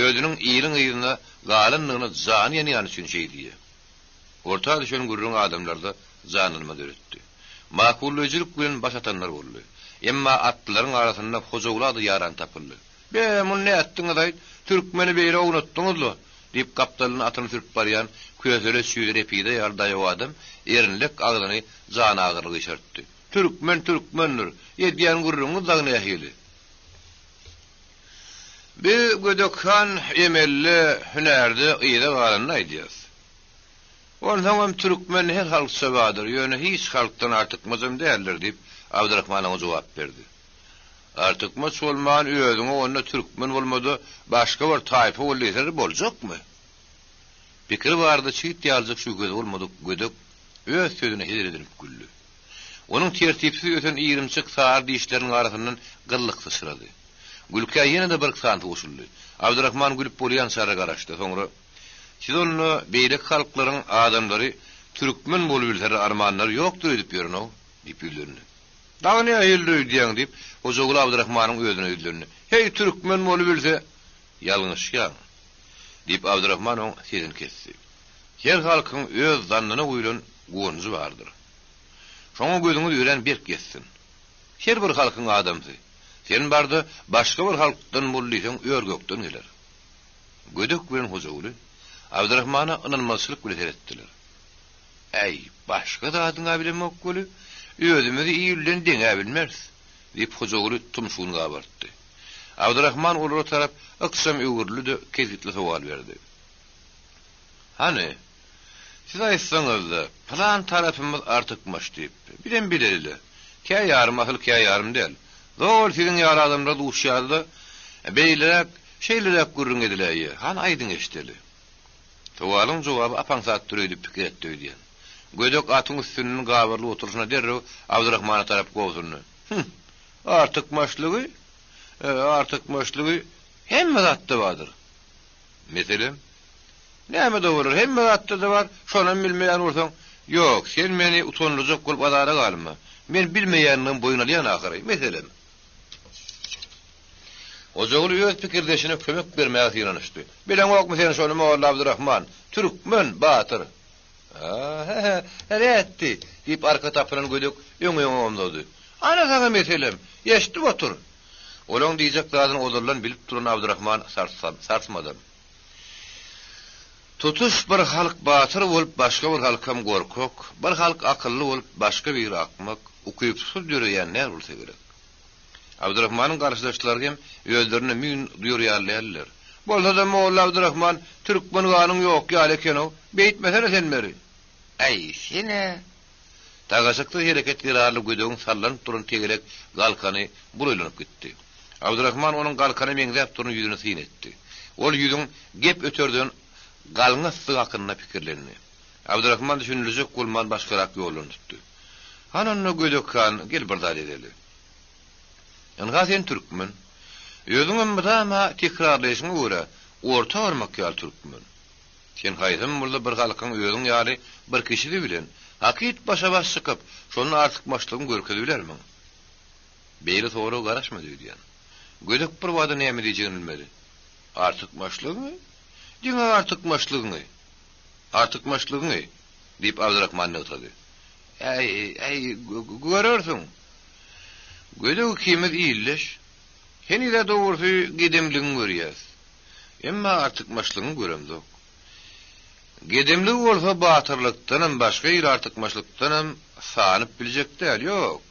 özüniň iliň yzynda galandygyna jany ýanýany üçin şeý diýýär. Orta düşen gürrüň adamlarda janlanma döretdi. Makullaýjylyk bilen baş atanlar boldy. Emma atlylaryň arasynda Hojagula-da ýaran tapyldy. Be, muny nätdiňiz-aýt, türkmeni beýle ownatdyňyz-la! diýip, gapdalynda atyny sürüp barýan kösele çüýli repide ýaly daýaw adam erinlek agzyny janagyryly gyşartdy. Türkmen türkmendir, edýän gürrüňiňiz dagy nähili? Biz Gödek han emelde, hünärde yza galanyny aýdýas. Onsoňam türkmen her halkça bardyr, ýöne hiç halkdan artykmajam däldir diýip, Abdyrahman oňa jogap berdi. Artykmaç bolman özüňe onda türkmen bolmada başga bir taýpa bol diýseler boljakmy? Pikiri barada çigit ýalyjak şübhesi bolmadyk gödek öz sözüne hezil edinip güldi. Onuň tertipsiz ösen irimçik sary dişleriniň arasyndan gyllyk syçrady. Gülkä ýene-de birki sanysy goşuldy. Abdyrahman gülüp bolýançara garaşdy. Soňra, Siz onda beýleki halklaryň adamlary türkmen bolubilseler armanlary ýokdur öýdüp ýörün-ow? diýip ýüzlendi. Dagy nähilidir öýdýäň? diýip, Hojaguly Abdyrahmanyň özüne ýüzlendi. Heý, türkmen bolubilse, ýalňyşýaň! diýip, Abdyrahman oň sesini kesdi. Her halkyň öz zannyna guýlan guwanjy bardyr. Şoňa gözüňiz örän berk ýetsin. Her bir halkyň adamsy, Sen bar-da, başga bir halkdan bol diýseň, ör-gökden geler. Gödek bilen Hojaguly Abdyrahmana ynanmazçylyk bilen seretdiler. Äý, başga zadyň-a bilemok weli, özümizi il bilen deňäbilmeris, diýip, Hojaguly tumşugyny gabartdy. Abdyrahman olara tarap ykjam öwrüldi-de, kesgitli sowal berdi. Hany, siz aýtsaňyz-da, pylan tarapymyz artykmaç diýip, bizem bileli-le. Kä ýarym asyl, kä ýarym däl. Zol siziň ýaly adamlara duşýarys-da, beýleräk, şeýleräk gürrüň ediläýýä. Hany, aýdyň eşideli. Sowalyň jogaby ap-aňsatdyr öýdüp pikir etdi öýdýän. Gödek atyň üstünden gabarylyp oturyşyna derrew Abdyrahmana tarap gobsundy. Hüm! Artykmaçlygy? Artykmaçlygy hemme zatda bardyr. Meselem? Näme-de bolar, hemme zatda-da bar, şonam bilmeýän bolsaň. Ýok, sen meni utandyrjak bolup azara galma. Men bilmeýändigimi boýun alýan ahyry. Meselem? Hojaguly öz pikirdeşine kömek bermäge synanyşdy. Bileňokmy sen şony, molla Abdyrahman? Türkmen, batyr. A-he-he, nätdi? diýip, arka tapynan gödek öňe-öňe omzady. Ana saňa meselem! Eşidip otur! Olaň diýjek zadyny ozaldan bilip duran Abdyrahman sarsmadam. Tutuş bir halk batyr bolup, başga bir halkam gorkak, bir halk akylly bolup, başga biri akmak, ukypsyz döreýän däl bolsa gerek. Abdyrahmanyň garşydaşlary hem özlerine müýn duýar ýaly däldiler. Bolsa-da, molla Abdyrahman, türkmen ganyň ýok ýaly eken-ow, beýtmesene sen beri. Äý, sen-ä! Tagaşyksyz hereket zerarly gödegiň sallanyp duran tegelek galkany bulaýlanyp gitdi. Abdyrahman onuň galkana meňzäp duran ýüzüne syn etdi. Ol ýüzüň gep öterden galňasdygy hakynda pikirlendi. Abdyrahman düşündirjek bolman başgarak ýoldan tutdy. Hany onda Gödek han, gel bir zat edeli. Ynha sen türkmen. Özüňem mydama tekrarlaýşyňa görä, orta barmak ýaly türkmen. Sen haýsam bolsa bir halkyň özüň ýaly bir kişisi bilen hakyt başa-baş çykyp, şonda artykmaçlygyňy görkezibilermiň? Beýle soraga garaşmady öýdýän. Gödek bir bada näme diýjegini bilmedi. Artykmaçlygyňy? Diňe artykmaçlygyňy! Artykmaçlygyňy! diýip, Abdyrahman nygtady. Äý, äý, görersiň. Gödek ikimiz ildeş. Heniz-ä dogrusy gedemligiňi görýäs. Emma artykmaçlygyňy göremzok. Gedemligi bolsa batyrlykdanam, başga hili artykmaçlykdanam sanyp biljek däl, ýok.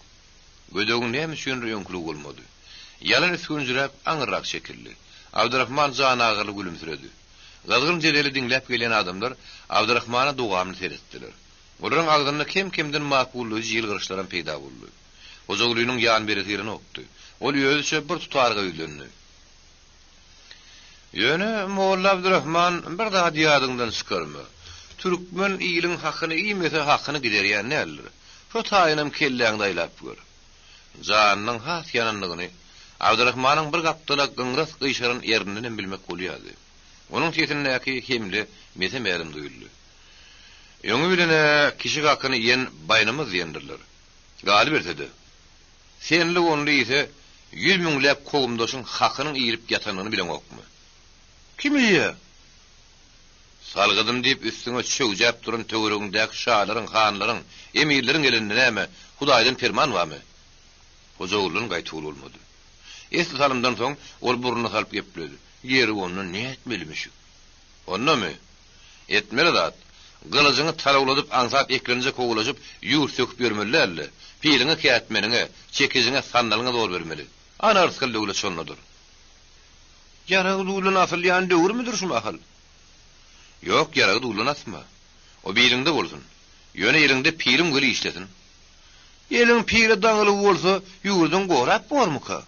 Gödegiň näme üçindir öňküligi bolmady. Ýalan üsgünjiräp, aňyrrak çekildi. Abdyrahman janagyryly gülümsiredi. Gyzgyn jedeli diňläp gelýän adamlar Abdyrahmana dowamly seretdiler. Olaryň agzynda kem-kemden makullaýjy ýylgyryşlaram peýda boldy. Hojagulynyň ýan beresi gelenokdy. Ol özüçe bir tutaryga ýüzlendi. Ýöne, molla Abdyrahman, bir zady ýadyňdan çykarma. Türkmen iliň hakyny iýmese, hakyny giderýän däldir. Şo taýynam kelläňde aýlap gör. Janynyň has ýanandygyny Abdyrahmanyň bir gapdala gyňras gyşaran erindenem bilmek bolýardy. Onuň sesindäki hemle mese-mälim duýuldy. Öňi bilen-ä kişi hakyny iýen baýnamaz diýendirler. Galyberse-de, senli-only iýse, ýüz müňläp kowumdaşyň hakynyň iýlip ýatanyny bileňokmy? Kim iýýär? Salgydym diýip üstüňe çöwjäp duran töweregiňdäki şalaryň, hanlaryň, emirleriň elinde näme, Hudaýdan perman barmy? Hojagulydan gaýtawul bolmady. Esli salymdan soň ol burnuna salyp gepledi, Ýeri onda nätmelimişik? Ondamy? Etmeli zat, gylyjyňy talawladyp aňsat eklenje kowalaşyp ýurt söküp ýörmeli däl-de, piliňe kätmeniňe, çekijiňe sandalyňa zor bermeli. Ana rysgal döwlet şondadyr. Ýarag duldan asylýan döwürmidir şu mahal? Ýok, ýaragy duldan asma. O biliňde bolsun. Ýöne eliňde piliň weli işlesin. Eliň pile daňyly bolsa, ýüwürdiň gorap bormuka?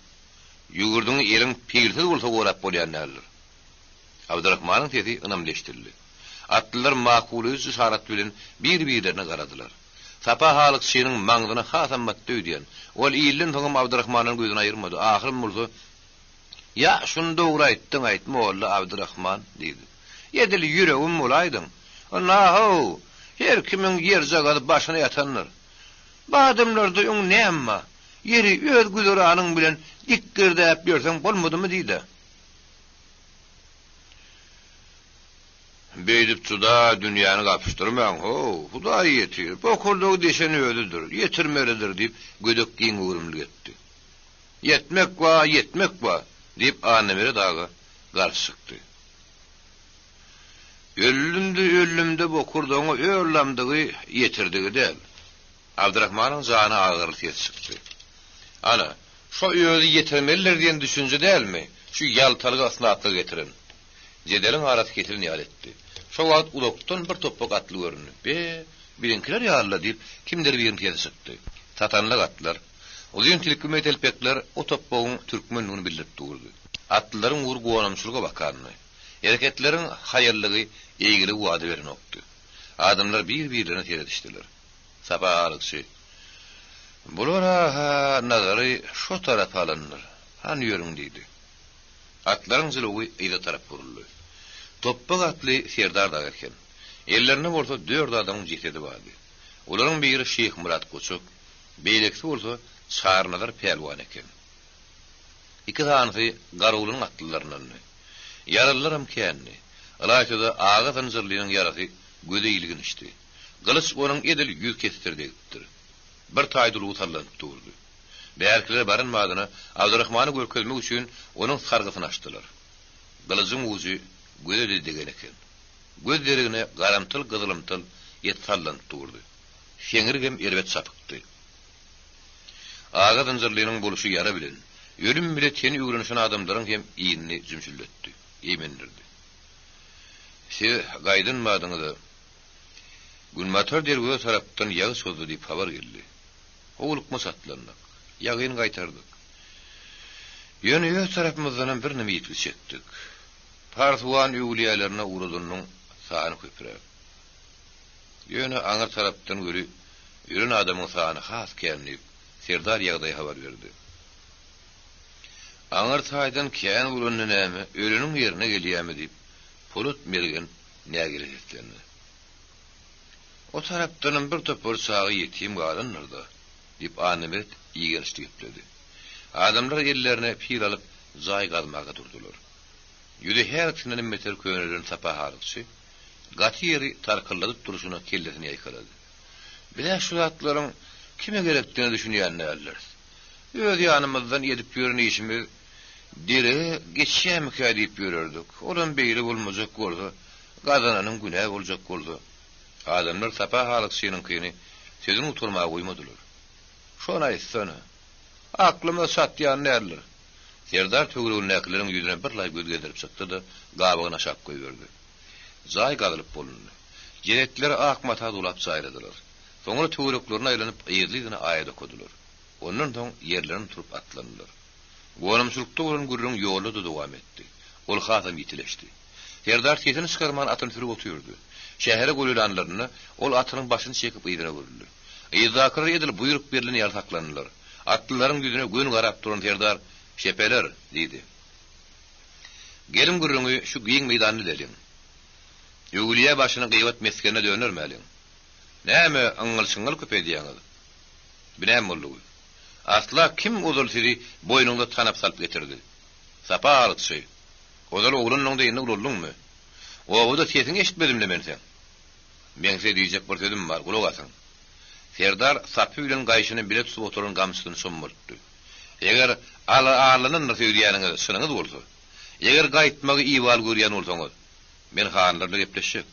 Ýüwürdiňi eliň pilsiz bolsa gorap bolýan däldir. Abdyrahmanyň sesi ynamly eşidildi. Atlylar makullaýjy yşarat bilen bir-birlerine garadylar. Sapa halykçynyň maňzyna hasam batdy öýdýän. Ol ilden soňam Abdyrahmandan gözüni aýyrmady. Ahyrym bolsa, Ýa, şuny dogry aýtdyň-aýt, molla Abdyrahman, diýdi. Edil ýüregim bolaýdyň. Ynha-how, her kimiň ýerjagazy başyna ýatandyr. Bu adamlarda öň näme bar? Ýeri, öz güzeranyň bilen dikgirdäp ýörseň bolmadymy diý-dä. Beýdip juda dünýäni gapyşdyrmaň, how, Hudaý ýetir, bokurdagy deşen özüdir, ýetirmelidir, diýip, gödek giň göwrümlilik etdi. Ýetmek ba, ýetmek ba! diýip, Annameret aga garşy çykdy. Öldüm-de, öldüm-de bokurdagyňa öl lamdygy ýetirdigi däl. Abdyrahmanyň jany agyryly sesi çykdy. Ana, şo özi ýetirmelidir diýen düşünje dälmi, şu ýaltalygy ysnatlyga getiren? Jedeliň arasy kesilen ýaly etdi. Şo wagt uzakdan bir topbak atly göründi. Be, biziňkiler ýaly-la diýip, kimdir biriniň sesi çykdy. Satanlyk atlar, uzyn tilkime telpekler o topbagyň türkmendigini bildirip durdy. Atlylaryň ugry gonamçylyga bakandy. Hereketleriň haýallygy eýgiligi wada berenokdy. Adamlar bir-birlerine seredişdiler. Sapa halykçy, Bular-a nazary şo tarapa alandyr. Hany ýörüň diýdi. Atlaryň jylawy yza tarap buruldy. Topbak atly serdar dagy eken. Ellerinde bolsa dört adamyň jesedi bardy. Olaryň biri Şyhmyrat Goçak, beýlekisi bolsa Çarynazar pälwan eken. Iki sanysy Garawulynyň atlylaryndandy. Ýaralylaram kändi. Ylaýta-da Aga Zynjyrlynyň ýarasy göze ilginçdi. Gylyç onuň edil ýüz kesdir degipdir. Bir taý dulugy sallanyp durdy. Bärkilere baran badyna Abdyrahmany görkezmek üçin onuň sargysyny açdylar. Gylyjyň ujy göze-de degen eken. Göz deregine garamtyl-gyzylymtyl et sallanyp durdy. Seňrigem erbet çapykdy. Aga Zynjyrlynyň bolşy ýara bilen, ölüm bile teni öwrenişen adamlaryň hem inini jümşüldetdi, eýmendirdi. Siz gaýdan badyňyza Günbatar derweze tarapdan ýagy çozdy diýip habar geldi. Howlukmaç atlandyk. Ýagyny gaýtardyk. Ýöne öz tarapymyzdanam birneme ýitgi çekdik. Parsuwan öwlüýälerine ugradanynyň sany köpräk. Ýöne aňyr tarapdan göri ölen adamyň sany has kän diýip, serdar ýagdaýy habar berdi. Aňyr taýdan kän bolanda näme, öleniň ýerine gelýämi diýip, Polat mergen nägile seslendi. O tarapdanam bir topar çaga ýetim galandyr-da, diýip, Annameret igençli gepledi. Adamlar ellerine pil alyp, jaý gazmaga durdular. Ýüzi hälkisindenem beter könelen Sapa halykçy, gaty ýeri tarkylladyp durşuna kellesini ýaýkalady. Biz-ä şu zatlaryň kime gerekdigine düşünýän däldiris. Öz ýanymyzdan edip ýören işimiz derege geçýärmikä diýip ýörerdik. Olam beýle bolmajak bolsa, gazananyň günä boljak bolsa. Adamlar Sapa halykçynyňkyny sözüni gutarmaga goýmadylar. Şony aýtsana. Aklymyza çatýan däldir. Serdar töweregindäkileriň ýüzüne birlaý göz gezdirip çykdy-da, gabagyny aşak goýberdi. Jaý gazylyp bolundy. Jesetleri ak mata dolap jaýladylar. Soňra töwereklerine aýlanyp, yzly-yzyna aýat okadylar. Ondan soň ýerlerinden turup atlandylar. Gonamçylykda bolan gürrüň ýolda-da dowam etdi. Ol hasam ýitileşdi. Serdar sesini çykarman atyny sürüp otyrdy. Şähere golaýlanlarynda, ol atynyň başyny çekip yzyna öwrüldi. Yzdakylar edil buýruk berlen ýaly saklandylar. Atlylaryň ýüzüne göni garap duran serdar, Şepeler! diýdi. Geliň gürrüňi şu giň meýdanda edeliň. Öwülýä başyny gybat mesgenine döndermäliň. Näme yňňyl-çyňňyl köp edýäňiz? Bu näme boldugy? Asla kim ozal sizi boýnuňyza tanap salyp getirdi? Sapa halykçy! Ozal oglandyňda indi ulaldyňmy? Obada sesiňi eşitmedim-le men seň. Meň size diýjek bir sözüm bar, gulak asyň. Serdar sapy bilen gaýşyny bile tutup oturan gamçysyny çommaltdy. Eger Ala arlanandyr söýdýäniňiz çynyňyz bolsa, eger gaýtmagy ibaly görýän bolsaňyz, men hanlar bilen gepleşjek.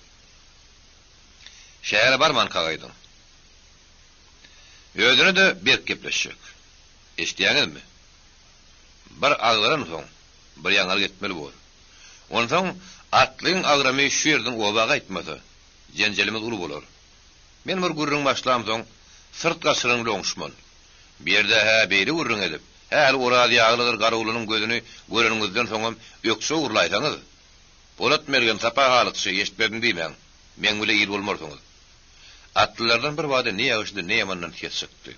Şähere barmanka gaýdyň. Özüne-de berk gepleşjek. Eşidýäňizmi? Bir agdaransoň, bir ýaňalyk etmeli bor. Onsoň atlyň agramy şu ýerden oba gaýtmasa, jenjelimiz uly bolar. Men bir gürrüň başlamsoň, syrt gaçyran bilen oňuşman. Bu ýerde-hä beýle gürrüň edip, häli Oraz ýaglydyr Garagulanyň gözüni göreniňizden soňam ökje ogurlaýsaňyz, Polat mergen, Sapa halykçy, eşitmedim diýmäň, meň bile il bolmarsyňyz. Atlylardan bir bada ne ýagşydy, ne ýamandan ses çykdy.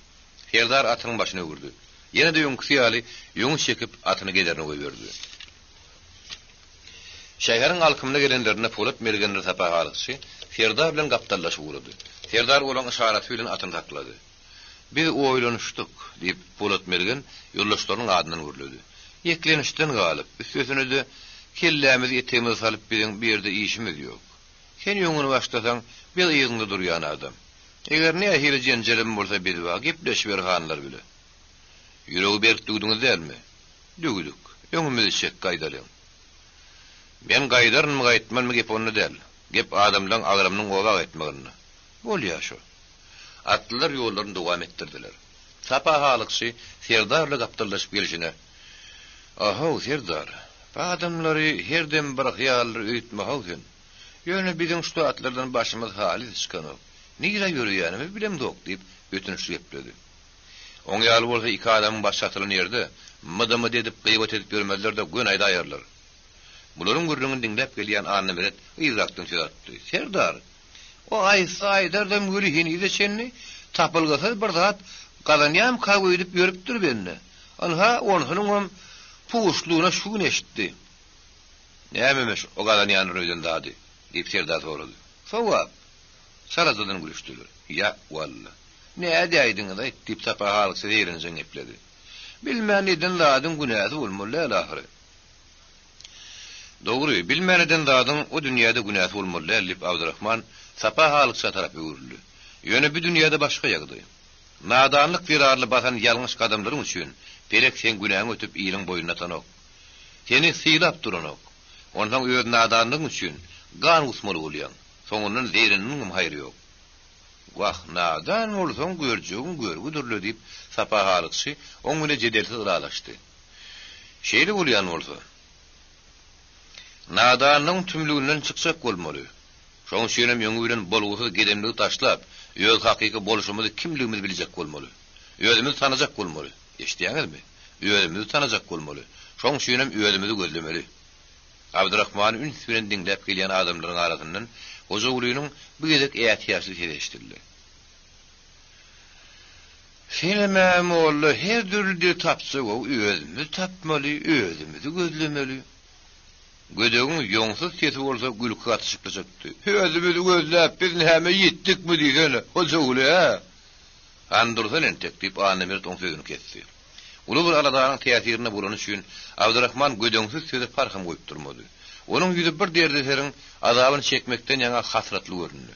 Serdar atynyň başyny öwürdi. Ýene-de öňküsi ýaly, öňe çekip, atyny gederine goýberdi. Şäheriň alkymyna gelenlerinde Polat mergendir Sapa halykçy Serdar bilen gapdallaşyp ugrady. Serdar olaň yşaraty bilen atyny saklady. Biz oýlanyşdyk, diýip, Polat mergen ýoldaşlarynyň adyndan gürledi. Ýeklenişden galyp, üstesine-de, kellämizi etegimize salyp biziň bu ýerde işimiz ýok. Sen öňüni başlasaň, biz yzyňda durýan adam. Eger nähili jenjelem bolsa biz bar, gepleşiber hanlar bile. Ýüregi berk düwdüňiz dälmi? Düwdük. Öňümizi çek, gaýdalyň. Men gaýdarynmy, gaýtmanmy gep onda däl. Gep adamlaň agramynyň oba gaýtmagynda. Bolýa şo. Atlylar ýollaryny dowam etdirdiler. Sapa halykçy serdar bilen gapdallaşyp gelşine, A-how, serdar, bu adamlary her dem bir hyýaldyr öýtme-how sen. Ýöne biziň şu zatlardan başymyz halys çykanok. Nirä ýöreýänimizi bilemzok, diýip, ötünçli gepledi. Oň ýaly bolsa iki adamyň başy çatylan ýerde mydy-mydy edip gybat edip ýörmezler-de göni aýdaýarlar. Bularyň gürrüňini diňläp gelýän Annameret yzrakdan söz atdy, Serdar, o aýtsa aýdardam weli henize çenli tapylgysyz bir zat gazanýamka öýdüp ýörüpdir bende. Ynha, onsunyňam puşlugyna şu gün eşitdi. Nämemiş o gazanýandyr öýden zady? diýip Serdar sorady. Sogap! Çalajadan gülüşdiler. Ýa, walla. Nädäýdiňiz-aýt, diýip Sapa halykçy zeýrenjeň gepledi. Bilmän eden zadyň günäsi bolmaly däl ahyry. Dogry, bilmän eden zadyň o dünýäde günäsi bolmaly däl, diýip Abdyrahman Sapa halykça tarap öwrüldi. Ýöne bu dünýäde başga ýagdaý. Nadanlyk zerarly basan ýalňyş gadamlaryň üçin pelek seň günäňi ötüp iliň boýnuna atanok. Seni sylap duranok. Onsoň öz nadanlygyň üçin gan gusmaly bolýaň. Soňundan zeýreneniňem haýry ýok. Wah, nadan bolsaň görjegiň görgüdir-le, diýip, Sapa halykçy oň bile jedelsiz ylalaşdy. Şeýle bolýan bolsa, nadanlygyň tümlüginden çykjak bolmaly. Şoň üçinem öňi bilen bolgusyz gedemligi taşlap, öz hakyky bolşumyzy, kimligimizi biljek bolmaly. Özümizi tanajak bolmaly. Eşidýäňizmi? Özümizi tanajak bolmaly. Şoň üçinem özümizi gözlemeli. Abdyrahmany üns bilen diňläp gelýän adamlaryň arasyndan Hojagulynyň bu gezek ätiýaçly sesi eşidildi. Senem-ä molla her dürli dil tapjag-ow, özümizi tapmaly, özümizi gözlemeli. Gödegiň ýoňsuz sesi bolsa gülki gatyşykly çykdy. Özümizi gözläp biz näme ýitdikmi diýsene, Hojaguly, hä? Hany dursan entek, diýip, Annameret oň sözüni kesdi. Uly bir aladanyň täsirinde bolany üçin Abdyrahman gödeňsiz söze parham goýup durmady. Onuň ýüzi bir derdeseriň azabyny çekmekden ýaňa hasratly göründi.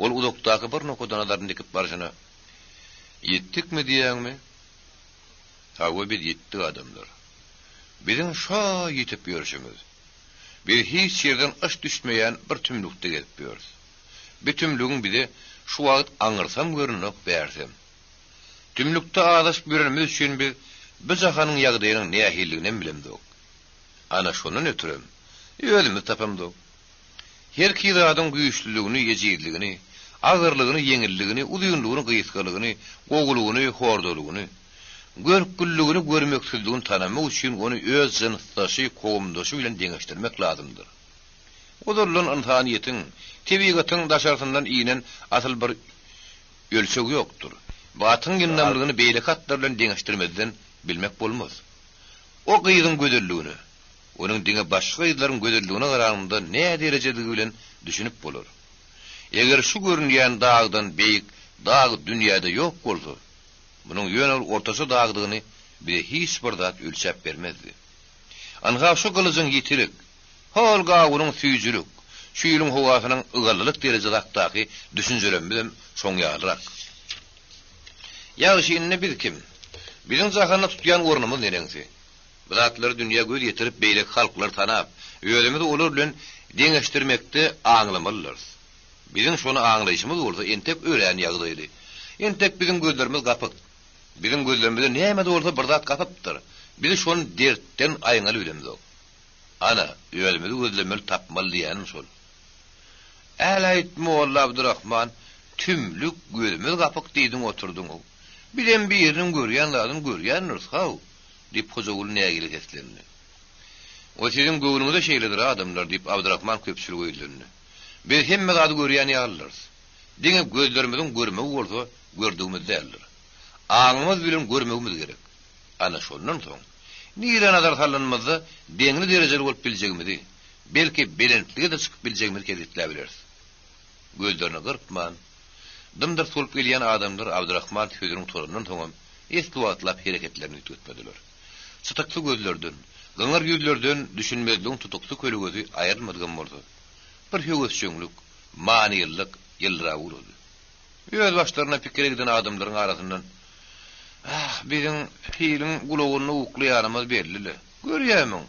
Ol uzakdaky bir nokada nazaryny dikip barşyna, Ýitdikmi diýýäňmi? Hawa, biz ýitdik adamlar. Biziň şo ýitip ýörşümiz. Biz hiç ýerden yş düşmeýän bir tümlükde gezip ýörüs. Bi tümlügiň bize şu wagt aňyrsam görünenok, bärsem. Tümlükde azaşyp ýörenimiz üçin biz. bu jahanyň ýagdaýynyň nähililiginem bilemzok. Ana şondan ötürem, özümiz tapamzok. Herki zadyň güýçlüligini, ejizligini, agyrlygyny, ýeňilligini, uzynlygyny, gysgalygyny, gowulygyny, hordalygyny, görkgülligini, görmeksizligini tanamak üçin ony öz jynsdaşy, kowumdaşy bilen deňeşdirmek lazymdyr. Ozaldan ynsanyýetiň, tebigatyň daşarsyndan inen asyl bir ölçeg ýokdur. Bu atyň ýyndamlygyny beýleki atlar bilen deňeşdirmezden bilmek bolmaz. O gyzyň gözelligine, onuň diňe başga gyzlaryň gözelligine garanyňda näderejedigi bilen düşünip bolar. Eger şu görünýän dagdan beýik dag dünýäde ýok bolsa, munuň ýöne bir ortaça dagdygyny bize hiç bir zat ölçäp bermezdi. Ynha şu gylyjyň ýitilik, hol gawunyň süýjülik, şu ýylyň howasynyň ygallylyk derejesi hakdaky düşünjelerimizem şoň ýalyrak. Ýagşy indi biz kim? Biziň jahanda tutýan ornumyz neneňsi? Bu zatlary dünýä göz ýetirip beýleki halklary tanap, özümizi olar bilen deňeşdirmekde aňlamalydyrys. Biziň şony aňlaýşymyz bolsa entek örän ýagdaýly. Entek biziň gözlerimiz gapyk. Biziň gözlerimize näme-de bolsa bir zat gapypdyr. Biz şony dertden aýňaly bilemzok. Ana, özümizi gözlemeli tapmaly diýýänim şol. Äläýt, molla Abdyrahman, tümlük, gözümiz gapyk diýdiň oturdyň-ow. Bizem biriniň görýän zadyny görýändiris, haw, diýip, Hojaguly nägile seslendi. O siziň göwnüňize şeýledir, adamlar, diýip, Abdyrahman köpçülige ýüzlendi. Biz hemme zady görýän ýalydyrys. Diňe gözlerimiziň görmegi bolsa gördügimiz däldir. Aňymyz bilen görmegimiz gerek. Ana, şondan soň, nirä nazar salanymyzda deňli-derejeli bolup biljegimizi, belki belentlige-de çykyp biljegimizi kesgitläbileris. Gözlerini gyrpman, dym-dyrs bolup gelýän adamlar Abdyrahman sözüniň tozandan soňam esli wagtlap hereketlerini üýtgetmediler. Çytyksy gözlerden, gyňyr ýüzlerden düşünmezligiň tutuksy kölegesi aýrylmadygam bolsa, bir höwesjeňlik, manylylyk ýyldyrap ugrady. Öz başlaryna pikire giden adamlaryň arasyndan, Ah, biziň piliň gulagynda uklaýanymyz belli-le. Görýärmiň,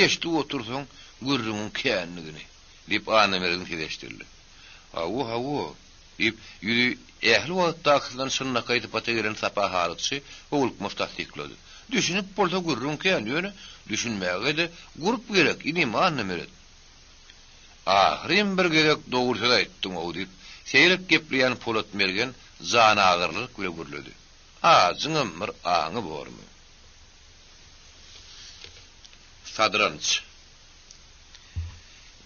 eşidip otursaň, gürrüňiň kändigini, diýip, Annamergeniň sesi eşidildi. Hawa, hawa, diýip, ýüzi ähli wagtdakysyndan çynlakaý sypata gelen Sapa halykçy howlukmaç tassyklady. Düşünip bolsa gürrüň kän, ýöne düşünmäge-de gurp gerek, inim Annameret. Ahyryn bir gezek dogry söz aýtdyň-ow, diýip, seýrek gepleýän Polat mergen janagyrylyk bile gürledi. Ajyňam bir aňy bormy? Sadranç.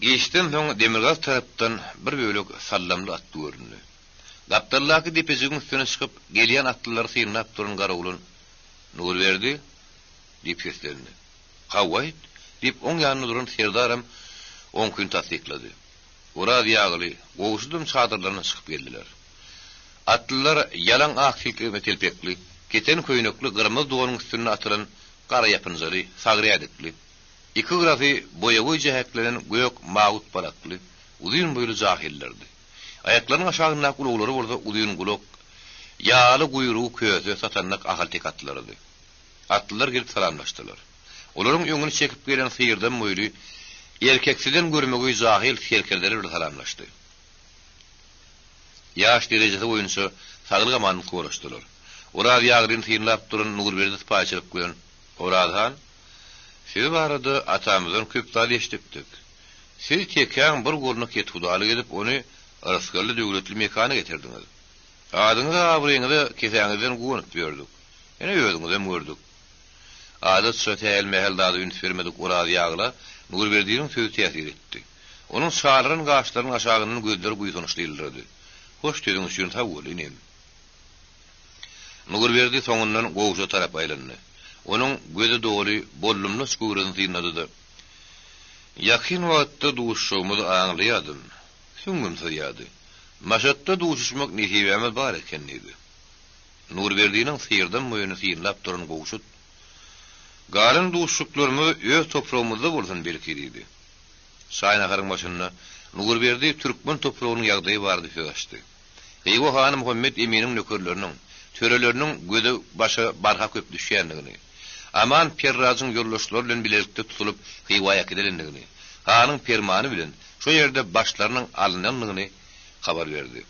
Giçden soň demirgazyk tarapdan bir bölek sallamly atly göründi. Gapdaldaky depejigiň üstüne çykyp, gelýän atlylary synlap duran Garagulun, Nurberdi? diýip seslendi. Hawa-aýt, diýip, oň ýanynda duran serdaram oňkyny tassyklady. Oraz ýagyly, Gowşudam çadyrlaryndan çykyp geldiler. Atlylar ýalaň ak silkme telpekli, keten köýnekli, gyrmyzy donuň üstünde atylan gara ýapynjaly, sagry ädikli, iki gyrasy boýaboý jäheklenen gök mawut balakly, uzyn boýly jahyllardy. Aýaklarynyň aşagyndaky ulaglary bolsa uzyn gulak, ýaly guýrugy köse satandak ahalteke atlylarydy. Atlylar gelip salamlaşdylar. Olaryň öňüni çekip gelen syrdam boýly, erkeksiden görmegeý jahyl serkerdeler bilen salamlaşdy. Ýaş derejesi boýunça saglyk-amanlyk soraşdylar. Oraz ýaglyny synlap duran Nurberdi sypaýyçylyk bilen, Oraz han, siz barada atamyzdan köp zat eşidipdik. Siz tekäň bir goluny kethudalyk edip, ony rysgally-döwletli mekana getirdiňiz. Adyňyza-abraýyňyza kesäňizden guwanyp ýördük. Ine, özüňizem gördük. Adatça sähel-mähel zada üns bermedik Oraz ýagla Nurberdiniň sözi täsir etdi. Onuň çalaran gaşlarynyň aşagyndan gözleri buýsançly ýyldyrady. Hoş sözüň üçin sag bol, inim. Nurberdi soňundan Gowşuda tarap aýlandy. Onuň göze doly, bollumlaç göwresini synlady-da, Ýakyn wagtda duşuşjagymyzy aňlaýardym. Süňňüm syzýardy. Maşatda duşuşmak nesibämiz bar eken diýdi. Nurberdiniň syrdam boýuny synlap duran Gowşut, Galan duşuşyklarymyz öz topragymyzda bolsun belki diýdi. Çaý-naharyň başynda Nurberdi türkmen topragynyň ýagdaýy barada söz açdy. Hywa hany Muhammet eminiň nökerleriniň, töreleriniň göze-başa barha köp düşýändigini, Aman perrajyň ýoldaşlary bilen bilelikde tutulyp Hywa äkidilendigini, hanyň permany bilen şo ýerde başlarynyň alnandygyny habar berdi.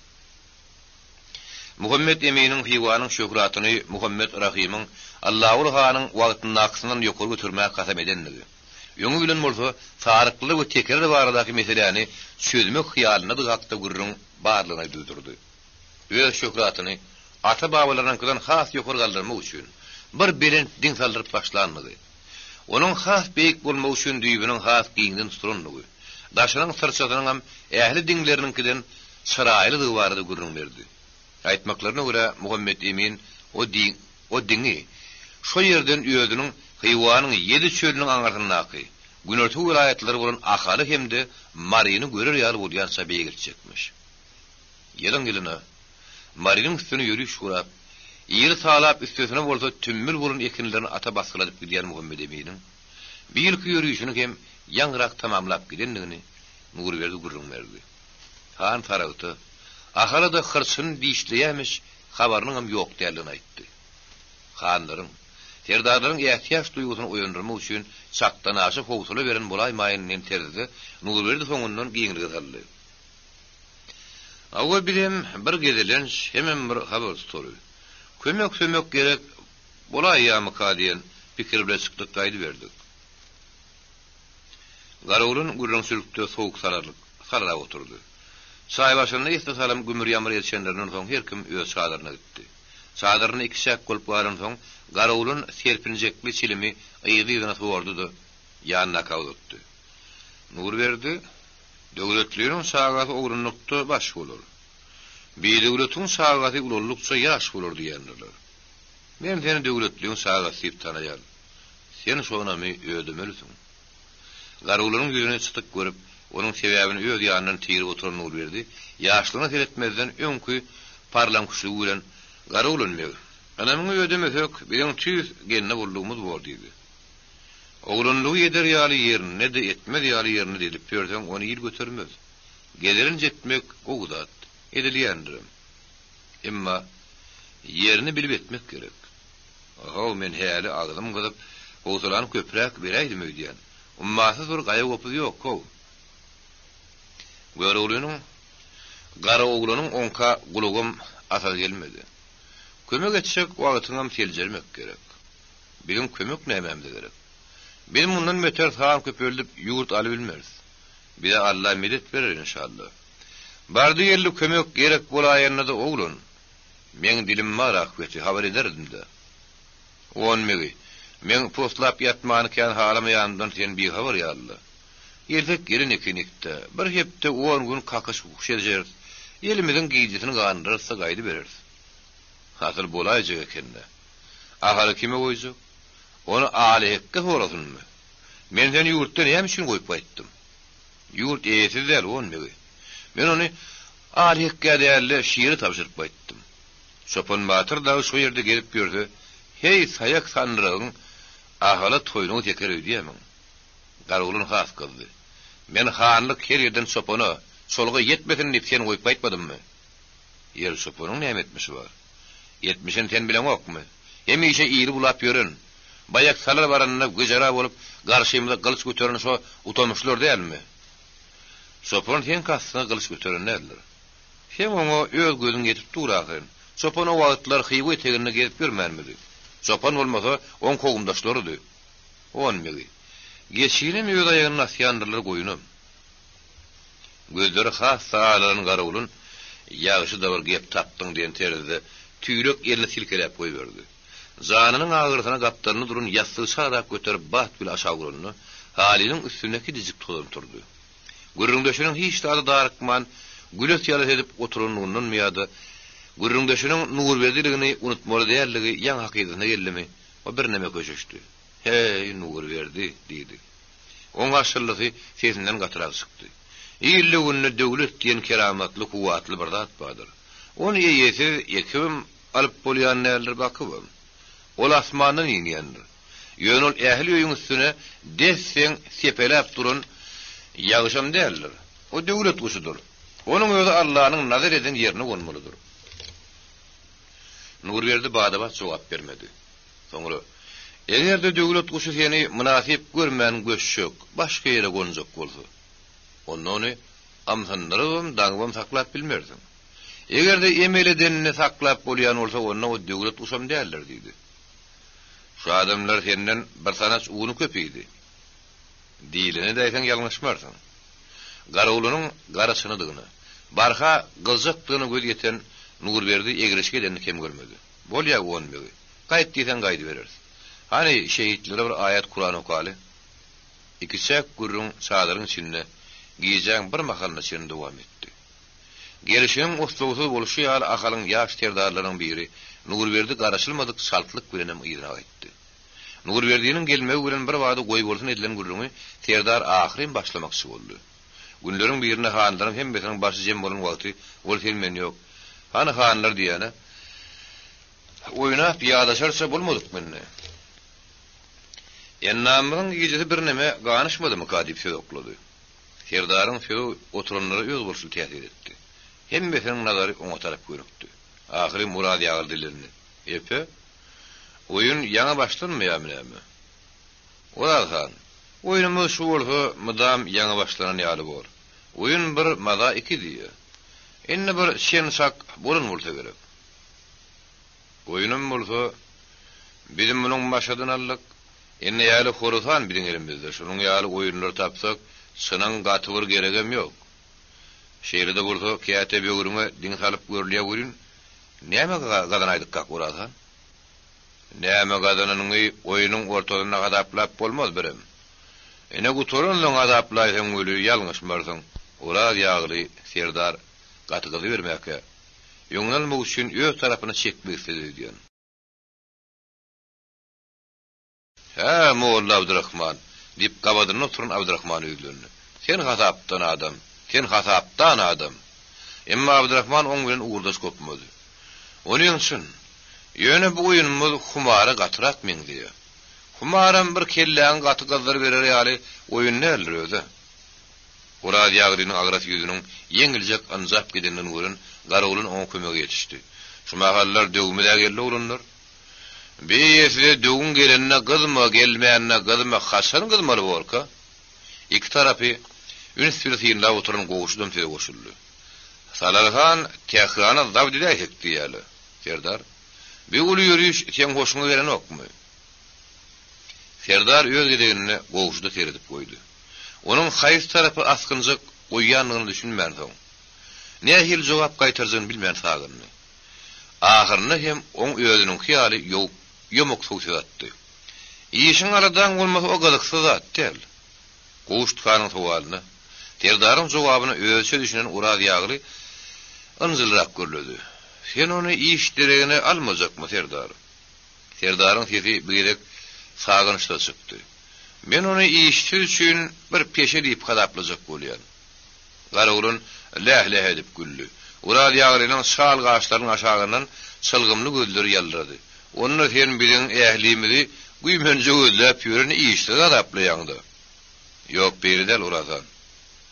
Muhammet Eminiň Hywanyň şöhratyny Muhammet Rahymyň Allaguly hanyň wagtyndakysyndan ýokary götermäge kasam edendigi, öňi bilen bolsa saryklylar we tekeler baradaky meseläni çözmek hyýalyndadygy hakda gürrüň barlygyny duýdurdy. Öz şöhratyny ata-babalarynyňkydan has ýokary galdyrmak üçin bir belent diň saldyryp başlandygy, onuň has beýik bolmagy üçin düýbüniň has giňden tutulandygy, daşynyň syrçasynyňam ähli diňleriniňkiden çyraýlydygy barada gürrüň berdi. Aýtmaklaryna görä, Muhammet Emin o o diňi şo ýerden özüniň Hywanyň ýedi çölüniň aňyrsyndaky günorta welaýatlary bolan Ahaly hem-de Maryny görer ýaly bolýança beýgeltjekmiş. Ýylyň-ýylyna Marynyň üstüne ýöriş gurap, ýeri talap üstesine bolsa tümmül bolan ekinlerini ata basgyladyp gidýän Muhammet Eminiň bir ýylky ýörişini hem ýaňyrak tamamlap gidendigini Nurberdi gürrüň berdi. Han Saragta, Ahala-da hyrçyny dişleýärmiş habarynyňam ýok däldigini aýtdy. Hanlaryň, serdarlaryň ätiýaç duýgusyny oýandyrmak üçin çakdanaşa howsala beren bolaýmaýyn diýen terzde Nurberdi soňundan giňlige saldy. Hawa bizem bir gezelenç hemem bir habar tutaly. Kömek-sömek gerek bolaýýamyka diýen pikir bile çykdyk gaýdyberdik. Garagulun gürrüňçilikde sowuk salarlyk salarap oturdy. Çaý başynda esli salym gümür-ýamyr edişenlerinden soň her kim öz çadyryna gitdi. Çadyrynda ikiçäk bolup galansoň Garagulun serpinjekli çilimi yzly-yzyna sordy-da, ýanyndaka uzatdy. Nurberdi Döwletliniň çagasy oglanlykda baş bolar. Bidöwletiň çagasy ulaldykça ýaş bolar diýendirler. Men seni döwletliň çagasy diýip tanaýan. Sen şo ynamy ödemelisiň. Garagulanyň ýüzüni çytyk görüp, onuň sebäbini öz ýanyndan tirip oturan Nurberdi ýaşlygyna seretmezden öňki parlaňküşlügi bilen, Garagulan beg, ynamyňy ödemesek, biziň tüýs gelne boldugymyz bor diýdi. Oglanlygy eder ýaly ýerinde-de, etmez ýaly ýerinde-de edip ýörseň, ony il götermez. Gezelenç etmek gowy zat, edilýändirem. Emma ýerini bilip etmek gerek. How, men häli agzym gyzyp, howsalany köpräk beräýdim öýdýän. Ummasyz bir gaýa-gopuz ýok, how. Göroglynyň, Garaoglanyň oňka gulagam asasy gelmedi. Kömek etjek wagtyňam seljermek gerek. Biziň kömek nämämize gerek? Biz mundan beter san köpeldip ýurt alybilmeris. Bize Alla medet berer enşalla. Bardy-geldi kömek gerek bolaýanda-da oglan, meň dilim bar ahbeti, habar ederdim-dä. Onmegi, meň poslap ýatmany kän halamaýanymdan sen bihabar ýaly-la. Gelsek gelin ekenik-dä, bir hepde on gün kakyş-kukuş edişeris, elimiziň gijesini gandyrarys-da gaýdybereris. Asyl bolaýjak eken-dä. Ahaly kime goýjak? Ony Aly hekge sorasynmy? Men seni ýurtda näme üçin goýup gaýtdym? Ýurt eýesiz däl, onbegi. Men ony Aly hekgä däl-de, şire tabşyryp gaýtdym. Çopan batyr dagy şo ýerde gezip ýörse, heý, saýak sandyragyň Ahala toýnuňy teker öýdýämiň? Garagulun has gyzdy. Men hanlyk her ýerden çopana, çolga ýetmesin diýip seni goýup gaýtmadymmy? Ýeri çopanyň näme etmişi bar? Etmişini sen bileňokmy? Hemişe ili bulap ýören, baýak salar baranda wejera bolup garşymyza gylyç göteren şo utamyşlar dälmi? Çopan seň kastyňa gylyç göteren däldir. Seň oňa öz gözüň ýetip dur ahyryn. Çopan o wagtlar Hywa eteginde gezip ýörmänmidi? Çopan bolmasa, oň kowumdaşlarydy. Onmegi. Geçinem öz aýagyna asýandyrlar goýunam. Gözleri has-da alaran garawulyn, Ýagşy-da bir gep tapdyň diýen terzde tüýlek elini silkeläp goýberdi. Janynyň agyrysyna gapdalynda duran ýassygy çalarak göterip bat bile aşak uranda, halynyň üstünde kiçijik tozan turdy. Gürrüňdeşiniň hiç zada darykman, güles-ýalas edip oturanlygyndanmy ýa-da gürrüňdeşiniň Nurberdiligini unutmaly däldigi ýaňy hakydasyna geldimi, o birneme köşeşdi. Heý, Nurberdi! diýdi. Oň haşyllysy sesinden gatyrak çykdy. Ilde-günde döwlet diýen keramatly, kuwwatly bir zat bardyr. Ony eýesiz ekibem alyp bolýan däldir, bakybam. Ol asmandan inýändir. Ýöne ol ähli öýüň üstüne des-deň sepeläp duran ýagyşam däldir. O döwlet guşudyr. Onuň özi Allanyň nazar eden ýerine gonmalydyr. Nurberdi bada-bat jogap bermedi. Soňra, Eger-de döwlet guşy seni mynasyp görmän göçjek, başga ýere gonjak bolsa, onda ony gamsyndyrybam, daňybam saklap bilmersiň. Eger-de emel edenini saklap bolýan bolsa, onda o döwlet guşam däldir diýdi. Şu adamlar senden bir sanaç uny köp iýdi. Diýleni edäýseň ýalňyşmarsyň. Garawulynyň gara çynydygyna, barha gyzjakdygyna gözi ýeten Nurberdi eglişik edenini kem görmedi. Bolýa onbegi. Gaýt diýseň gaýdybereris. Hany, şehitlere bir aýat Kuran okaly. Ikiçäk gürrüň çadyryň içinde gijäň bir mahalyna çenli dowam etdi. Gelşigiň oslagsyz bolşy ýaly Ahalyň ýaş serdarlarynyň biri Nurberdi garaşylmadyk çaltlyk bilenem yzyna gaýtdy. Nurberdiniň gelmegi bilen birbada goýbolsun edilen gürrüňi serdar ahyryn başlamakçy boldy. Günleriň birinde hanlaryň hemmesiniň başy jem bolan wagty ol sen-men ýok. Hany hanlar diýýän-ä. Oýnap ýadaşarça bolmadykmy indi? Ennamymyzyň gijesi birneme ganyşmadymyka diýip söz oklady. Serdaryň sözi oturanlara özboluşly täsir etdi. Hemmesiniň nazary oňa tarap gönükdi. Ahyry Murad ýagyr dillendi. Epe, oýun ýaňy başlanmaýarmy näme? Oraz han, oýnumyz şu bolsa mydam ýaňy başlanan ýaly bor. Oýun bir, maza iki diýýä. Indi bir çen-çak bolan bolsa gerek. Oýunam bolsa, biz munuň maşadyny aldyk. Indi ýaly Horasan biziň elimizde. Şunuň ýaly oýunlar tapsak, çynyň gaty bir geregem ýok. Şeýle-de bolsa, käte böwrüňe diň salyp görülýär welin, näme gazanaýdykkak, Oraz han? Näme gazananyňy oýnuň ortasynda hasaplap bolmaz birem. Ine gutaransoň hasaplaýsaň weli, ýalňyşmarsyň. Oraz ýagly serdar gaty gyzybermäkä, öňüni almak üçin öz tarapyna çekmek isledi öýdýän. Hä, molla Abdyrahman, diýip, gabadynda oturan Abdyrahmana ýüzlendi. Sen hasapdan adam, sen hasapdan adam! Emma Abdyrahman oň bilen ugurdaş gopmady. Onyň çyn. Ýöne bu oýunymyz humara gatyrak meňzeýär. Humaram bir kelläňi gaty gyzdyryberer ýaly oýun däldir öz-ä. Oraz Ýaglynyň agras ýüzüniň ýeňiljek ynjap gidendigini gören Garagulun oňa kömege ýetişdi. Şu mahallar döwümiz-ä geldi, oglanlar. Be, size döwüň gelenine gyzma, gelmänine gyzma, haçan gyzmaly borka? Iki tarapy üns bile synlap oturan Gowşudam söze goşuldy. Salar han Tährana zabt edäýsek diýýärler, serdar. Bi uly ýöriş seň hoşuňa gelenokmy? Serdar öz gezeginde Gowşuda seredip goýdy. Onuň haýsy tarapa asgynjak goýýandygyna düşünmänsoň, nähili jogap gaýtarjagyny bilmän sagyndy. Ahyrynda hem oň özüniňki ýaly ýowuk, ýomuksyz söz atdy. Işiň aladaň bolmasa o gyzyksyz zat däl. Gowşut hanyň sowalyna, serdaryň jogabyna özüçe düşünen Oraz ýagly ynjylyrak gürledi. Sen ony iş deregine almajakmy, serdar? Serdaryň sesi bu gezek sagynçsyz çykdy. Men ony işsiz üçin bir peşe diýip hasaplajak bolýan. Garagulun läh-läh edip güldi. Oraz ýaglynyň çal gaşlarynyň aşagyndan çylgymly gözleri ýaldyrady. Onda sen biziň ählimizi güýmenje gözläp ýören işsiz hasaplaýaň-da? Ýok, beýle däl, Oraz han.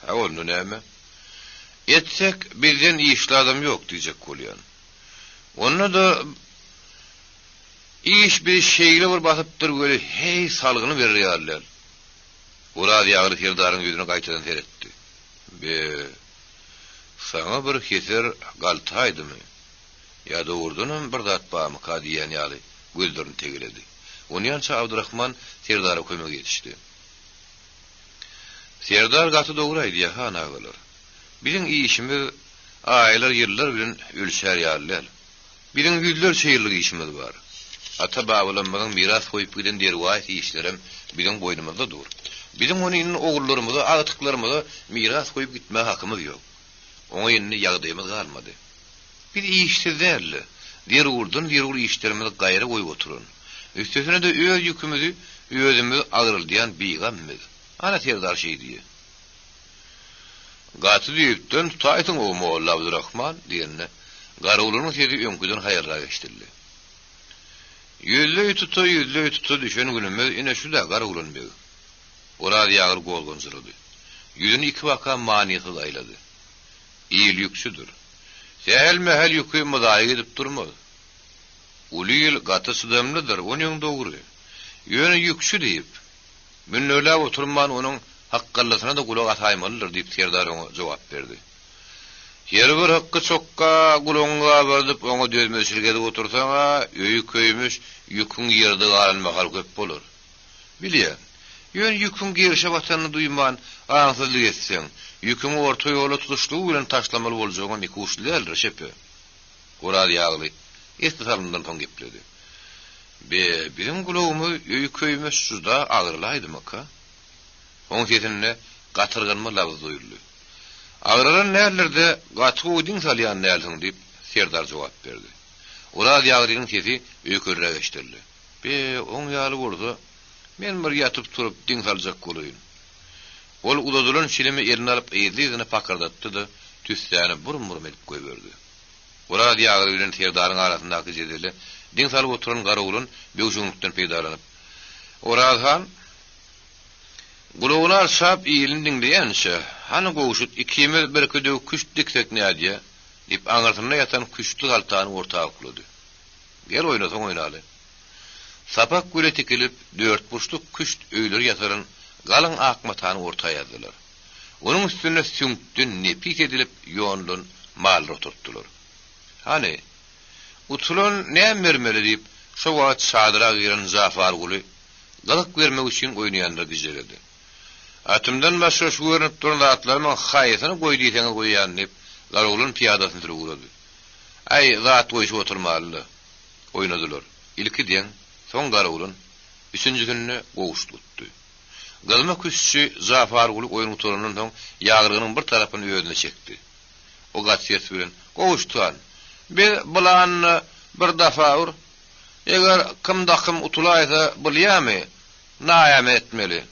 Hä, onda näme? Etsek, bizden işli adam ýok diýjek bolýan. Onda-da iş bizi şeýle bir basypdyr weli, heý, salgyny berer ýaly däl. Oraz ýagly serdaryň ýüzüne gaýtadan seretdi. Be, saňa bir heser galtaýdymy? Ýa dogrudanam bir zat barmyka diýýän ýaly gözlerini tegeledi. Onýança Abdyrahman serdara kömege ýetişdi. Serdar gaty dogry aýdýar, han agalar. Biziň işimiz aýlar, ýyllar bilen ölçär ýaly däl. Biziň ýüzlerçe ýyllyk işimiz bar. Ata-babalarymyzyň miras goýup giden derwaýys işlerem biziň boýnumyzda dur. Biziň ony indi ogullarymyza, agtyklarymyza miras goýup gitmäge hakymyz ýok. Oňa indi ýagdaýymyz galmady. Biz işsiz däl-de, zerurdan-zerur işlerimizi gaýra goýup oturan, üstesine-de öz ýükümizi özümiz agraldýan bigam biz. Ana serdar şeý diýýär. Gaty düýpden tutaýsyň-ow, molla Abdurahman, diýende, garawulynyň sesi öňküden haýalrak eşidildi. Ýüzleý tuta, ýüzleý tuta düşen günümiz ine şu-da, Garagulun beg. Oraz ýagyr gozganjyrady. Ýüzüni ikibaka manysyz aýlady. Il ýükçüdir. Sähel-mähel ýüki myzaýyk edip durmaz. Uly il gaty çydamlydyr, onyň dogry. Ýöne ýükçi diýip, Münderläp oturman onuň hakgallasyna-da gulak asaýmalydyr, diýip, serdar oňa jogap berdi. Her bir hykgy-çokga gulagyňy gabardyp, oňa dözmeçilik edip otursaň-a, öýi köýmüş, ýüküň ýerde galan mahal köp bolar. Bilýän. Ýöne ýüküň gerşe batanyny duýman, aňsyzlyk etseň, ýüküňi orta ýolda tutuşlygy bilen taşlamaly boljagyňam ikuçly däldir, şepe. Oraz ýagly esli salymdan soň gepledi. Be, biziň gulagymyz öýi köýmüş juda agyrylaýdymyka? Oň sesinde gatyrganma labyz duýuldy. Agyralan däldir-de, gaty gowy diň salýan dälsiň, diýip, Serdar jogap berdi. Oraz ýaglynyň sesi öýkelräk eşidildi. Be, oň ýaly bolsa, men bir ýatyp-turup diň saljak bolaýyn. Ol uzadylan çilimi eline alyp yzly-yzyna pakyrdatdy-da, tüssäni burum-burum edip goýberdi. Oraz ýagly bilen Serdaryň arasyndaky jedele diň salyp oturan Garagulun böwşeňlikden peýdalanyp, Oraz han, Gulagyny arçap ilini diňleýänçä, Hany Gowşut, ikimiz birki döw küşt diksek nädýä? diýip, aňyrsynda ýatan küştli haltany orta oklady. Gel oýnasaň oýnaly. Sapak güle tikilip, dörtburçluk küşt öýleri ýasalan galyň ak matany orta ýazdylar. Onuň üstünde süňkden nepis edilip ýonulan mallary oturtdylar. Hany, utulan näme bermeli diýip, şo wagt çadyra giren Jafarguly gyzyk bermek üçin oýnaýanlary gijeledi. Atymdan başga şu görnüp duran zatlarymyň haýsyny goý diýseňiz goýýan diýip, Garoglan pyýadasyny sürüp ugrady. Aý, zat goýşup oturmaly-da. Oýnadylar. Ilki deň, soň Garoglan, üçünjisinde Gowşut utdy. Gyzma küştçi Jafarguly oýun gutarandan soň ýaglygynyň bir tarapyny özüne çekdi. O gaty ses bilen, Gowşut han, biz bylanyny bir dafa ur, Eger kymda-kym utulaýsa bolýamy, naäme etmeli?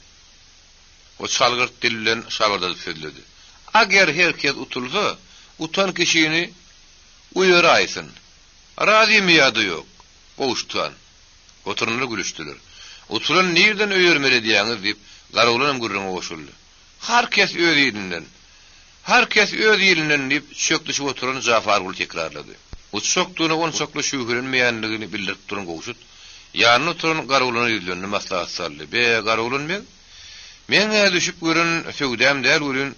O çalgyrt dil bilen şabyrdadyp sözledi. Ager her kes utulsa, utan kişini uýaraýsyn. Razymy ýa-da ýok? Gowşut han. Oturanlar gülüşdiler. Utulan nirden öýermeli edýäňiz diýip, Garoglanam gürrüňe goşuldy. Har kes öz ilinden. Har kes öz ilinden diýip, çök düşüp oturan Jafarguly tekrarlady. Uçjakdygyna onçakly şübhelenmeýändigini bildirip duran Gowşut, ýanynda oturan Garogulana ýüzlendi, maslahat saldy, Be, Garogulan beg, meň-ä düşüp gören söwdam däl welin,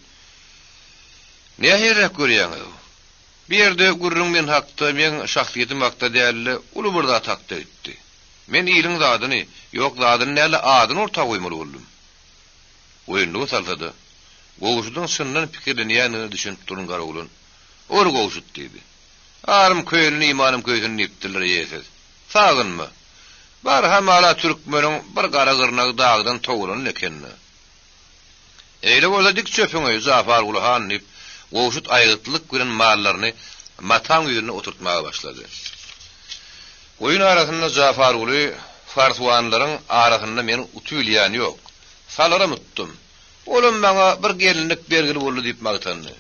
nähiliräk görýäňiz? Bu ýerde gürrüň men hakda, meň şahsyýetim hakda däl-de, uly bir zat hakda gitdi. Men iliň zadyny, ýok, zadyny däl-de, adyny orta goýmaly boldum. Oýunlyga salsa-da, Gowşudyň çyndan pikirlenýändigine düşünip duran Garoglan, Ur, Gowşut! diýdi. Arym köýenini imanym köýsün diýipdirler, eýesiz. Sagynma. Bar, hamala türkmeniň bir gara gyrnagy dagdan towlanan eken-dä. Eýle bolsa dik çöpüňi, Jafarguly han, diýip, Gowşut aýgytlylyk bilen mallaryny mataň ýüzünde oturtmaga başlady. Oýun arasynda Jafarguly, Farsuwanlaryň arasynda meni utubilýän ýok. Salaram utdum. Olam maňa bir gelinlik bergili boldy diýip magtandy.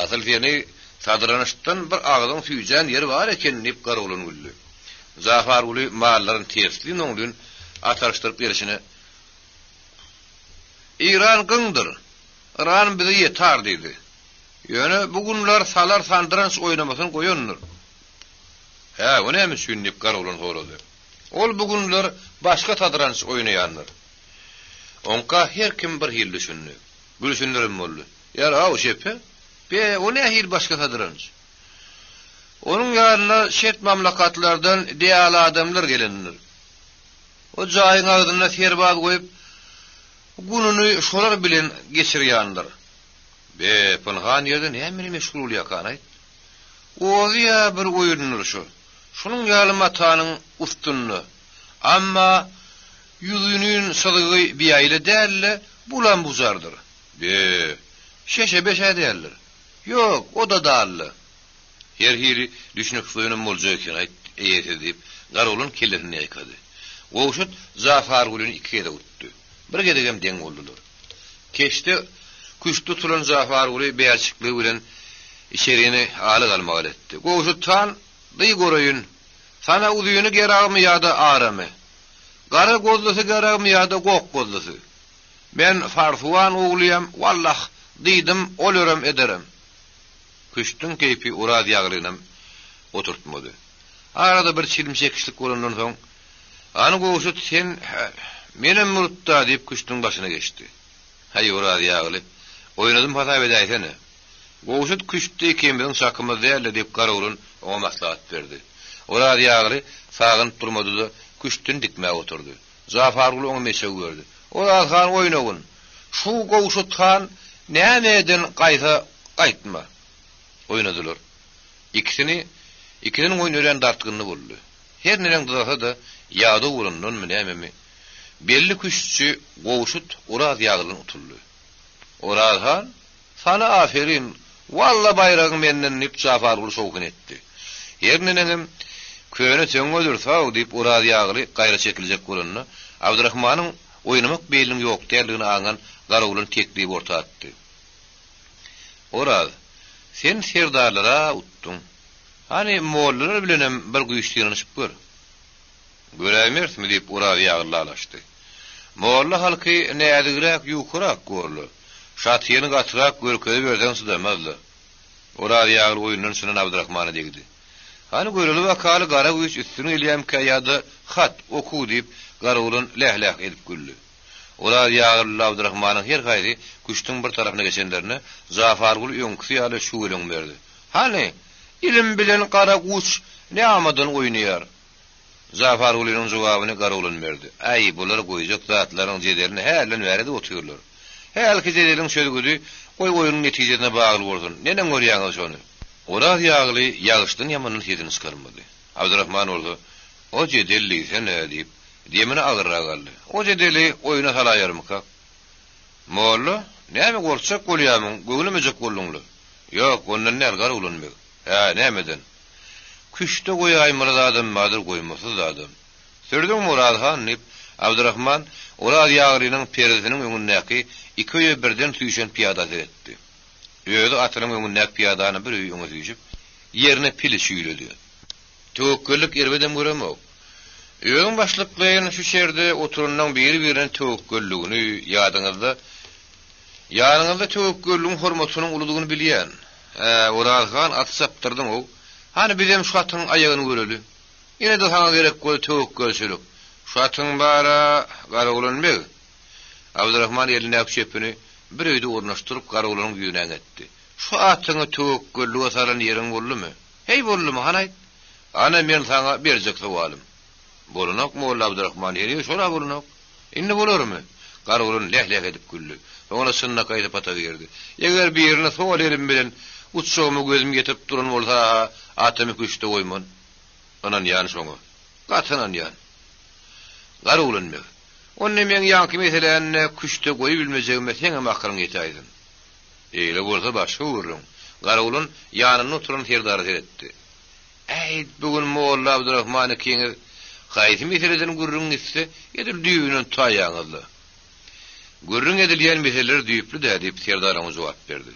Asyl seni sadyranyşdan bir agzyň süýjän ýeri bar eken, diýip, Garoglan güldi. Jafarguly mallaryny terslin-oňlyn ataryşdyryp gelşine, Eýran gyňdyr, Yran bize ýetar diýdi. Ýöne bu günler salar sandyranç oýnamasyny goýandyr. Hä, o näme üçin? diýip, Garoglan sorady. Ol bu günler başga sadranç oýnaýandyr. Oňka her kim bir hili düşündi. Gülşenlerem boldy. Ýar-aw, şepe? Be, o nähili başga sadranç? Onuň ýanyna çet mamlakatlardan deýaly adamlar gelendir. O jaýyň agzynda serbaz goýup, gününi şolar bilen geçirýändir. Be, pynhan ýerde näme bilen meşgul bolýarkan-aýt? Ozi-ä bir oýundyr şu. Şunuň ýaly matanyň ustünde. Amma ýüzünin çyzygy biýaýla däl-de, bulam-bujardyr. Be, şeşe-beşe däldir. Ýok, o-da dally. Her hili düşüniksiz oýunam boljak eken-aýt, eýesiz, diýip, Garoglan kellesini ýaýkady. Gowşut Jafargulyny iki gezek utdy. Bir gezegem deň boldular. Keşde küşt tutulan Jafarguly bälçikligi bilen içerini aly-galmagal etdi. Gowşut han, Dyý göreýin, sana uzyny geragmy ýa-da aramy? Gara gozlysy geragmy ýa-da gok gozlysy? Men Farsuwan oglyam, wallah, diýdim, olerem ederem. Küştüň keýpi Oraz ýaglygynam oturtmady. Arada bir çilim çekişlik bolandan soň, Hany Gowşut, sen, hä, menem murtda, diýip, küştüň başyna geçdi. Häý, Oraz ýagly, oýnadym hasap edäýsene. Gowşut küştde ikimiziň çakymyz däldi, diýip, Garagulun oňa maslahat berdi. Oraz ýagly sagynyp durmady-da, küştdüni dikmäge oturdy. Japarguly oňa meçew berdi. Oraz han oýnagyn. Şu Gowşut han näme eden gaýsa gaýtma. Oýnadylar. Ikisini, ikisiniň oýny örän dartgynly boldy. Her neneň dyzasa-da, ýadaw bolandanmy nämemi, belli küştçi Gowşut Oraz ýaglydan utuldy. Oraz han, Sana aferin, walla baýragyň menden diýip Japarguly şowhun etdi. Her neneňem, köne töňňedir, sag diýip Oraz ýagly gaýra çekiljek bolanda, Abdyrahmanyň oýnamak meýliniň ýok däldigini aňan Garagulun teklibi orta atdy. Oraz, sen serdarlara utduň. Hany, mollalar bilenem bir güýç synanyşyp gör. Göräýmerismi, diýip, Oraz ýagly lalaşdy. Molla halky näzigräk, ýukarak gorla. Şatyny gatyrak görkeziberseň çydamaz-la. Oraz ýagly oýundan çynan Abdyrahmana degdi. Hany göreli bakaly gara güýç üstün gelýämikä ýa-da hat, okuw, diýip, Garagulun läh-läh edip güldi. Oraz ýagly bilen Abdyrahmanyň her haýsy küştüň bir tarapyna geçenlerinde Jafarguly öňküsi ýaly şüweleň berdi. Hany, ilim bilen gara guç ne amadan oýnaýar? Jafargulynyň jogabyny Garagulun berdi. Äý, bular goýjak zatlaryň jedelini hälden bäri edip otyrlar. Hälki jedeliň çözgüdi goý oýnuň netijesine bagly bolsun, neneň görýäňiz şony? Oraz ýagly ýagyşdan ýamandan sesini çykarmady. Abdyrahman bolsa, O jedel diýsene, diýip, demini agyrrak aldy. O jedeli oýna salaýarmykak? Molla, näme gorkjak bolýamyň, göwnemejek bolduň-la? Ýok, ondan däl, Garagulun beg. Hä, nämeden? Küşde goýaýmaly zadam bardyr, goýmasyz zadam. Sürdüňmi, Oraz han? diýip, Abdyrahman Oraz ýaglynyň perzisiniň öňündäki iki öýe birden süýşen pyýada seretdi. Özi atynyň öňündäki pyýadany bir öý öňe süýşüp, ýerine pili çüýledi. Töwekgellik erbedem göremok. Özüň başlyklaýyn şu şerde oturanlaň biri-birine töwekgelligini ýadyňyzda Ýanyňyzda töwekgelligiň hormatynyň uludygyny bilýän. Hä, Oraz han, aty çapdyrdyň-ow. Hany bizem şu atyň aýagyny göreli. Ine-de saňa gerek boldy töwekgelçilik. Şu atyň bar-a, Garagulun beg. Abdyrahman elindäki çöpüni bir öýde ornaşdyryp Garagulynyň ýüzüne äňetdi. Şu atyňy töwekgellige salan ýeriň boldumy? Heý, boldumy, hany aýt? Ana, men saňa berjek sowalym. Bolanok, molla Abdyrahman, heniz şol-a bolanok. Indi bolarmy? Garagulun leh-leh edip güldi. Soňra çynlakaý sypata girdi. Eger birini sol elim bilen uçjagyma gözüm ýetip duran bolsa-ha, atymy küşde goýman. Ynanýan şoňa. Gaty ynanýan. Garagulun beg, onda meň ýaňky meseläni küşde goýubilmejegime seňem akylyň ýetäýsin. Eýle bolsa başga gürrüň. Garagulun ýanynda oturan serdara seretdi. Äýt, bu gün molla Abdyrahman ikiňiz haýsy meseleden gürrüň gitse, edil düýbünden tutaýýaňyz-la. Gürrüň edilýän meseleler düýpli-dä, diýip, serdar oňa jogap berdi.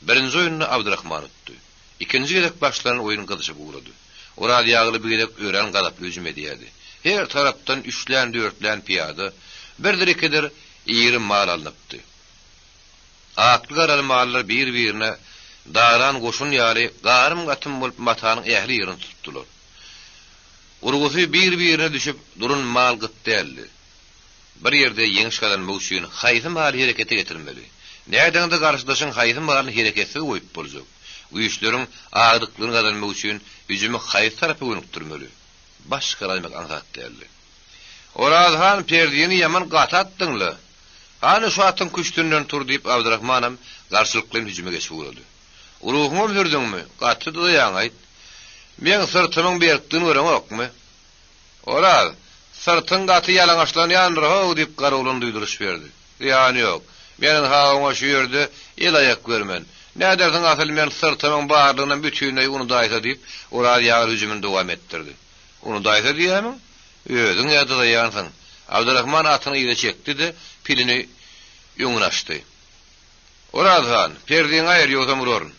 Birinji oýunda Abdyrahman utdy. Ikinji gezek başlanan oýun gyzyşyp ugrady. Oraz ýagly bu gezek örän gazaply hüjüm edýärdi. Her tarapdan üçlän-dörtlän pyýada, birdir-ikidir iri mal alnypdy. Atly-garaly mallar bir-birine daran goşun ýaly garym-gatym bolup matanyň ähli ýerini tutupdylar. Urgusy bir-birine düşüp duran mal gyt däldi. Bir ýerde ýeňiş gazanmak üçin haýsy maly herekete getirmeli? Nädeňde garşydaşyň haýsy malyny hereketsiz goýup boljak? Güýçleriň agdyklygyny gazanmak üçin hüjümi haýsy tarapa gönükdirmeli? Baş çykaraýmak aňsat däldi. Oraz han, perdini ýaman gaty atdyň-la. Hany şu atyň küşdünden tur, diýip, Abdyrahmanam garşylyklaýyn hüjüme geçip ugrady. Ruhuňam sürdüňmi? Gaty dyzaýaň-aýt. Meň syrtymyň berkdigini göreňokmy? Oraz, syrtyň gaty ýalaňaçlanýandyr-how, diýip, Garagulun duýduryş berdi. Zyýany ýok. Men ynha oňa şu ýerde el-aýak bermen. Nädersiň asyl men syrtymyň barlygynam bütinleý unudaýsa, diýip, Oraz ýagyr hüjümini dowam etdirdi. Unudaýsa diýýämiň? Özüň-ä dyzaýansyň. Abdyrahman atyny yza çekdi-de, pilini öňüne açdy. Oraz han, perdiňi aýyr, ýogsam uraryn.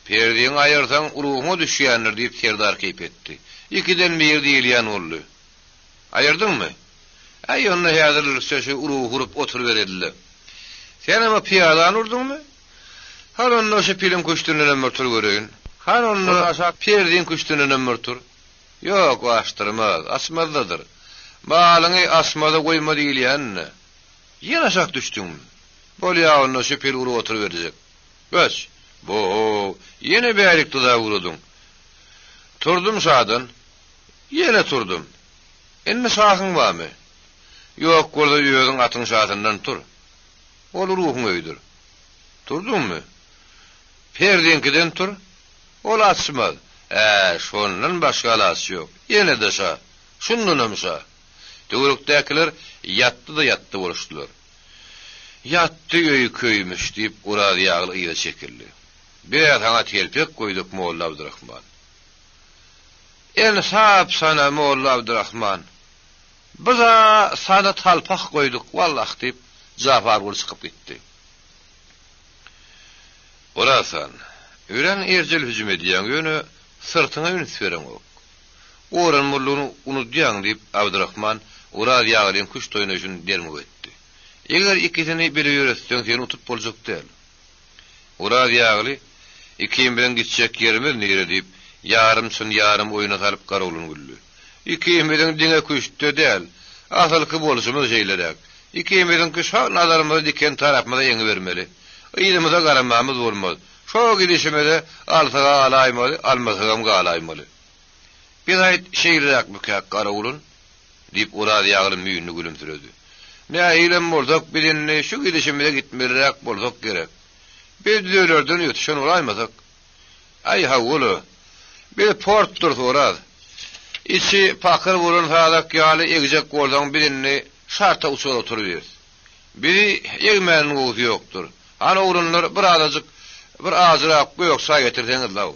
Perdiňi aýyrsaň, ruhuňa düşýändir, diýip, serdar keýp etdi. Ikiden biri diýilýän boldy. Aýyrdyňmy? Äý, onda häzirlikçe şu urugy urup oturybereli-le. Senem o pyýadany urduňmy? Hany onda şu piliň küşdündenem bir tur göreýin. Hany onda aşak perdiň küşdündenem bir tur. Ýok, o açdyrmaz, açmazdadyr. Malyňy açmaza goýma diýilýänine. Ýene aşak düşdüňmi? Bolýa onda şu pil urup oturyberjek. Göç! Bo-how, ýene bärik dyzap ugradyň. Turdum şadan. Ýene turdum. Indi şahyň barmy? Ýok bolsa özüň atyň şasyndan tur. Ol ruhuň öýüdir. Turduňmy? Perziňkiden tur. Ol açmaz. Ä, şondan başga alaç ýok. Ýene-de şa. Şundanam şa. Töwerekdäkiler ýatdy-da ýatdy boluşdylar. Ýatdy öý köýmüş, diýip, Oraz ýagly yza çekildi. Biz-ä saňa telpek goýduk, molla Abdyrahman. Ensap sana, molla Abdyrahman. Biz-ä sana talpak goýduk, wallah, diýip, Japarguly çykyp gitdi. Oraz han, örän erjel hüjüm edýäň, ýöne syrtyňa üns bereňok. Goranmalydygyny unudýaň, diýip, Abdyrahman Oraz ýaglyň küşt oýnaýşyny derňew etdi. Eger ikisini bile ýöretseň, seni utup boljak däl. Oraz ýagly, Ikimiziň gitjek ýerimiz nire, diýip, ýarym çyn, ýarym oýna salyp Garagulun güldi. Ikimiziň diňe küştde däl, asylky bolşumyz şeýleräk. Ikimiziňki şo nazarymyzy diken tarapymyza eňibermeli. Yzymyza garamamyz bolmaz. Şo gidişimize alsag-a alaýmaly, almasagam galaýmaly. Biz aýt, şeýleräkmikäk, Garagulun? Diýip, Oraz ýagly müýnli gülümsiredi. Nähilem bolsak, biz indi şu gidişimize gitmeliräk bolsak gerek. Biz düzelerden ötüşen bolaýmasak. Aý, hawa-la. Biz portdurys, Oraz. Içi pakyr bolan sazak ýaly egjek bolsaň, biz indi şarta uçar oturybiris. Bizi egmäniň gowusy ýokdur. Hany, oglanlar, bir azajyk, bir azrak gök çaý getirseňiz-law.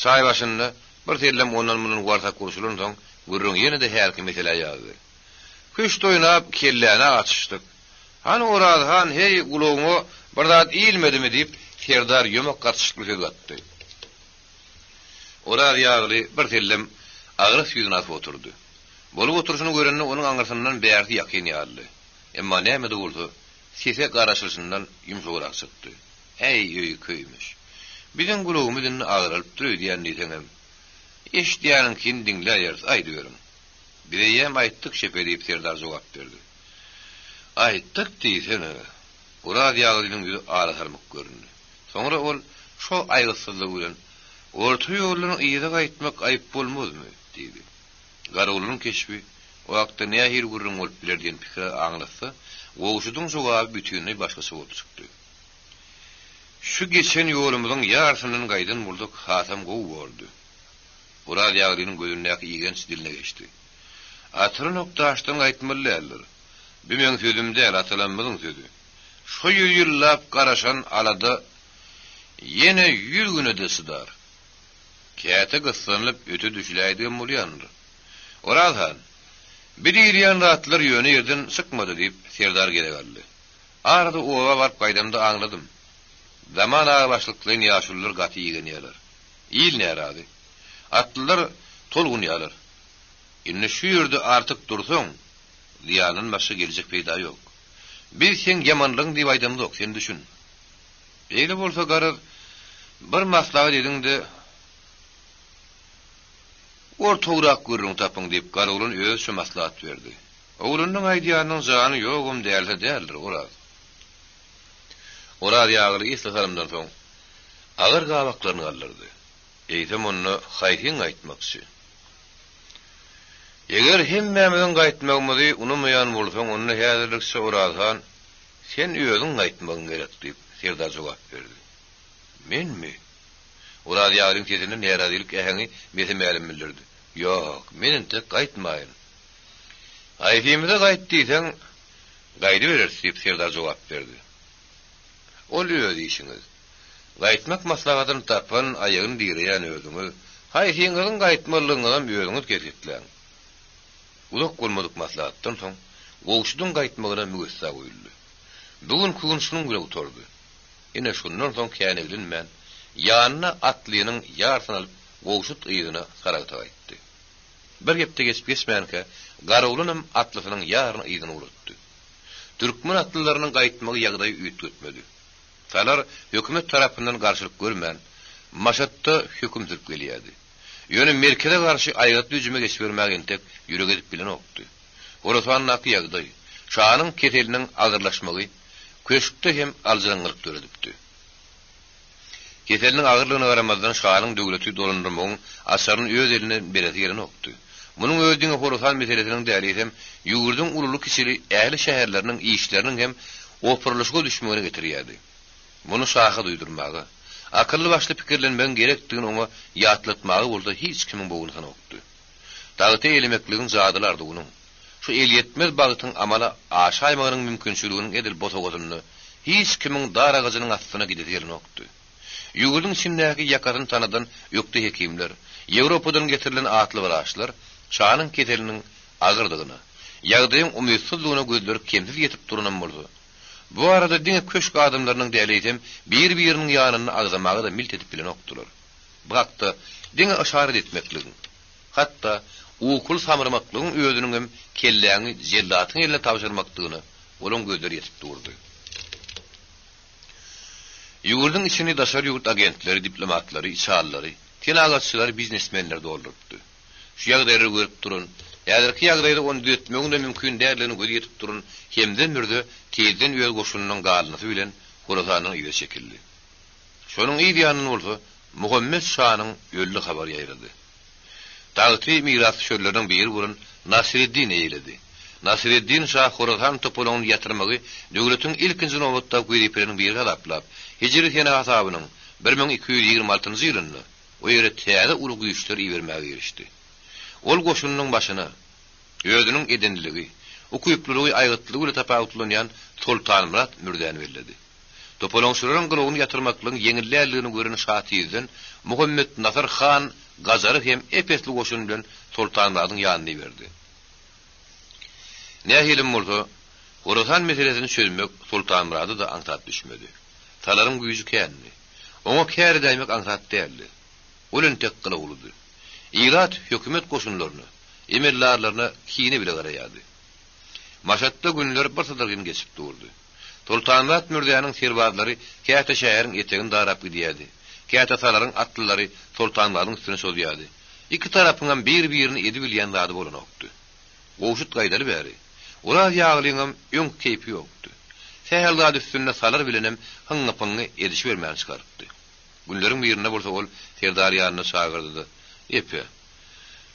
Çaý başynda bir sellem ondan-mundan warsak urşulansoň, gürrüň ýene-de hälki meselä ýazdy. Küşt oýnap, kelläni açyşdyk. Hany, Oraz han, heý, gulagyňa bir zat ilmedimi? diýip, serdar ýomak gatyşykly söz gatdy. Oraz ýagly bir sellem agras ýüzüni asyp oturdy. Bolup oturyşyny görende onuň aňyrsyndan bärsi ýakyn ýalydy. Emma näme-de bolsa, sese garaşylyşyndan ýumşagrak çykdy. Äý, öý köýmüş. Biziň gulagymyz indi agralypdyr öýdýän diýseňem. Eşidýäniňkini diňläýeris, aýdyberiň. Biz eýýäm aýtdyk şepe diýip serdar jogap berdi. Aýtdyk diýsene. Oraz ýaglynyň ýüzi ala salmyk göründi. Soňra ol şo aýgytsyzlygy bilen, Orta ýoldan yza gaýtmak aýyp bolmazmy? diýdi. Garawulyň keşbi o hakda nähili gürrüň bolup biler diýen pikiri aňlatsa, Gowşudyň jogaby bütinleý başgaça bolup çykdy. Şu geçen ýolumyzyň ýarysyndan gaýdan bolsak hasam gowy bordy. Oraz ýaglynyň gözündäki igenç diline geçdi. Atylan ok daşdan gaýtmaly däldir. Bi meň sözüm däl, atalarymyzyň sözi. Şo ýüz ýyllap garaşan alada ýene ýüz güne-de çydar. Käte gyssanylyp öte düşüläýdigem bolýandyr. Oraz han, Bi diýilýän zatlar ýöne ýerden çykmady diýip, serdar gezek aldy. Arada oba baryp gaýdamda aňladym. Zaman aga başlyklaýyn ýaşulular gaty igenýärler. Il närazy. Atlylar tolgunýarlar. Indi şu ýerde artyk dursaň, zyýandan başga geljek peýda ýok. Biz seň ýamanlygyň diýip aýdamzok, sen düşün. Beýle bolsa garaz, bir maslahat ediň-de, ortagrak gürrüň tapyň diýip, Garoglan özüçe maslahat berdi. Oglanyň aýdýanynyň jany ýogam dälse däldir, Oraz. Oraz ýagly esli salymdan soň, agyr gabaklaryny galdyrdy. Eýsem onda haýsyň gaýtmakçy? Eger hemmämiziň gaýtmagymyzy unamaýan bolsaň, onda häzirlikçe Oraz han, sen özüň gaýtmagyň gerek, diýip, serdar jogap berdi. Menmi? Oraz ýaglyň sesinde närazylyk äheňi mese-mälim bildirdi. Ýok, men entek gaýtmaýyn. Haýsymyza gaýt diýseň, gaýdybereris, diýip, serdar jogap berdi. Ol öz işiňiz. Gaýtmak maslahatyny tapan, aýagyny direýän özüňiz. Haýsyňyzyň gaýtmalydygyňyzam özüňiz kesgitläň. Uzak bolmadyk maslahatdan soň, Gowşudyň gaýtmagyna müwessa goýuldy. Bu günki gün şunuň bilen gutardy. Ine, şundan soň kän eglenmän, ýanyna atlynyň ýarsyny alyp, Gowşut yzyna Saragta gaýtdy. Bir hepde geçip-geçmänkä, Garoglanam atlysynyň ýaryny yzyna ugratdy. Türkmen atlylarynyň gaýtmagy ýagdaýy üýtgetmedi. Salar hökümet tarapyndan garşylyk görmän, Maşatda höküm sürüp gelýärdi. Ýöne merkeze garşy aýgytly hüjüme geçibermäge entek ýürek edip bilenokdy. Horasandaky ýagdaý, şanyň keseliniň agyrlaşmagy köşkde hem aljyraňňylyk döredipdi. Keseliniň agyrlygyna garamazdan şanyň döwleti dolandyrmagyň açaryny öz eline beresi gelenokdy. Munuň özi diňe Horasan meselesiniň däl, eýsem, ýurduň ululy-kiçili ähli şäherleriniň işleriniň hem opurylyşyga düşmegine getirýärdi. Muny şaha duýdurmaga, akylly-başly pikirlenmegiň gerekdigini oňa ýatlatmaga bolsa hiç kimiň bogny sanokdy. Tagty eýlemekligiň jadyly arzuwynyň, şu elýetmez bagtyň amala aşaýmagynyň mümkinçiliginiň edil bosagasynda hiç kimiň dar agajynyň astyna gidesi gelenokdy. Ýurduň içindäki ýakasyny tanadan ökde hekimler, Ýewropadan getirilen atly wraçlar şanyň keseliniň agyrdygyna, ýagdaýyň umytsyzdygyna gözleri kemsiz ýetip duranam bolsa, bu barada diňe köşk adamlarynyň däl, eýsem, bir-biriniň ýanynda agzamaga-da milt edip bilenokdylar. Bu hakda diňe yşarat etmekligiň, hatda ukuly samramaklygyň özüniňem kelläňi jellatyň eline tabşyrmakdygyna olaň gözleri ýetip durdy. Ýurduň içini daşary ýurt agentleri, diplomatlary, içalylary, senagatçylary, biznesmenleri doldurypdy. Şu ýagdaýlary görüp duran, häzirki ýagdaýda ony düzetmegiň-de mümkin däldigine gözi ýetip duran Hemdem mürze tizden öz goşunynyň galynysy bilen Horasandan yza çekildi. Şonuň yz ýanyndan bolsa Muhammet şanyň öldi habary ýaýrady. Tagty mirasdüşerleriniň biri bolan Nasyreddin eýeledi. Nasyreddin şa Horasan topalaňyny ýatyrmagy döwletiň ilkinji nobatdaky wezipeleriniň biri hasaplap, hijri sene hasabynyň 1226-njy ýylynda o ýere täze uly güýçler ibermäge girişdi. Ol goşunynyň başyna özüniň edenliligi, ukyplylygy, aýgytlylygy bilen tapawutlanýan Soltanmyrat mürzäni belledi. Topalaňçylaryň gylawyny ýatyrmaklygyň ýeňil däldigini gören şa tizden Muhammet Nasyr han Gajary hem ep-esli goşun bilen Soltanmyradyň ýanyna iberdi. Nähilem bolsa, Horasan meselesini çözmek Soltanmyrada-da aňsat düşmedi. Salaryň güýji kändi. Oňa kär edäýmek aňsat däldi. Ol entek gylawlydy. Ilat hökümet goşunlaryna, emeldarlaryna kine bile garaýardy. Maşatda günler birsydyrgyn geçip durdy. Soltanmyrat Mürzäniň serbazlary käte şäheriň etegini darap gidýärdi, käte Salaryň atlylary Soltanmyradyň üstüne çozýardy. Iki tarapyňam bir-birini edibilýän zady bolanokdy. Gowşut gaýdaly bäri, Oraz ýaglyňam öňki keýpi ýokdy. Sähel zat üstünde Salar bilenem hyňňy-pyňňy edişibermäni çykarypdy. Günleriň birinde bolsa ol Serdary ýanyna çagyrdy-da, Epe,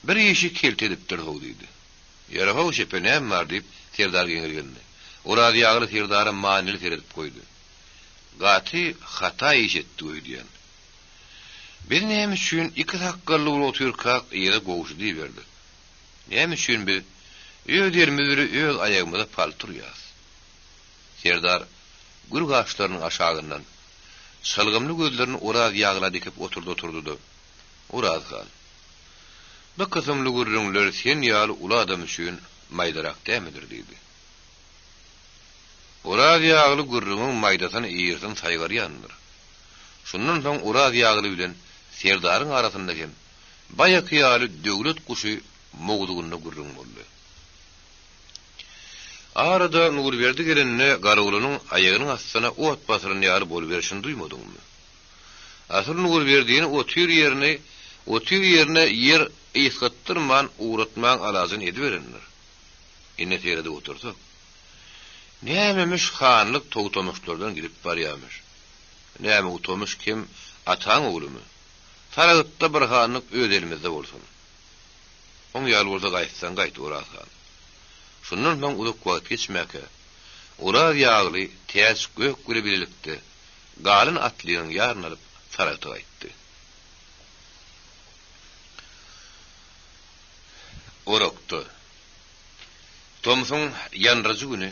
bir işi kelte edipdir-how diýdi. Ýere-how, şepe näme bar? diýip, Serdar geňirgendi. Oraz ýagly Serdara manyly seredip goýdy. Gaty hata iş etdik öýdýän. Biz näme üçin iki sakgally bolup otyrkak yza Gowşudy iberdik? Näme üçin biz öz elimiz bile öz aýagymyza palta urýas? Serdar gür gaşlarynyň aşagyndan çalgymly gözlerini Oraz ýagla dikip oturdy-oturdy-da, Oraz han, Bu kysymly gürrüňler sen ýaly uly adam üçin maýdarak dämidir diýdi. Oraz ýagly gürrüňiň maýdasyny ýyrsyn saýgarýandyr. Şundan soň Oraz ýagly bilen Serdaryň arasynda hem baýaky ýaly döwlet guşy mowzugynda gürrüň boldy. Arada Nurberdi gelende Garagulanyň aýagynyň astyna ot basylan ýaly boluberşini duýmadyňmy? Asyl Nurberdini otyr ýerini otyr ýerine ýer ysgatdyrman ugratmaň alajyny ediberendir. Indi seredip otursak, nämemiş hanlyk Togtamyşlardan gidip barýamyş. Näme Utamyş kim ataň oglumy? Saragtda bir hanlyk öz elimizde bolsun. Oň ýaly bolsa gaýtsaň gaýt Oraz han. Şundan soň uzak wagt geçmäkä, Oraz ýagly Täç gök bile bilelikde Galan atlynyň ýaryny alyp, Saragta gaýtdy. Orakda, tomsuň ýandyryjy güni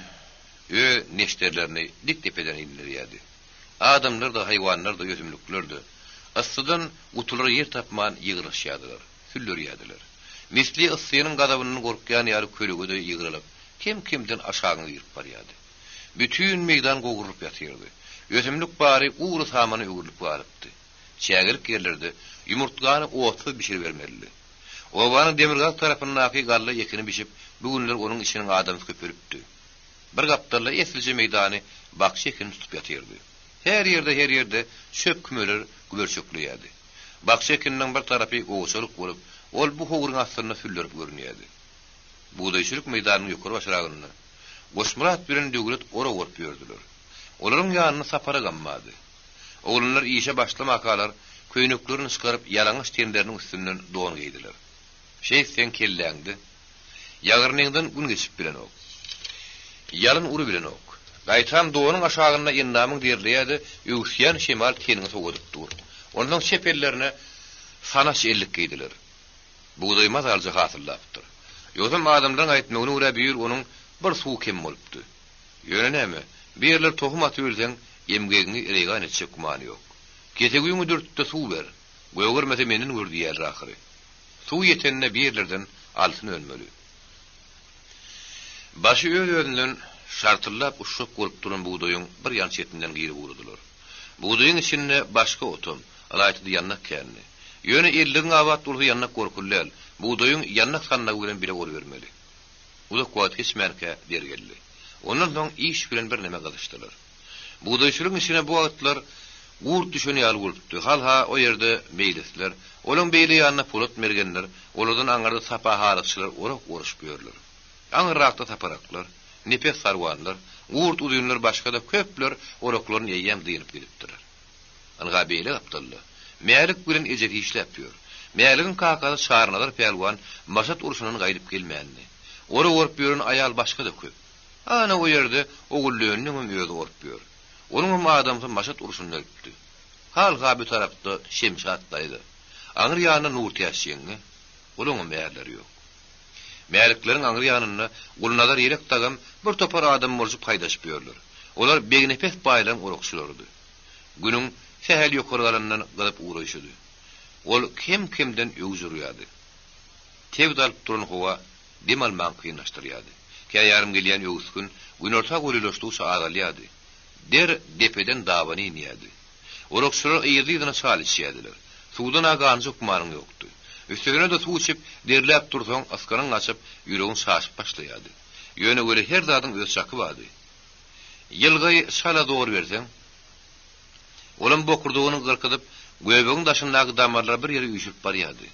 öz neşterlerini dik depeden indirýärdi. Adamlar-da, haýwanlar-da, ösümlikler-de yssydan gutulara ýer tapman ýygrylyşýardylar, süllerýärdiler. Misli yssynyň gazabyndan gorkýan ýaly kölege-de ýygrylyp, kem-kemden aşagyňa girip barýardy. Bütin meýdan gowrulyp ýatyrdy. Ösümlik bary gury samana öwrülip galypdy. Çägelik ýerlerde ýumurtgany otsuz bişiribermelidi. Obanyň demirgazyk tarapyndaky galla ekini bişip, bu günler onuň içiniň adamsy köpelipdi. Bir gapdalda eslije meýdany bakja ekini tutup ýatyrdy. Her ýerde-her ýerde çöp kümeler güberçekleýärdi. Bakja ekininiň bir tarapy gowaçalyk bolup, ol bu howruň astynda süllerip görünýärdi. Bugdaýçylyk meýdanynyň ýokary başragynda Goçmyrat bilen Döwlet orak orup ýördüler. Olaryň ýanynda Sapar agam bardy. Oglanlar işe başlamakalar, köýneklerini çykaryp, ýalaňaç tenleriniň üstünden don geýdiler. Şeýtseň kelläňde, ýagyrnyňdan gün geçip bilenok. Ýalyn urubilenok. Gaýtam donuň aşagynda endamyň derleýär-de, öwüsýän şemal teniňi sowadyp dur. Onsoň çep ellerine sanaç ellik geýdiler. Bugdaý mazalyja hasyllapdyr. Ýogsam adamlaryň aýtmagyna görä bu ýyl onuň bir suwy kem bolupdy. Ýöne näme, bu ýerler tohum atybilseň, emgegiňi reýgan etjek gümany ýok. Kesegiňi dürt-de suw ber, gögermese menden gör diýýärler ahyry. Suw ýetende bu ýerlerden altyn önmeli. Başy öz-özünden şartyllap uçjak bolup duran bugdaýyň bir ýan çetinden girip ugradylar. Bugdaýyň içinde başga otam, ylaýta-da ýandak kändi. Ýöne elligiň abat bolsa ýandak gorkuly däl, bugdaýyň ýandak sandagy bilen bile orubermeli. Uzak wagt geçmänkä der geldi. Ondan soň iş bilen birneme gyzyşdylar. Bugdaýçylygyň içine bu wagtlar gurt düşen ýaly bolupdy. Hal-ha o ýerde meýlisler, olaň beýle ýanynda Polat mergenler, olardan aňyrda Sapa halykçylar orak oruşyp ýörler. Aňyrrakda saparaklar, Nepes sarwanlar, gurt uzynlar başga-da köpler oraklaryny eýýäm dynyp gidipdirler. Ynha beýle gapdalda, Mälik bilen ejesi işläp ýör. Mäligiň kakasy Çarynazar pälwan Maşat urşundan gaýdyp gelmändi. Orak orup ýören aýal başga-da köp. Ana o ýerde Oguldönüniňem özi orup ýör. Onuňam adamsy Maşat urşunda ölüpdi. Hal-ha bu tarapda Şemşat daýza. Aňry ýanynda Nurtäç ýeňňe. Olaňam ärleri ýok. Mälikleriň aňry ýanynda Gulnazar ýelek dagam bir topar adam bolşup haýdaşyp ýörler. Olar Begnepes baýlaryň orakçylarydy. Günüň sähel ýokary galanyndan gyzyp ugraýşydy. Ol kem-kemden öwüj urýardy. Tebd alyp duran howa dem almagy kynlaşdyrýardy. Käýarym gelýän öwüsgin günorta golaýlaşdygyça azalýardy. Der depeden dabana inýärdi. Orakçylar yzly-yzyna çal içýärdiler. Suwdan-a ganjyk gümanyň ýokdy. Üstesine-de suw içip, derläp dursaň, ysgynyň gaçyp, ýüregiň çaşyp başlaýardy. Ýöne weli her zadyň öz çaky bardy. Ýylgaý çala zor berseň, olam bokurdagyny gyrkydyp, göbegiň daşyndaky damarlary bir ýere üýşürip barýardy.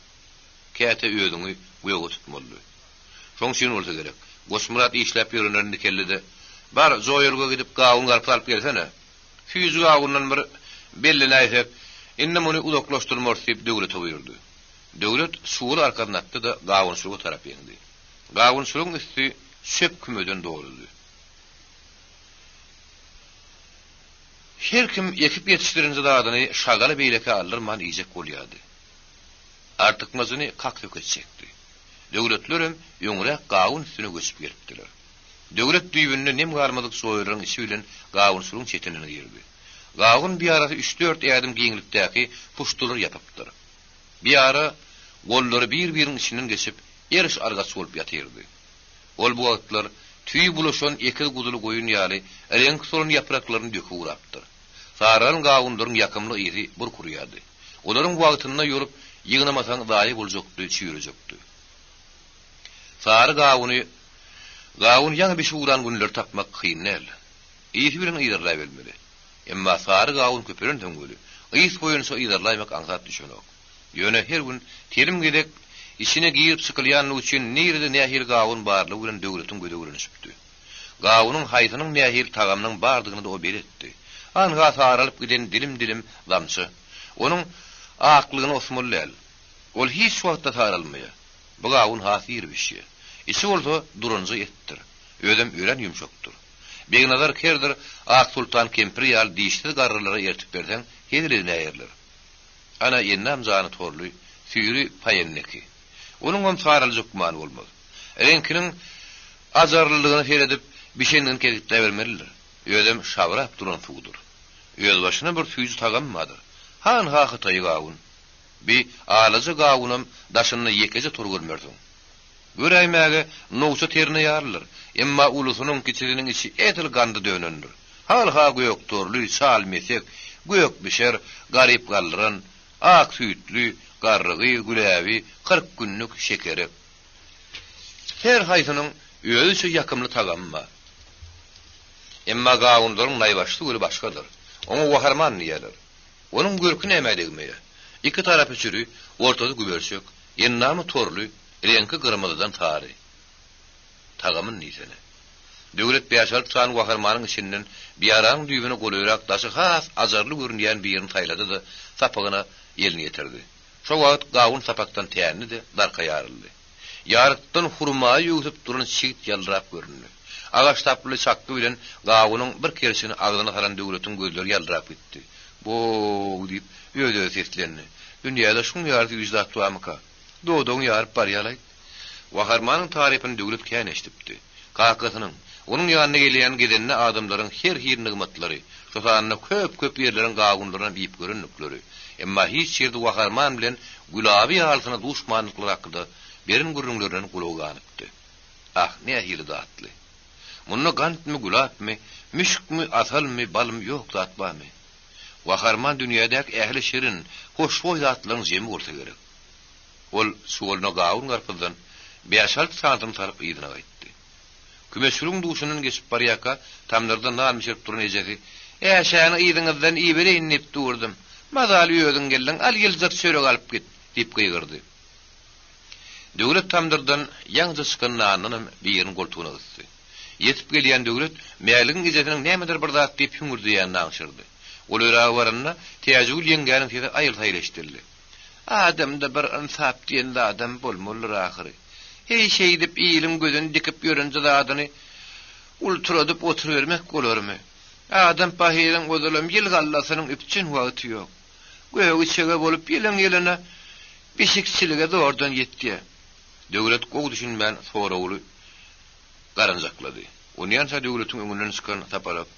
Käte özüňi göge tutmalydy. Şoň üçin bolsa gerek, Goçmyrat işläp ýörenlerini dikelde-de, Bar, joýalga gidip gawun-garpyz alyp gelsene. Süýji gawundan bir bellenäýsek, indi muny uzaklaşdyrmarys diýip Döwlete buýurdy. Döwlet çuwaly arkasyna atdy-da, gawunçylyga tarap ýeňdi. Gawunçylygyň üsti çöp kümeden doludy. Her kim ekip ýetişdirenje zadyny şagala-beýlekä aldyrman iýjek bolýardy. Artykmajyny kak-sök etjekdi. Döwletlerem öňräk gawun üstüne göçüp gelipdiler. Döwlet düýbünde nem galmadyk joýalaryň içi bilen gawunçylygyň çetinden girdi. Gawun biýarasy üç-dört ädim giňlikdäki puştular ýapypdyr. Biýara gollary bir-biriniň içinden geçip, eriş-argaç bolup ýatyrdy. Ol bu wagtlar tüýi bulaşan ekiz guzuly goýun ýaly reňki solan ýapraklaryny döküp ugrapdyr. Saralan gawunlaryň ýakymly ysy burk urýardy. Olaryň wagtynda ýolup ýygnamasaň zaýa boljakdy, çüýrejekdi. Sary gawuny Gawun ýaňy bişip ugran günleri tapmak kyn däl. Ysy bilen yzarlaýbermeli. Emma sary gawun köpelensoň weli, ys boýunça yzarlaýmak aňsat düşenok. Ýöne her gün telim gezek içine girip çykylýanlygy üçin nirede nähili gawun barlygy bilen Döwletiň gözi öwrenişipdi. Gawunyň haýsynyň nähili tagamynyň bardygyny-da o beletdi. Anha saralyp giden dilim-dilim zamça. Onuň aklygyny osmaly däl. Ol hiç wagtda saralmaýar. Bu gawun has ir bişýär. Içi bolsa duranja etdir. Özem örän ýumşakdyr. Begnazar kerdir Aksoltan kempir ýaly dişsiz garrylara ertip berseň, hezil edinäýerler. Ana, ennam jany torly, süýri paýendeki. Onuňam saraljak gümany bolmaz. Reňkiniň ajarlylygyna seredip, bişendigini kesgitläbermelidir. Özem şabrap duran suwdur. Özbaşyna bir süýji tagamy bardyr. Han-ha hytaýy gawun. Bi alaja gawunam daşynda ýekeje tor görmersiň. Göräýmäge nowça terine ýalydyr. Emma ulusynyň, kiçisiniň içi edil ganda dönendir. Hal-ha gök torly, çal mesek, gök bişer, garyp galdyran, ak süýtli, garrygy, güläbi, 40 günlük, şekerek. Her haýsynyň özüçe ýakymly tagamy bar. Emma gawunlaryň naýbaşysy weli başgadyr. Oňa waharman diýýärler. Onuň görki nämä degmeýär. Iki tarapy çüri, ortasy güberçek, endamy torly, reňki gyrmyzydan sary. Tagamyny diýsene. Döwlet bäş-alty sany waharmanyň içinden biýaranyň düýbüne golaýrak daşy has ajarly görünýän birini saýlady-da, sapagyna elini ýetirdi. Şo wagt gawun sapakdan tändi-de, darka ýaryldy. Ýarykdan hurmaýy öwsüp duran çigit ýaldyrap göründi. Agaç saply çakgy bilen gawunyň bir kerçini agzyna salan Döwletiň gözleri ýaldyrap gitdi. Bo-ow! diýip, öz-özi seslendi. Dünýäde şuň ýaly süýji zat barmyka? Dodagyňy ýaryp barýa-laýt. Waharmanyň tarypyny Döwlet kän eşidipdi. Kakasynyň, onuň ýanyna gelýän gezende adamlaryň her hili nygmatlary, şo sanda köp-köp ýerleriň gawunlarynam iýip görendikleri, emma hiç ýerde waharman bilen gülaby ýalysyna duşmandyklary hakynda beren gürrüňlerinden gulagy ganypdy. Ah, nähili datly! Munda gantmy, gülapmy, müşkmi, asalmy, balmy ýok zat barmy? Waharman dünýädäki ähli şirin, hoşboý zatlaryň jemi bolsa gerek. Ol çuwalyna gawun-garpyzdan bäş-alty sanysyny salyp yzyna gaýtdy. Kümeçgülüň duşundan geçip barýarka, tamdyrda nan bişirip duran ejesi, Äşäni yzyňyzdan ibereýin diýip durdum. Mazaly özüň geldiň, al ýyljak çörek alyp git! diýip gygyrdy. Döwlet tamdyrdan ýaňyja çykan nandanam birini goltugyna gysdy. Ýetip gelýän Döwlet Mäligiň ejesiniň nämedir bir zat diýip hüňürdeýänini aňşyrdy. Golaýraga baranda, Täjigül ýeňňäniň sesi aýyl-saýyl eşidildi. Adamda bir ynsap diýen zadam bolmalydyr ahyry. Heý, şeýdip iliň gözüni dikip ýörenje zadyny ulturadyp oturybermek bolarmy? Adam pahyryň ozalam ýyl gallasynyň üpjün wagty ýok. Gögi-çege bolup ýylyň-ýylyna bişikçilige zordan ýetýär. Döwlet gowy düşünmän soragly garanjaklady. Onýança Döwletiň öňünden çykan Sapalak,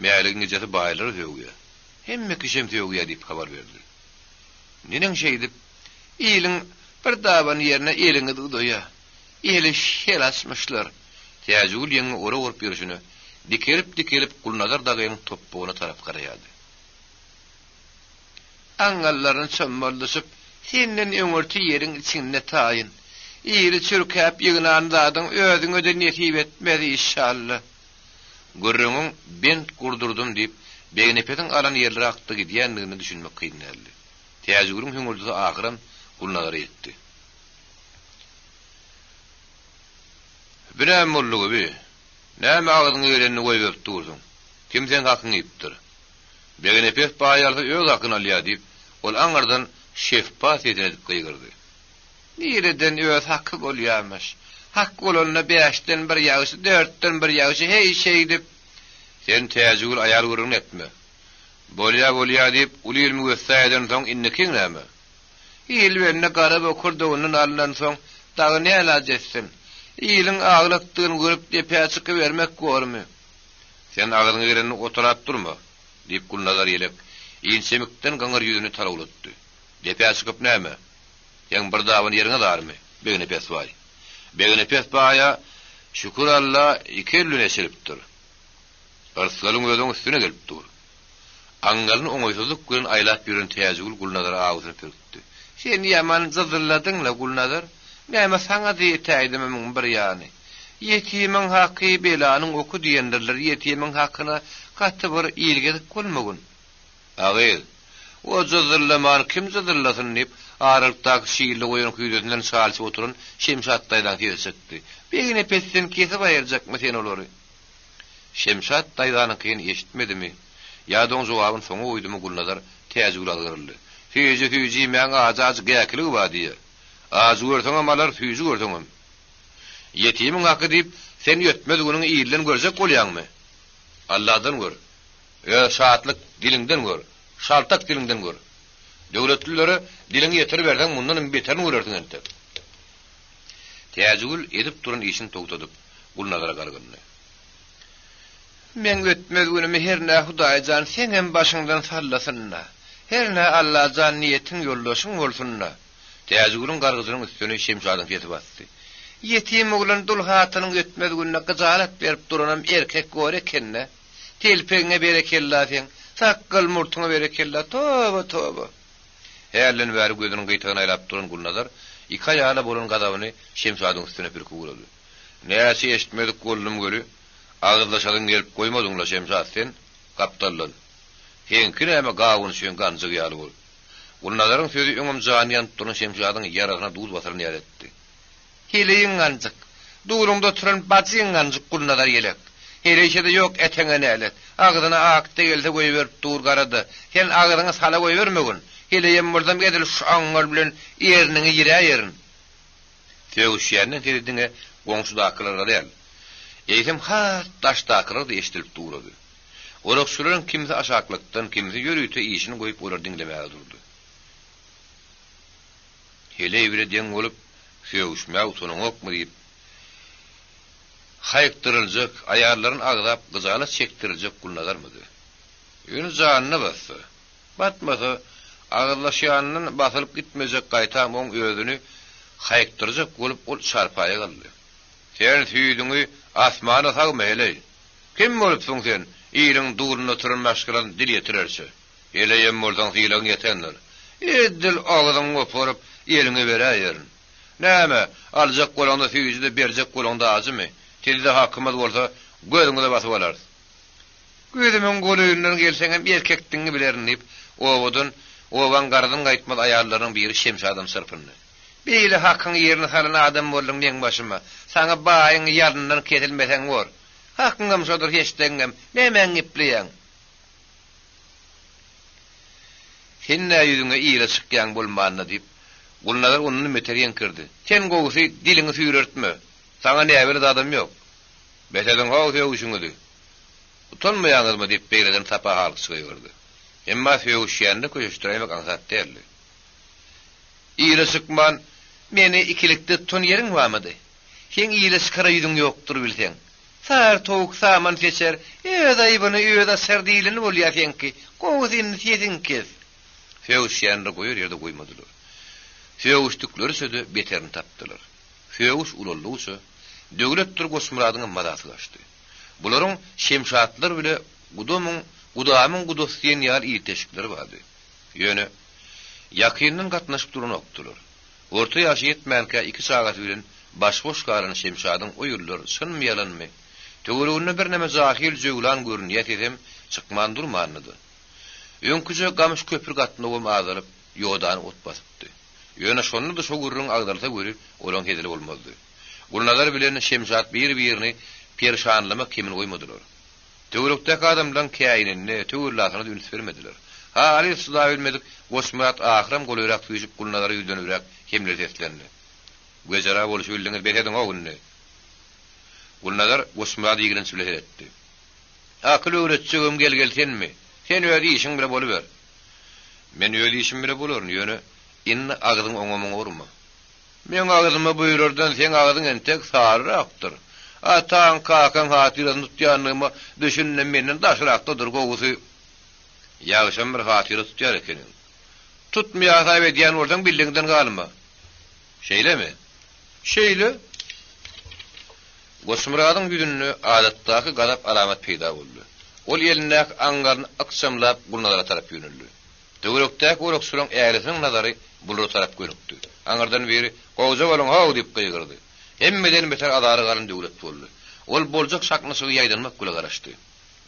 Mäligiň ejesi baýlary sögýär. Hemme kişem sögýär diýip habar berdi. Neneň şeýdip, iliň bir daban ýerine eliňiz uzaýa? Eli şel açmyşlar. Täjigül ýeňňe orak orup ýörşüne, dikelip-dikelip Gulnazar dagynyň topbagyna tarap garaýardy. Aňňallaryny çommaldyşyp, senden öňürti ýeriň içinde taýyn. Ili çürkäp ýygnan zadyň özüňe-de nesip etmez işşalla. Gürrüňiň bent gurdurdym diýip, Begnepesiň alan ýerleri hakda gidýändigine düşünmek kyn däldi. Täjigülüň hüňürdisi ahyram Gulnazara ýetdi. Bi näme boldugy bi? Näme agzyňa gelenini goýberip dursuň? Kim seň hakyňy iýipdir? Begnepes baý alsa öz hakyny alýar diýip, ol aňyrdan şefpa sesini edip gygyrdy. Nireden öz haky bolýarmyş? Hak bolanda bäşden bir ýagşy, dörtden bir ýagşy, heý, şeýdip. Sen Täjigül aýal gürrüňini etme. Bolýa, bolýa diýip, uly il müwessa edensoň, indikiň näme? Il bende gara bokurdagyndan alnansoň, dagy nälaç etsin? Iliň aglakdygyny görüp depä çykybermek bormy? Sen agzyňa gelenini otalap durma, diýip, Gulnazar ýelek, inçemikden gyňyr ýüzüni talawlatdy. Depä çykyp näme? Seň bir daban ýeriňe zarmy, Begnepes baý? Begnepes baýa, şükür Alla, iki elli eçilipdir. Yrsgalyň özüň üstüne gelip dur. Aňňalyny oňaýsyzlyk bilen aýlap ýören Täjigül Gulnazara awusyny pürkdi. Sen ýaman jyzylladyň-la, Gulnazar. Näme saňa-da ýetäýdimi muň bir ýany? Ýetimiň haky belanyň oky diýendirler, ýetimiň hakyna gaty bir ilgezik bolmagyn. A gyz, o jyzzyllaman kim jyzyllasyn diýip, aralykdaky şirli goýan küýzesinden çal içip oturan Şemşat daýzaň sesi çykdy. Beýnepesden kesip aýyrjakmy sen olary? Şemşat daýzanyňkyny eşitmedimi, ýa-da oň jogabyny soňa goýdumy Gulnazar Täjigüle azgyryldy. Süýji süýji iýmäň ajy-ajy gäkiligi bar diýýär. Ajy görseňem alar, süýji görseňem. Ýetimiň haky diýip, sen ötmez günüňi ilden görjek bolýaňmy? Alladan gör. Öz şatlyk diliňden gör, şaltak diliňden gör. Döwletlilere diliňi ýetiriberseň mundanam beterini görersiň entek. Täjigül edip duran işini togtadyp, Gulnazara gargyndy. Meň ötmez günümi hernä Hudaýjan seňem başyňdan sallasyn-da. Hernä Allajan niýetiň ýoldaşyň bolsun-da. Täjigülüň gargyjynyň üstüni Şemşadyň sesi basdy. Ýetim oglan dul hatynyň ötmez gününe gyjalat berip duranam erkek bor eken-dä. Telpegiňe berekella seň, sakgal-murtuňa berekella, toba, toba! Hälden bäri gözüniň gyýtagyny aýlap duran Gulnazar iki aýala bolan gazabyny Şemşadyň üstüne pürküp ugrady. Näçe eşitmedik boldum weli, agyzlaşasyň gelip goýmadyň-la Şemşat sen, gapdaldan. Seňki näme gawun üçin ganjyk ýaly bolup. Gulnazaryň sözi öňem jany ýanyp duran Şemşadyň ýarasyna duz basylan ýaly etdi. Heleýiň ganjyk. Duluňda oturan bajyň ganjyk Gulnazar ýelek. Heleýçe-de ýok eteňe nälet. Agzyna ak-da gelse goýberip dur gara-da. Sen agzyňy sala goýbermegin. Heleýem bolsam edil şu aňňal bilen erniňi ýiräýerin. Sögüşýänden sesi diňe goňşudakylara däl, eýsem has daşdakylara-da eşidilip durady. Orakçylaryň kimsi aşaklykdan, kimsi ýörite işini goýup olary diňlemäge durdy. Heleý bile deň bolup, sögüşmäge utanaňokmy diýip, haýykdyryljak, aýallaryny agzap gyjalat çekdiriljek Gulnazarmydy? Ýöne janyna batsa, batmasa, agyzlaşýanyndan basylyp gitmejek gaýtam oň özüni haýykdyrjak bolup ol çarpaýa galdy. Sen süýdüňi asmana sagma, heleý! Kim bolupsyň sen, iliň dulunda oturan maşgalasyna dil ýetirerçe? Heleýem bolsaň sylagyň ýetendir. Edil agzyňy goparyp, eliňe beräýerin. Näme, aljak bolaňda süýji-de, berjek bolaňda ajymy? Sizde hakymyz bolsa, gözüňize basyp alarys. Gözümiň golaýyndan gelseňem erkekdigiňi bilerin, diýip, obadan obaň gardan gaýtmaz aýallarynyň biri Şemşadam çyrpyndy. Beýle hakyň ýerini salan adam bolduň meň başyma. Saňa baýyň ýalyndan kesilmeseň bor. Hakyňam şodur, heşdegiňem. Nämäňi gepleýäň? Sen-ä ýüzüňe ile çykýaň bolmanda, diýip, Gulnazar ondan beter ýeňkirdi. Sen gowusy diliňi süýrertme. Saňa näbelli zadam ýok. Bes ediň-how sögüşiňizi. Utanmaýaňyzmy, diýip, beýleden Sapa halkyçy gygyrdy. Emma sögüşýänini köşeşdiräýmek aňsat däldi. Ile çykman, meni ikilikde tutan ýeriň barmydy? Seň ile çykara ýüzüň ýokdur bilseň. Sary towuk saman seçer, öz aýybyny özi açar diýleni bolýa seňki. Gowusy indi sesiňi kes. Sögüşýänleri goýar ýerde goýmadylar. Sögüşdikleriçe-de beterini tapdylar. Sögüş ulaldygyça, Döwletdir Goçmyradyňam mazasy gaçdy. Bularyň Şemşatlar bile gudamyň, gudamyň gudasy diýen ýaly ilteşikleri bardy. Ýöne, ýakyndan gatnaşyp duranokdylar. Orta ýaşa ýetmänkä iki çagasy bilen başboş galan Şemşadyň o ýyllar çynmy-ýalanmy, töwereginde birneme jahyl-jöwlan görünýä sesem çykman durmandy-da. Öňküje gamyş köpri gatnawam azalyp, ýodany ot basypdy. Ýöne şonda-da şo gürrüň agzalsa weli, olaň hezili bolmazdy. Gulnazar bilen Şemşat bir-birini perişanlamak kemini goýmadylar. Töwerekdäki adamlaryň käýinenine, töwellasyna-da üns bermediler. Halys çydabilmedik Goçmyrat ahyram golaýrak süýşüp Gulnazara ýüzlenibräk hemleli seslendi. Wejera bolşubildiňiz, bes ediň-ow indi! Gulnazar Goçmyrada ýigrenç bile seretdi. Akyl öwretjegem gel-gel senmi? Sen öz işiň bile boluber. Men öz işim bile bolaryn, ýöne indi agzyňy oňa-muňa urma. Meň agzyma buýrardan seň agzyň entek saryrakdyr. Ataň, kakaň hatyrasyny tutýandygyma düşün-de menden daşrakda dur, gowusy. Ýagşam bir hatyra tutýar ekeniň. Tutmaýar hasap edýän bolsaň bildigiňden galma. Şeýlemi? Şeýle. Goçmyradyň ýüzünde adatdaky gazap alamat peýda boldy. Ol elindäki aňňaryny ykjamlap Gulnazara tarap ýöneldi. Töwerekdäki orakçylaryň ählisiniň nazary bulara tarap gönükdi. Aňyrdan biri, Gowja boluň-how! diýip gygyrdy. Hemmeden beter azary galan Döwlet boldy. Ol boljak çaknyşygy ýaýdanmak bile garaşdy.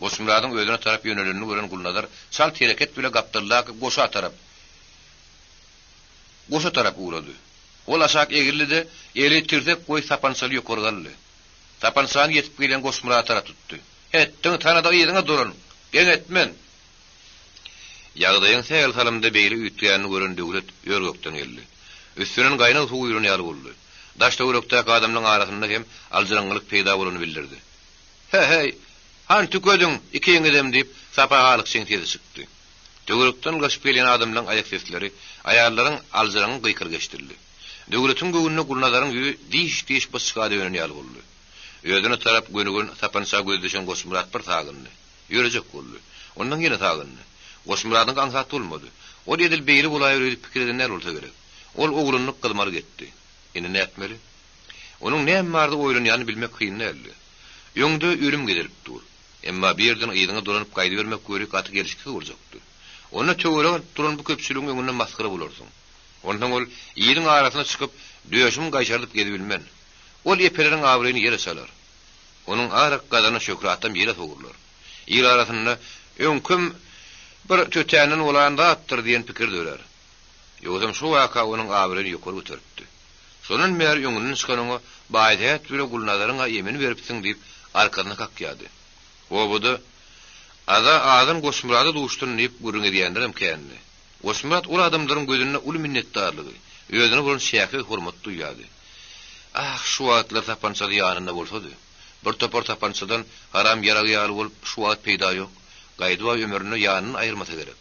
Goçmyradyň özüne tarap ýönelenini gören Gulnazar çalt hereket bile gapdaldaky goşa tarap goşa tarap ugrady. Ol aşak egildi-de, eli tirsek goýy sapançaly ýokary galdy. Sapançany ýetip gelýän Goçmyrada tarap tutdy. Hetdiňi tana-da yzyňa dolan! Geň etmen! Ýagdaýyň sähel salymda beýle üýtgänini gören Döwlet ör-gökden geldi. Üstünden gaýnag suw guýlan ýaly boldy. Daş-töwerekdäki adamlaryň arasynda hem aljyraňňylyk peýda bolanyny bildirdi. He-heý, hany tükediň, ikiňizem! diýip, Sapa halykçyň sesi çykdy. Töwerekden ylgaşyp gelýän adamlaryň aýak sesleri, aýallaryň aljyraňňy gykylygy eşidildi. Döwletiň göwnüne Gulnazaryň ýüzi diş-diş byçga dönen ýaly boldy. Özüne tarap gönügen sapança gözi düşen Goçmyrat bir sagyndy. Ýörejek boldy. Ondan ýene sagyndy. Goçmyradyňky aňsat bolmady. Ol edil beýle bolaýar öýdüp pikir eden däl bolsa gerek. Ol oglanlyk gyzmalyk etdi. Indi nätmeli? Onuň näme barada oýlanýanyny bilmek kyn däldi. Öňde ölüm gezelip dur. Emma bu ýerden yzyňa dolanyp gaýdybermek weli gaty gelşiksiz boljakdy. Onda töwerek alyp duran bu köpçüligiň öňünde masgara bolarsyň. Onsoň ol iliň arasyna çykyp, döşümi gaýşardyp gezibilmen. Ol epeleriň abraýyny ýere çalar. Onuň arak gazanan şöhratam ýele sowrular. Il arasynda öňkem bir tötänden bolaýan zatdyr diýen pikir dörär. Ýogsam şu waka onuň abraýyny ýokary göteripdi. Şondan bäri öňünden çykan oňa Baýsähet bile Gulnazaryň-a emini beripsiň diýip, arkasyna kakýardy. Obada Aza azan Goçmyrada duşdun diýip gürrüň edýänlerem kändi. Goçmyrat ol adamlaryň gözünde uly minnetdarlygy, özüne bolan çäksiz hormaty duýýardy. Ah, şu wagtlar sapançasy ýanynda bolsady. Bir topar sapançadan haram ýarag ýaly bolup şu wagt peýda ýok. Gaýdyba ömründe ýanyndan aýyrmasa gerek.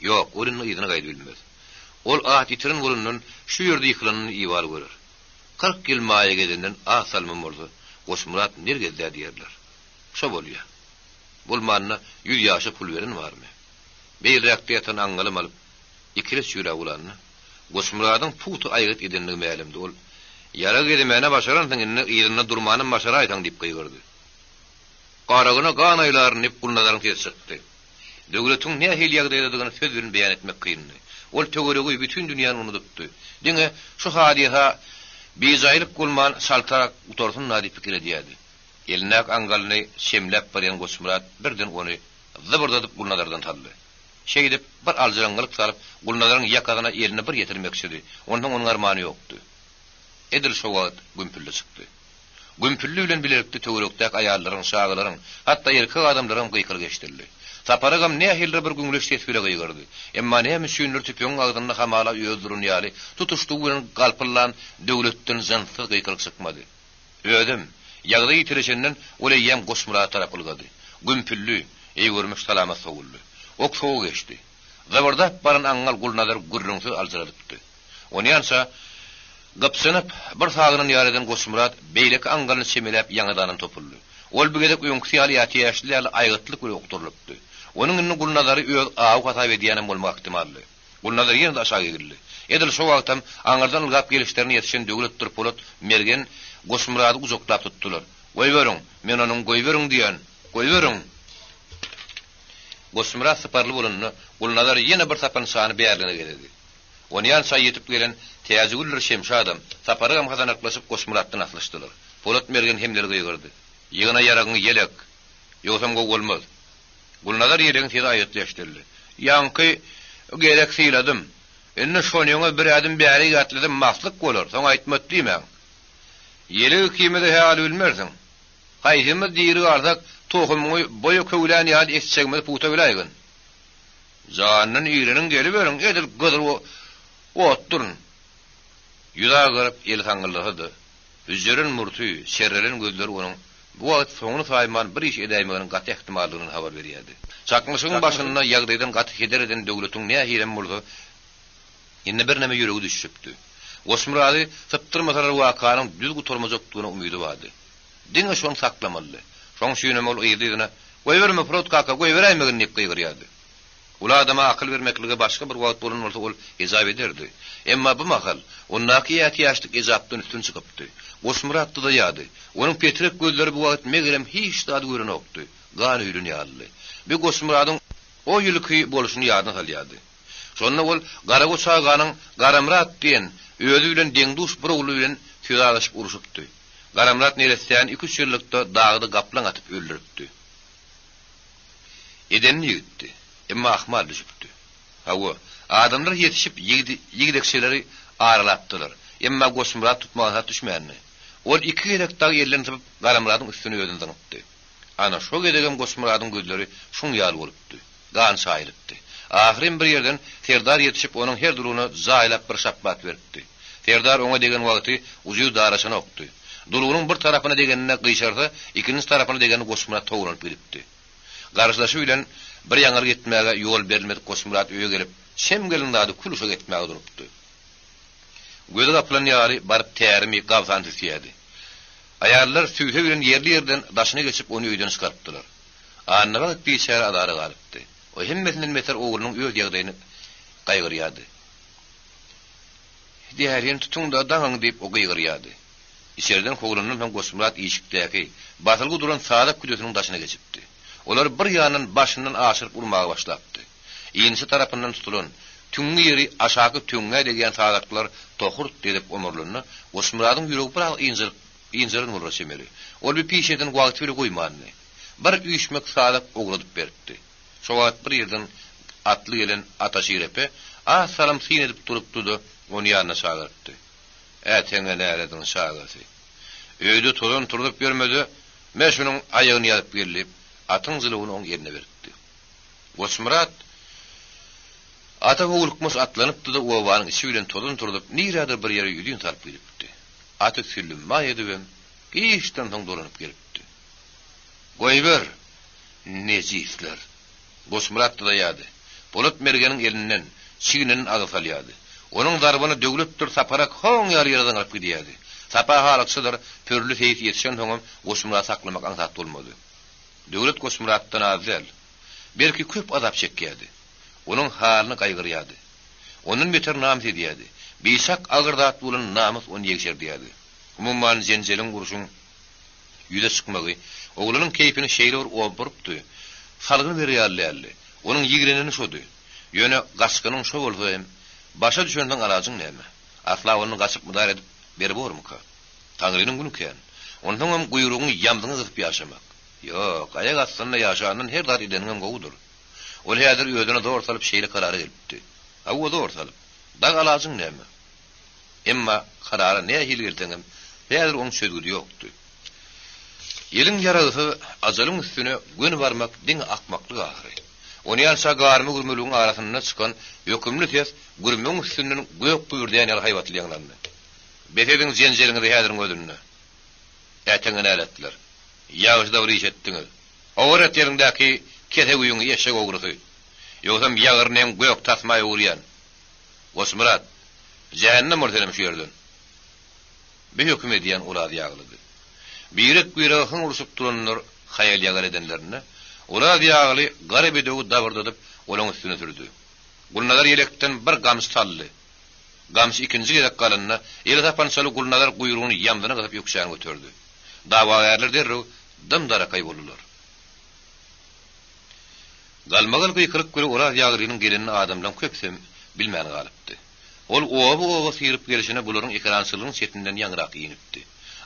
Ýok, ol indi yzyna gaýdyp bilmez. Ol at ýitiren bolandan şu ýerde ýykylanyny ibaly görer. 40 ýyl maýa gezenden az salymam bolsa, Goçmyrat ner gezd-ä diýerler. Şo bolýa. Bolmanda ýüz ýaşa pul beren barmy? Beýleräkde ýatan aňňalam alyp, ikileç ýüräp ulanda, Goçmyradyň pugta aýgyt edendigi mälimdi. Ol, Ýarag gezemäne başaransyň, indi yzynda durmanam başaraýsaň diýip gygyrdy. Garagyna gan aýlaryn diýip Gulnazaryň sesi çykdy. Döwletiň nähili ýagdaýdadygyny söz bilen beýan etmek kyndy. Ol töweregi, bütin dünýäni unudypdy. Diňe şu hadysa bijaýlyk bolman çaltrak gutarsyn-da diýip pikir edýärdi. Elindäki aňňalyny çemläp barýan Goçmyrat birden ony zybyrdadyp Gulnazardan saldy. Şeýdip, bir aljyraňňylyk salyp, Gulnazaryň ýakasyna elini bir ýetirmekçidi. Onsoň onuň armany ýokdy. Edil şo wagt gümpüldi çykdy. Gümpüldi bilen bilelikde töwerekdäki aýallaryň, çagalaryň, hatda erkek adamlaryňam gykylygy eşidildi. Sapar agam nähilidir bir güňleç ses bile gygyrdy. Emma näme üçindir tüpeňiň agzynda hamala özi duran ýaly, tutuşlygy bilen galpyldan Döwletden jynssyz gykylyk çykmady. Özem, ýagdaý ýitileşenden ol eýýäm Goçmyrada tarap ylgady. Gümpüldi, eý görmüş salamat sowuldy. Ok sowa geçdi. Zybyrdap baran aňňal Gulnazar gürrüňsiz aljyradypdy. Onýança, gypjynyp, bir sagyndan ýar eden Goçmyrat beýleki aňňalyny çemeläp ýaňadanam topuldy. Ol bu gezek öňküsi ýaly ätiýaçly däl aýgytlyk bilen okdurylypdy. Onuň indi Gulnazary öz awy hasap edýänem bolmagy ähtimaldy. Gulnazar ýene-de aşak egildi. Edil şo wagtam aňyrdan ylgap gelişlerine ýetişen Döwletdir Polat mergen Goçmyrady gujaklap tutdular. Goýberiň! Men onuň goýberiň diýen! Goýberiň! Goçmyrat syparly bolanda, Gulnazar ýene bir sapançany bärligine gezedi. Onýança ýetip gelen Täjigüldir Şemşadam, Saparygam hasanaklaşyp Goçmyratdan aslyşdylar. Polat mergen hemdeli gygyrdy. Ýygna ýaragyňy, ýelek! Ýogsam gowy bolmaz. Gulnazar ýelegiň sesi aýgytly eşidildi. Ýaňky gezek syladym. Indi şonyňyz bir ädim bärik ätlesem maslyk bolar, soň aýtmat diýmäň. Ýelek ikimizi-hä alybilmersiň. Haýsymyz diri galsak, tohumyňy boýa köwlän ýaly etjegimizi pugta biläýgin. Jandan ireniň geliberiň, edil gyzyl otduryn. Ýüzi agaryp, eli saňňyldasa-da, Hüžžeren murty, çerrelen gözleri onuň bu wagt soňuny saýman bir iş edäýmeginiň gaty ähtimaldygyndan habar berýärdi. Çaknyşygyň başynda ýagdaýdan gaty heder eden Döwletiň nähilem bolsa, indi birneme ýüregi düşüşipdi. Goçmyrady sypdyrmasalar wakanyň düz gutarmajakdygyna umydy bardy. Diňe şony saklamalydy. Şoň üçinem ol yzly-yzyna, Goýberme, Polat kaka, goýberäýmegin diýip gygyrýardy. Uly adama akyl bermeklige başga bir wagt bolan bolsa ol ejap ederdi. Emma bu mahal ondaky ätiýaçlyk ejapdan üstün çykypdy. Goçmyrat dyzaýardy. Onuň petrek gözleri bu wagt megerem hiç zady görenokdy. Gan öýlen ýalydy. Bu Goçmyradyň o ýylky bolşuny ýadyna salýardy. Şonda ol Garagoç aganyň Garamyrat diýen özi bilen deň-duş bir ogly bilen söz alyşyp urşupdy. Garamyrat neressäni iki-üç ýyllykda dagda gaplaň atyp öldüripdi. Edenini ýigitdi. Emma ahmal düşüpdi. Hawa, adamlar ýetişip ýigdi, ýigdekçeleri aralapdylar. Emma Goçmyrat tutmaga hat düşmändi. Ol iki gezek dagy elden sypyp Garamyradyň üstüne özüni zyňypdy. Ana, şo gezegem Goçmyradyň gözleri şuň ýaly bolupdy. Gan çaýylypdy. Ahyryn bir ýerden Serdar ýetişip onuň her dulugyna jaýlap bir şapbat beripdi. Serdar oňa degen wagty ujyz daraşanokdy. Dulugynyň bir tarapyna degeninde gyşarsa, ikinji tarapyna degende Goçmyrat towlanyp gidipdi. Garşydaşy bilen bir ýaňalyk etmäge ýol berilmedik Goçmyrat öýe gelip, çem gelen zady kül-uşak etmäge durupdy. Gözi gapylan ýaly baryp tärimi, gabsany süsýärdi. Aýallar sübse bilen ýerli-ýerden daşyna geçip ony öýden çykarypdylar. Annabagt biçäre azara galypdy. O hemmesinden beter oglunyň öz ýagdaýyny gaýgyrýardy. Dälini tutuň-da, daňyň! diýip, o gygyrýardy. Içeriden kowlandan soň Goçmyrat işikdäki, basylgy duran sazak küdesiniň daşyna geçipdi. Olary bir ýandan başyndan aşyryp urmaga başlapdy. Inçe tarapyndan tutulan, tüňňi ýeri aşaky töňňä degýän sazaklar tohurt edip omurlanda, Goçmyradyň ýüregi biraz ynjalyp, ynjalan bolara çemeli. Ol bir pişeden wagty bile goýmandy. Bir üýşmek sazak owradyp beripdi. Şo wagt bir ýerden atly gelen Ataşir epe az salym syn edip durupdy-da, ony ýanyna çagyrypdy. Äteňe nälediň çagasy. Öýde tozan turzup ýörme-de, me şunuň aýagyny ýazyp gel diýip, atyň jylawyny oň eline beripdi. Goçmyrat ata howlukmaç atlanypdy-da, obanyň içi bilen tozan turzup, nirädir bir ýere ýüzin salyp gidipdi. Aty süllümmaý edibem, giçden soň dolanyp gelipdi. Goýber, nejisler! Goçmyrat dyzaýardy. Polat mergeniň elinden, çigninden agyz salýardy. Onuň zarbyna Döwletdir Saparak hoň ýaly ýere zyňylyp gidýärdi. Sapa halykçydyr Pürli seýis ýetişensoňam Goçmyrady saklamak aňsat bolmady. Döwlet Goçmyratdan az däl. Belki köp azap çekýärdi. Onuň halyny gaýgyrýardy. Ondan beter namys edýärdi. Biçak agyr zat bolan namys ony ýegşerdýärdi. Umuman jenjeliň urşuň ýüze çykmagy oglanyň keýpini şeýle bir obburupdy, salgyny berer ýaly däldi. Onuň ýigreneni şody. Ýöne gaçgynyň şo bolsa hem, başa düşensoň alajyň näme? Asla ondan gaçyp mydar edip beri bormyka? Taňrynyň güni kän. Onsoňam guýrugyňy ýamzyňa gysyp ýaşamak. Ýok, aýak astynda ýaşandan her zat edeniňem gowudyr. Ol häzir özüne zor salyp şeýle karara gelipdi. Hawa, zor salyp. Dagy alajyň näme? Emma karara nähili gelseňem, häzir oň çözgüdi ýokdy. Eliň ýaragsyz ajalyň üstüne göni barmak diňe akmaklyk ahyry. Onýança garma-gürmeligiň arasynda çykan hökümli ses gürmegiň üstünden gök gübürdän ýaly haýbatly ýaňlandy. Bes ediň jenjeliňizi häziriň özünde! Äteňe näletler! Ýagşy-da bir iş etdiňiz. Howar et ýeriňdäki keseguýyňy eşek ogrusy! Ýogsam ýagyrnyň gök tasma öwürýän. Goçmyrat, jähennem bol senem şu ýerden. Bi höküm edýän Oraz ýaglydy. Birek-birege hyň urşup duranlar haýal-ýagal edenlerinde, Oraz ýagly gara bedewi dabyrdadyp olaň üstüne sürdi. Gulnazar ýelekden bir gamçy saldy. Gamçy ikinji gezek galanda, eli sapançaly Gulnazar guýrugyny ýamzyna gysyp ökjäni göterdi. Dawagärler derrew dym-darakaý boldular. Galmagal gykylyk bile Oraz ýaglynyň gelenini adamlaň köpüsem bilmän galypdy. Ol oba-oba syryp gelşine bularyň ekerançylygyň çetinden ýaňyrak inipdi.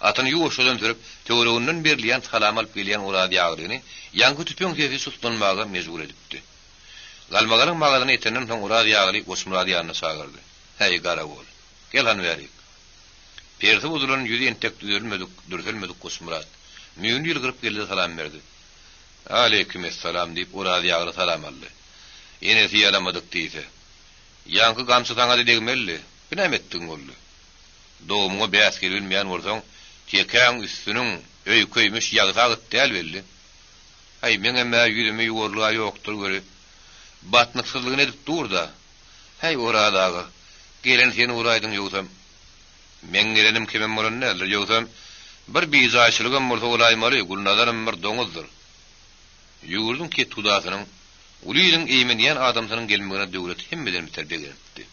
Atyny ýuwaşjadan sürüp, töwereginden berilýän salamy alyp gelýän Oraz ýaglyny ýaňky tüpeň sesi suslanmaga mejbur edipdi. Galmagalyň magazyny etenden soň Oraz ýagly Goçmyrady ýanyna çagyrdy. Häý, garagol. Gel han bärik. Persi bozulan ýüzi entek düzelmedik, dürselmedik Goçmyrat, müýnli ýylgyryp geldi-de salam berdi. Aleýkim essalam, diýip, Oraz ýagly salam aldy. Enesi ýalamadyk diýse. Ýaňky gamçy saňa-da degmelidi. Bu näme etdigiň boldy? Dogumyňa bäs gelibilmeýän bolsaň, tekäň üstüniň öýkeýmiş ýagysy agyt däl belli. Haý, meňem-ä ýüzümi ýuwarlyga ýokdur weli, batnyksyzlygyny edip dur-da. Häý, Oraz aga, gelen sen uraýdyň ýogsam. Meň gelenim kemem bolan däldir. Ýogsam, bir bijaýçylygam bolsa bolaýmaly, Gulnazaram bir doňuzdyr. Ýurduň kethudasynyň, uly iliň eýmenýän adamsynyň gelmegine Döwlet hemmeden beter begenipdi.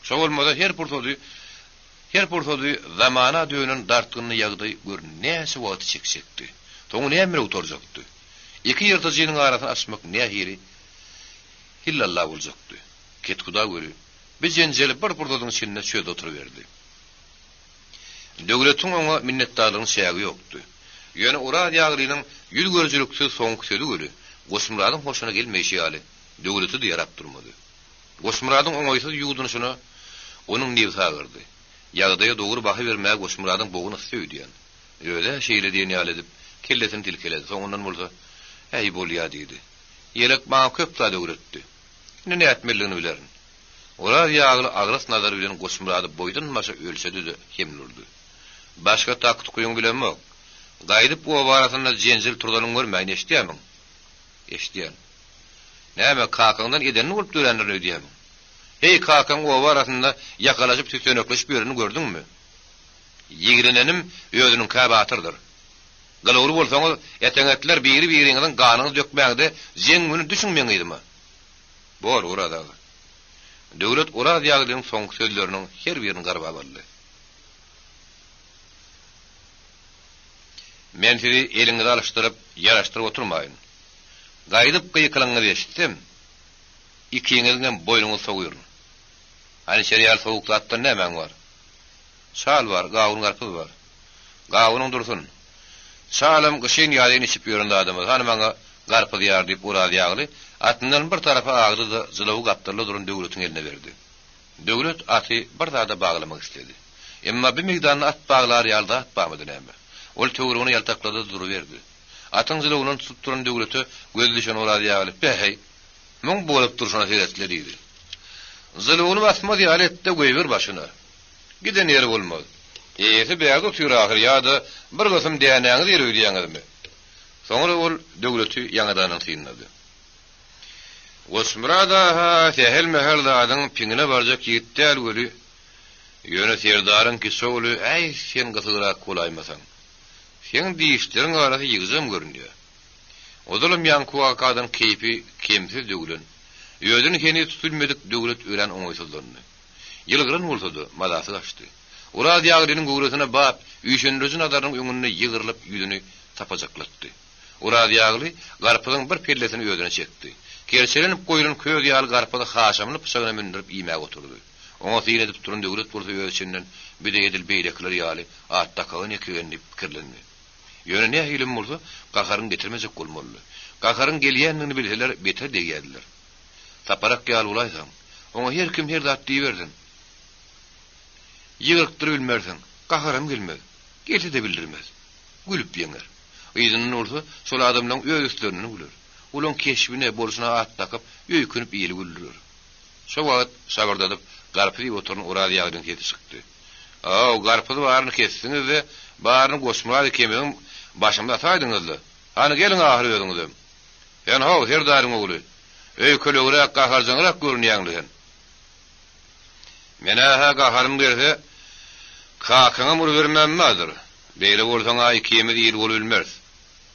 Şo bolmasa her pursady, her pursady zamana dönen dartgynly ýagdaý gör näçe wagty çekjekdi. Soňy näme bilen gutarjakdy? Iki ýyrtyjynyň arasyny açmak nähili hillalla boljakdy. Kethuda weli, Bi jenjeli bir pursadyň içinde çözdi oturyberdi. Döwletiň oňa minnetdarlygynyň çägi ýokdy. Ýöne Oraz ýaglynyň ýüz görüjiliksiz soňky sözi weli, Goçmyradyň hoşuna gelmeýşi ýaly, Döwlete-de ýarap durmady. Goçmyradyň oňaýsyz ýuwdunyşyna onuň nebsi agyrdy. Ýagdaýa dogry baha bermäge Goçmyradyň bogny ysdy öýdýän. Öz-ä şeýle diýen ýaly edip, kellesini silkeledi, soňundan bolsa, Äý, bolýa diýdi. Ýelek maňa köp zat öwretdi. Indi nätmelidigini bilerin. Oraz ýagly agras nazary bilen Goçmyrady boýdan-başa ölçedi-de hemle urdy. Başga taky-tukyňy bilemok. Gaýdyp oba arasynda jenjel turzanyňy görmäýin, eşidýärmiň? Eşidýän. Näme, kakaňdan edenli bolup dörändirin öýdýärmiň? Heý, kakaň oba arasynda ýakalaşyp süsenekleşip ýörenini gördüňmi? Ýigrenenim özüniňkä batyrdyr. Gylawly bolsaňyz, eteňetler biri-biriňiziň ganyňyzy dökmäňde jeň güni düşüň meň yzyma. Bor, Oraz aga. Döwlet Oraz ýaglynyň soňky sözleriniň her birini garbap aldy. Men sizi eliňizi alyşdyryp, ýaraşdyryp oturmaýyn. Gaýdyp gykylygyňyzy eşitsem, ikiňiziňem boýnuňyzy sogýaryn. Hany içer ýaly sowuk zatdan nämäň bar? Çal bar, gawun-garpyz bar. Gawunyň dursun. Çalam gyşyn ýazyn içip ýören zadymyz. Hany maňa garpyz ýar, diýip, Oraz ýagly atyndan bir tarapa agdy-da, jylawy gapdalda duran Döwletiň eline berdi. Döwlet aty bir zada baglamak isledi. Emma bu meýdanda at baglar ýaly zat barmydy näme? Ol töweregine ýaltaklady-da duruberdi. Atyň jylawyndan tutup duran Döwlete gözi düşen Oraz ýaly, Päheý, muň bolup durşuna seret-le diýdi. Jylawyny basmaz ýaly et-de goýber başyna. Giden ýeri bolmaz. Eýesi bärde otyr ahyr ýa-da bir gysym dänäňiz ýer öýdýäňizmi? Soňra ol Döwleti ýaňadandan synlady. Goçmyrat aga sähel-mähel zadyň piňine barjak ýigit däl weli, ýöne serdaryň kiçi ogly, äý, sen gysygrak bolaýmasaň. Seň dişleriň arasy ýygjam görünýär. Ozalam ýaňky wakadan keýpi kemsiz döwlen, özüni heniz tutubilmedik Döwlet örän oňaýsyzlandy. Ýylgyran bolsa-da, mazasy gaçdy. Oraz ýaglynyň göwresine bap, üýşendiriji nazarynyň öňünde ýygrylyp ýüzüni tapajaklatdy. Oraz ýagly garpyzyň bir pellesini özüne çekdi. Kerçelenip goýlan köz ýaly garpyzy haşamly pyçagyna mündürip iýmäge oturdy. Oňa syn edip duran Döwlet bolsa öz içinden, Bi-de edil beýlekiler ýaly at dakagan ekegen diýip pikirlendi. Ýöne nähilem bolsa, gaharyny getirmejek bolmalydy. Gaharyň gelýändigini bilseler, beter degýärdiler. Saparak ýaly bolaýsaň, oňa her kim her zat diýibersin. Ýygrykdyrybilmersiň, gaharam gelmez, gelse-de bildirmez. Gülüp ýeňer. Yzyndan bolsa, şol adamlaň öz üstlerinden güler. Olaň keşbine, bolşuna at dakyp, öýkünip ili güldürer. Şo wagt şabyrdadyp garpyz iýip oturan Oraz ýagdyň sesi çykdy. Aw, garpyz baryny kesdiňiz-de, baryny Goçmyrat ikimiziň başymyza ataýdyňyz-la. Hany geliň ahyry özüňizem. Sen how, serdaryň ogly, öýkelegräk, gaharjaňrak görünýäň-le sen. Men-ä-hä gaharym gelse, kakaňam urubermän bardyr. Beýle bolsaň-a ikimiz il bolubilmeris.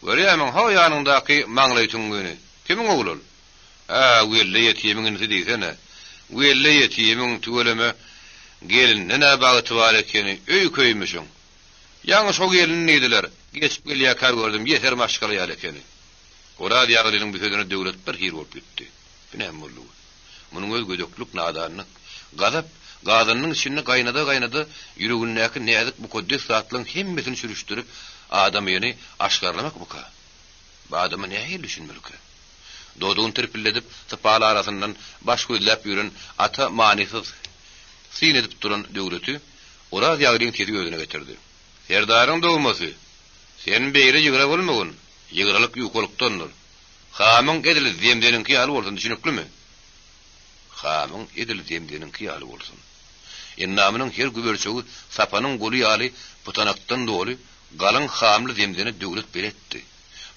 Görýärmiň, ho ýanyňdaky maňlaý tüňňüni? Kimiň ogly ol? Hä, Welle ýetimiň inisi diýsene. Welle ýetimiň, tüweleme, gelinden-ä bagty bar ekeni, öý köýmüşiň. Ýaňy şo gelin diýdiler, geçip gelýärkä gördüm, ýeser maşgala ýaly ekeni. Oraz ýaglynyň bu sözüne Döwlet bir hili bolup gitdi. Bu näme boldugy? Munuň özi gödeklik, nadanlyk. Gazap, gazanynyň içinde gaýnada-gaýnada ýüregindäki näzik mukaddes zatlaryň hemmesini çürüşdirip, adamyny aşgarlamakmyka? Bu adama nähili düşünmelikä? Dodagyny tirpildedip, sypal arasyndan baş gözläp ýören ata manysyz syn edip duran Döwleti Oraz ýaglyň sesi özüne getirdi. Serdaryň dogmasy! Sen beýle ýygra bolmagyn, ýygralyk ýukalykdandyr. Hamyň edil zemzeniňki ýaly bolsun, düşüniklimi? Hamyň edil zemzeniňki ýaly bolsun. Endamynyň her güberçegi sapanyň goly ýaly pytanakdan doly, galyň hamly zemzene döwlet beletdi.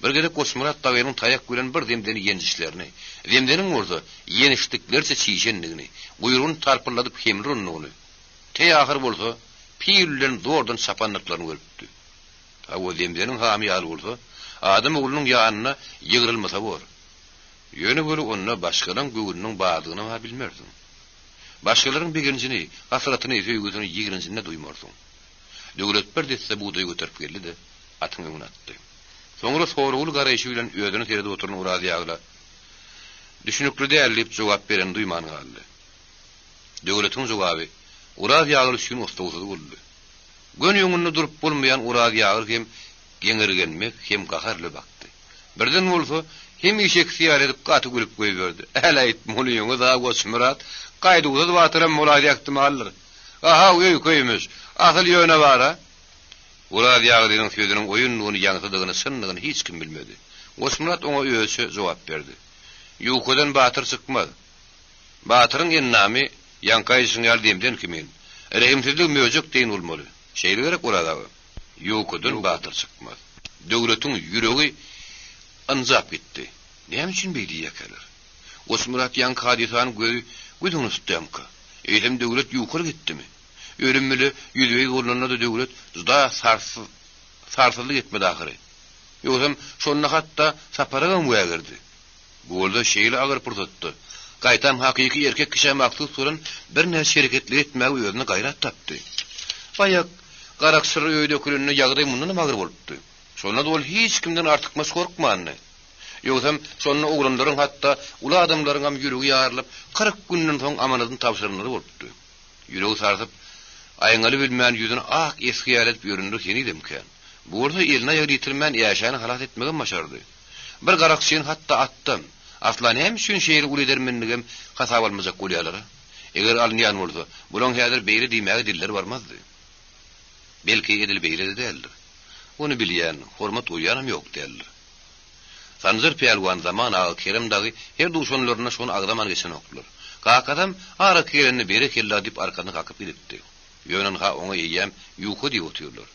Bir gezek Goçmyrat dagynyň taýak bilen bir zemzeni ýenjişlerini, zemzeniň bolsa ýenişdikleriçe çişendigini, guýrugyny tarpylladyp hemle urandygyny, teý ahyr bolsa pil bilen zordan çapandyklaryny görüpdi. Hawa, zemzeniň hamy ýaly bolsa, adam oglunyň ýanynda ýygrylmasa bor. Ýöne weli onda başgalaň göwnüniň bardygynam-ha bilmersiň. Başgalaryň begenjini, hasratyny, söýgüsini, ýigrenjini-de duýmarsyň. Döwlet bir desse bugdaý göterip geldi-de, atyň öňüne atdy. Soňra soragly garaýşy bilen özüne seredip oturan Oraz ýagla, Düşünikli däl diýip jogap berenini duýman galdy. Döwletiň jogaby Oraz ýagly üçin oslagsyz boldy. Göni öňünde durup bolmaýan Oraz ýagyr hem geňirgenmek, hem gahar ile bakdy. Birden bolsa, hemişekisi ýaly edip gaty gülüp goýberdi. Äläýt, munyňyz-a Goçmyrat, gaýduwsyz batyram bolaýdy ähtimaldyr. Ahaw, öýkeýmiş, asyl ýöne bar-a. Oraz ýaglynyň sözüniň oýundygyny, ýaňsydygyny, çyndygyny hiç kim bilmedi. Goçmyrat oňa özüçe jogap berdi. Ýukadan batyr çykmaz. Batyryň endamy ýaňky aýdyşyň ýaly demden kimin, rehimsizligi möjek deýin bolmaly. Şeýle gerek Oraz aga? Ýukadan batyr çykmaz. Döwletiň ýüregi ynjap gitdi. Näme üçin beý diýýärkäler? Goçmyrat ýaňky hadysany gözi göz öňüne tutýamyka? Eýsem Döwlet ýukalyk etdimi? Ölüm bile ýüzbe-ýüz bolnanda-da Döwlet juda sarsyz sarsyzlyk etmedi ahyry. Ýogsam şonda hatda Saparagam wägirdi. Bu bolsa şeýle agyr pursatda, gaýtam hakyky erkek kişä mahsus bolan birnäçe hereketleri etmäge özünde gaýrat tapdy. Baýak, garakçylar öýe dökülende ýagdaý mundanam agyr bolupdy. Şonda-da ol hiç kimden artykmaç gorkmandy. Ýogsam, şonda oglanlaryň hatda uly adamlaryňam ýüregi ýarylyp, 40 günden soň amanadyny tabşyranlary bolupdy. Ýüregi sarsyp, aýňalybilmän ýüzüni ak esgi ýaly edip ýörenler henizem kän. Bu bolsa elini-aýagyny ýitirmän Äşäni halas etmegem başardy. Bir garakçyny hatda atdam. Asla näme üçin şeýle uly edermenligem hasaba almajak bolýalar-a? Eger alynýan bolsa, bulaň häzir beýle diýmäge dilleri barmazdy. Belki, edil beýle-de däldir. Ony bilýän, hormat goýýanam ýok däldir. Sanjar pälwan, Zaman aga, Kerem dagy her duşanlarynda şony agzaman geçenoklar. Kakasam araky gelende berekella diýip arkasyny kakyp gidipdi. Ýöne ynha oňa eýýäm ýuka diýip otyrlar.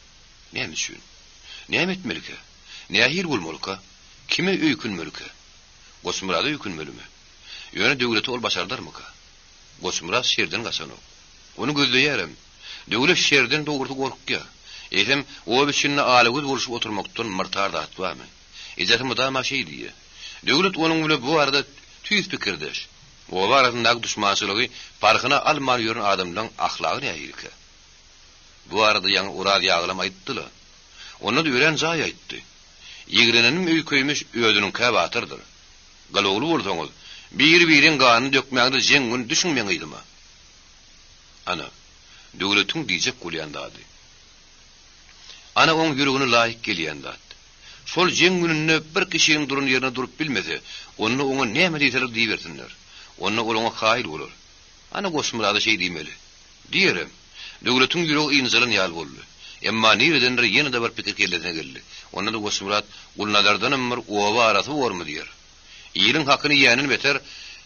Näme üçin? Näme etmelikä? Nähili bolmalyka? Kime öýkünmelikä? Goçmyrada öýkünmelimi? Ýöne Döwlete ol başardarmyka? Goçmyrat şerden gaçanok. Ony gözleýärem. Döwlet şerden dogrusy gorkýar. Eýsem, oba içinde alagöz bolşup oturmakdan myrtar zat barmy? Ejesi mydama şeý diýýär. Döwlet onuň bile bu barada tüýs pikirdeş. Oba arasyndaky duşmançylygy parhyna alman ýören adamlaň ahlagy nähilikä? Bu barada ýaňy Oraz ýagylam aýtdy-la. Onda-da örän jaý aýtdy. Ýigrenenim öýkeýmiş özüniňkä batyrdyr. Gylawly bolsaňyz, bir-biriň ganyny dökmäňde jeň gün düşüň meň yzyma. Ana, döwletiň diýjek bolýan zady. Ana oň ýüregine laýyk gelýän zat. Şol jeň gününde bir kişiniň duran ýerinde durup bilmese, onda oňa näme diýseler diýibersinler. Onda ol oňa kaýyl bolar. Ana Goçmyrada şeý diýmeli. Diýerem. Döwletiň ýüregi ynjalan ýaly boldy. Emma niredendir ýene-de bir pikir kellesine geldi. Onda-da Goçmyrat Gulnazardanam bir oba arasy bormy diýer. Iliň hakyny iýenden beter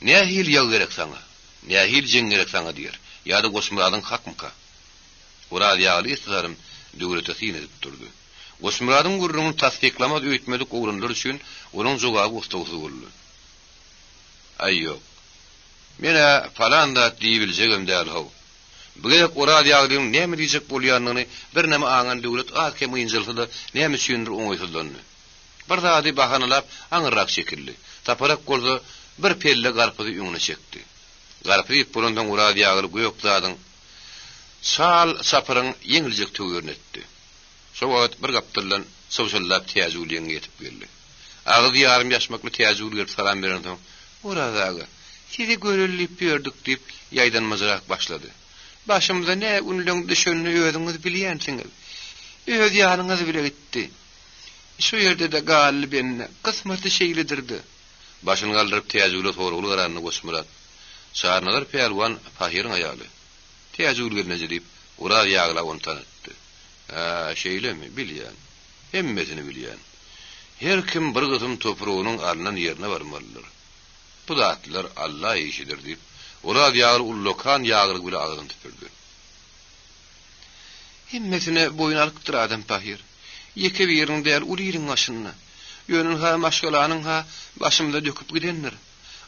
nähili ýag gerek saňa? Nähili jeň gerek saňa diýer. Ýa-da Goçmyradyň hakmyka? Oraz ýagly esli salym Döwlete syn edip durdy. Goçmyradyň gürrüňini tassyklamaz öýtmedik oglanlar üçin onuň jogaby oslagsyz boldy. Aý ýok. Men-ä palan zat diýibiljegem däl-how. Bu gezek Oraz ýaglynyň näme diýjek bolýanyny birneme aňan Döwlet az-kem ynjalsa-da, näme üçindir oňaýsyzlandy. Bir zady bahanalap aňyrrak çekildi. Saparak bolsa bir pelle garpyzy öňüne çekdi. Garpyz iýip bolansoň Oraz ýagly gök zadyň çal çapyryň ýeňiljek töwirini etdi. Şo wagt bir gapdaldan çybşyldap Täjigül ýeňňe ýetip geldi. Agyzy ýarym ýaşmakly Täjigül gelip salam berensoň, Oraz aga, sizi göreli diýip ýördük diýip, ýaýdanmajrak başlady. Başymyza nä günleň düşenini özüňiz bilýänsiňiz. Öz ýanyňyz bile gitdi. Şu ýerde-de galdy bende. Kysmaty şeýledir-dä. Başyny galdyryp Täjigüle soragly garanda Goçmyrat, Çarnazar pälwan pahyryň aýaly. Täjigül gelneje diýip, Oraz ýagla ony tanatdy. Hä, şeýlemi? Bilýän. Hemmesini bilýän. Her kim bir gysym topragynyň alnan ýerine barmalydyr. Bu zatlar Alla işidir, diýip, Oraz ýagly ullakan ýaglygy bile agzyny süpürdi. Hemmesine boýun alypdyr adam pahyr. Ýeke biriniň däl, uly iliň başynda. Ýöne ynha maşgalanyň-ha başymyza döküp gidendir.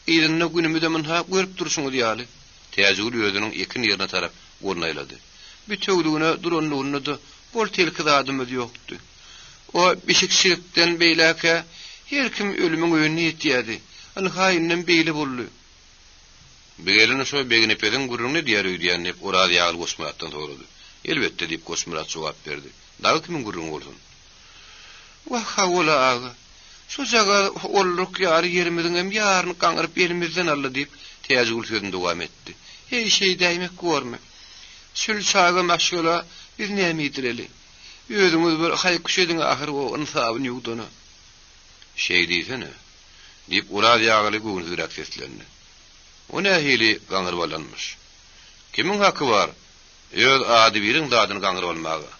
Yzynda günümizem ynha görüp durşuňyz ýaly. Täjigül özüniň ekin ýerine tarap goluny aýlady. Bitewüligine duranlygynda-da bol-telki zadymyz ýokdy. O bişikçilikden beýläk-ä her kim ölümiň öýünde ýetýärdi. Ynha indem beýle boldy. Bi gelin şo Begnepesiň gürrüňini edýär öýdýän, diýip, Oraz ýagly Goçmyratdan sorady. Elbetde, diýip, Goçmyrat jogap berdi. Dagy kimiň gürrüňi bolsun? Wah, hawa-la, aga. Şojagaz olluk ýaly ýerimiziňem ýaryny gaňryp elimizden aldy, diýip, Täjigül sözüni dowam etdi. Heý, şeýdäýmek bormy? Çül çaga maşgala biz näme iýdireli? Özüňiz bir haý-küş ediň ahyr o ynsabyny ýuwdana. Şeý diýsene, diýip, Oraz ýagly göwünsizräk seslendi. O nähili gaňryp alanmyş? Kimiň haky bar, öz adybiriň zadyny gaňryp almaga?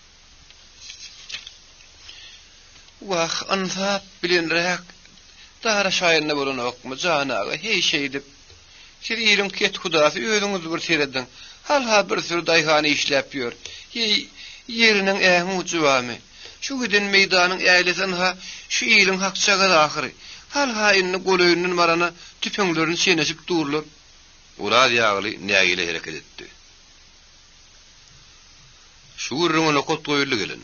Wah, ynsap bilenräk daraşaýanda bolanokmy, jan aga, heý şeýdip. Siz iliň kethudasy, özüňiz bir serediň. Halha bir süri daýhan işläp ýör. Heý, ýeriniň äňi ujy barmy? Şu giden meýdanyň älesi ynha, şu iliň hakjagazy ahyry. Halha indi golaýyndan barana tüpeňlerini çeneşip durlar. Oraz ýagly nägile hereket etdi. Şu gürrüňe nokat goýuldy gelin.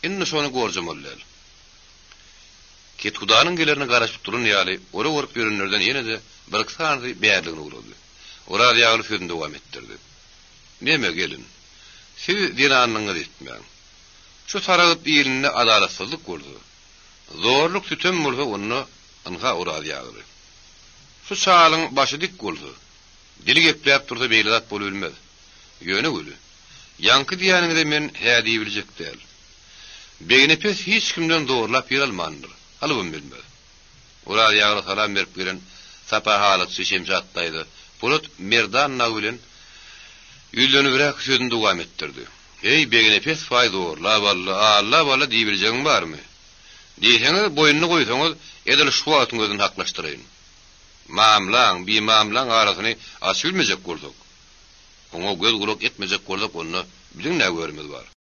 Indi şony gorjamaly däl. Kethudanyň gelerine garaşyp duran ýaly, orak orup ýörenlerden ýene-de birki sanysy bärligine ugrady. Oraz ýagly sözüni dowam etdirdi. Neme, gelin, siz zenanlygyňyzy etmäň. Şu Saragt ilinde adalatsyzlyk bolsa, zorluk-sütem bolsa onda ynha Oraz ýagly. Şu çalyň başy dik bolsa, dili gepläp dursa beýle zat bolubilmez. Ýöne weli, ýaňky diýýäniňize men hä diýibiljek däl. Begnepes hiç kimden zorlap ýer almandyr, alybam bilmez. Oraz ýagly salam berip gelen Sapa halykçy Şemşat daýza Polat Merdan dagy bilen ýüzlenibräk sözüni dowam etdirdi. Heý, Begnepes baý zorlap aldy, allap aldy diýibiljegiň barmy? Diýseňiz, boýnuna goýsaňyz, edil şu wagtyň özünde haklaşdyraýyn. Mamlaň, bimamlaň arasyny açybilmejek bolsak, oňa göz-gulak etmejek bolsak, onda biziň nä görümiz bar?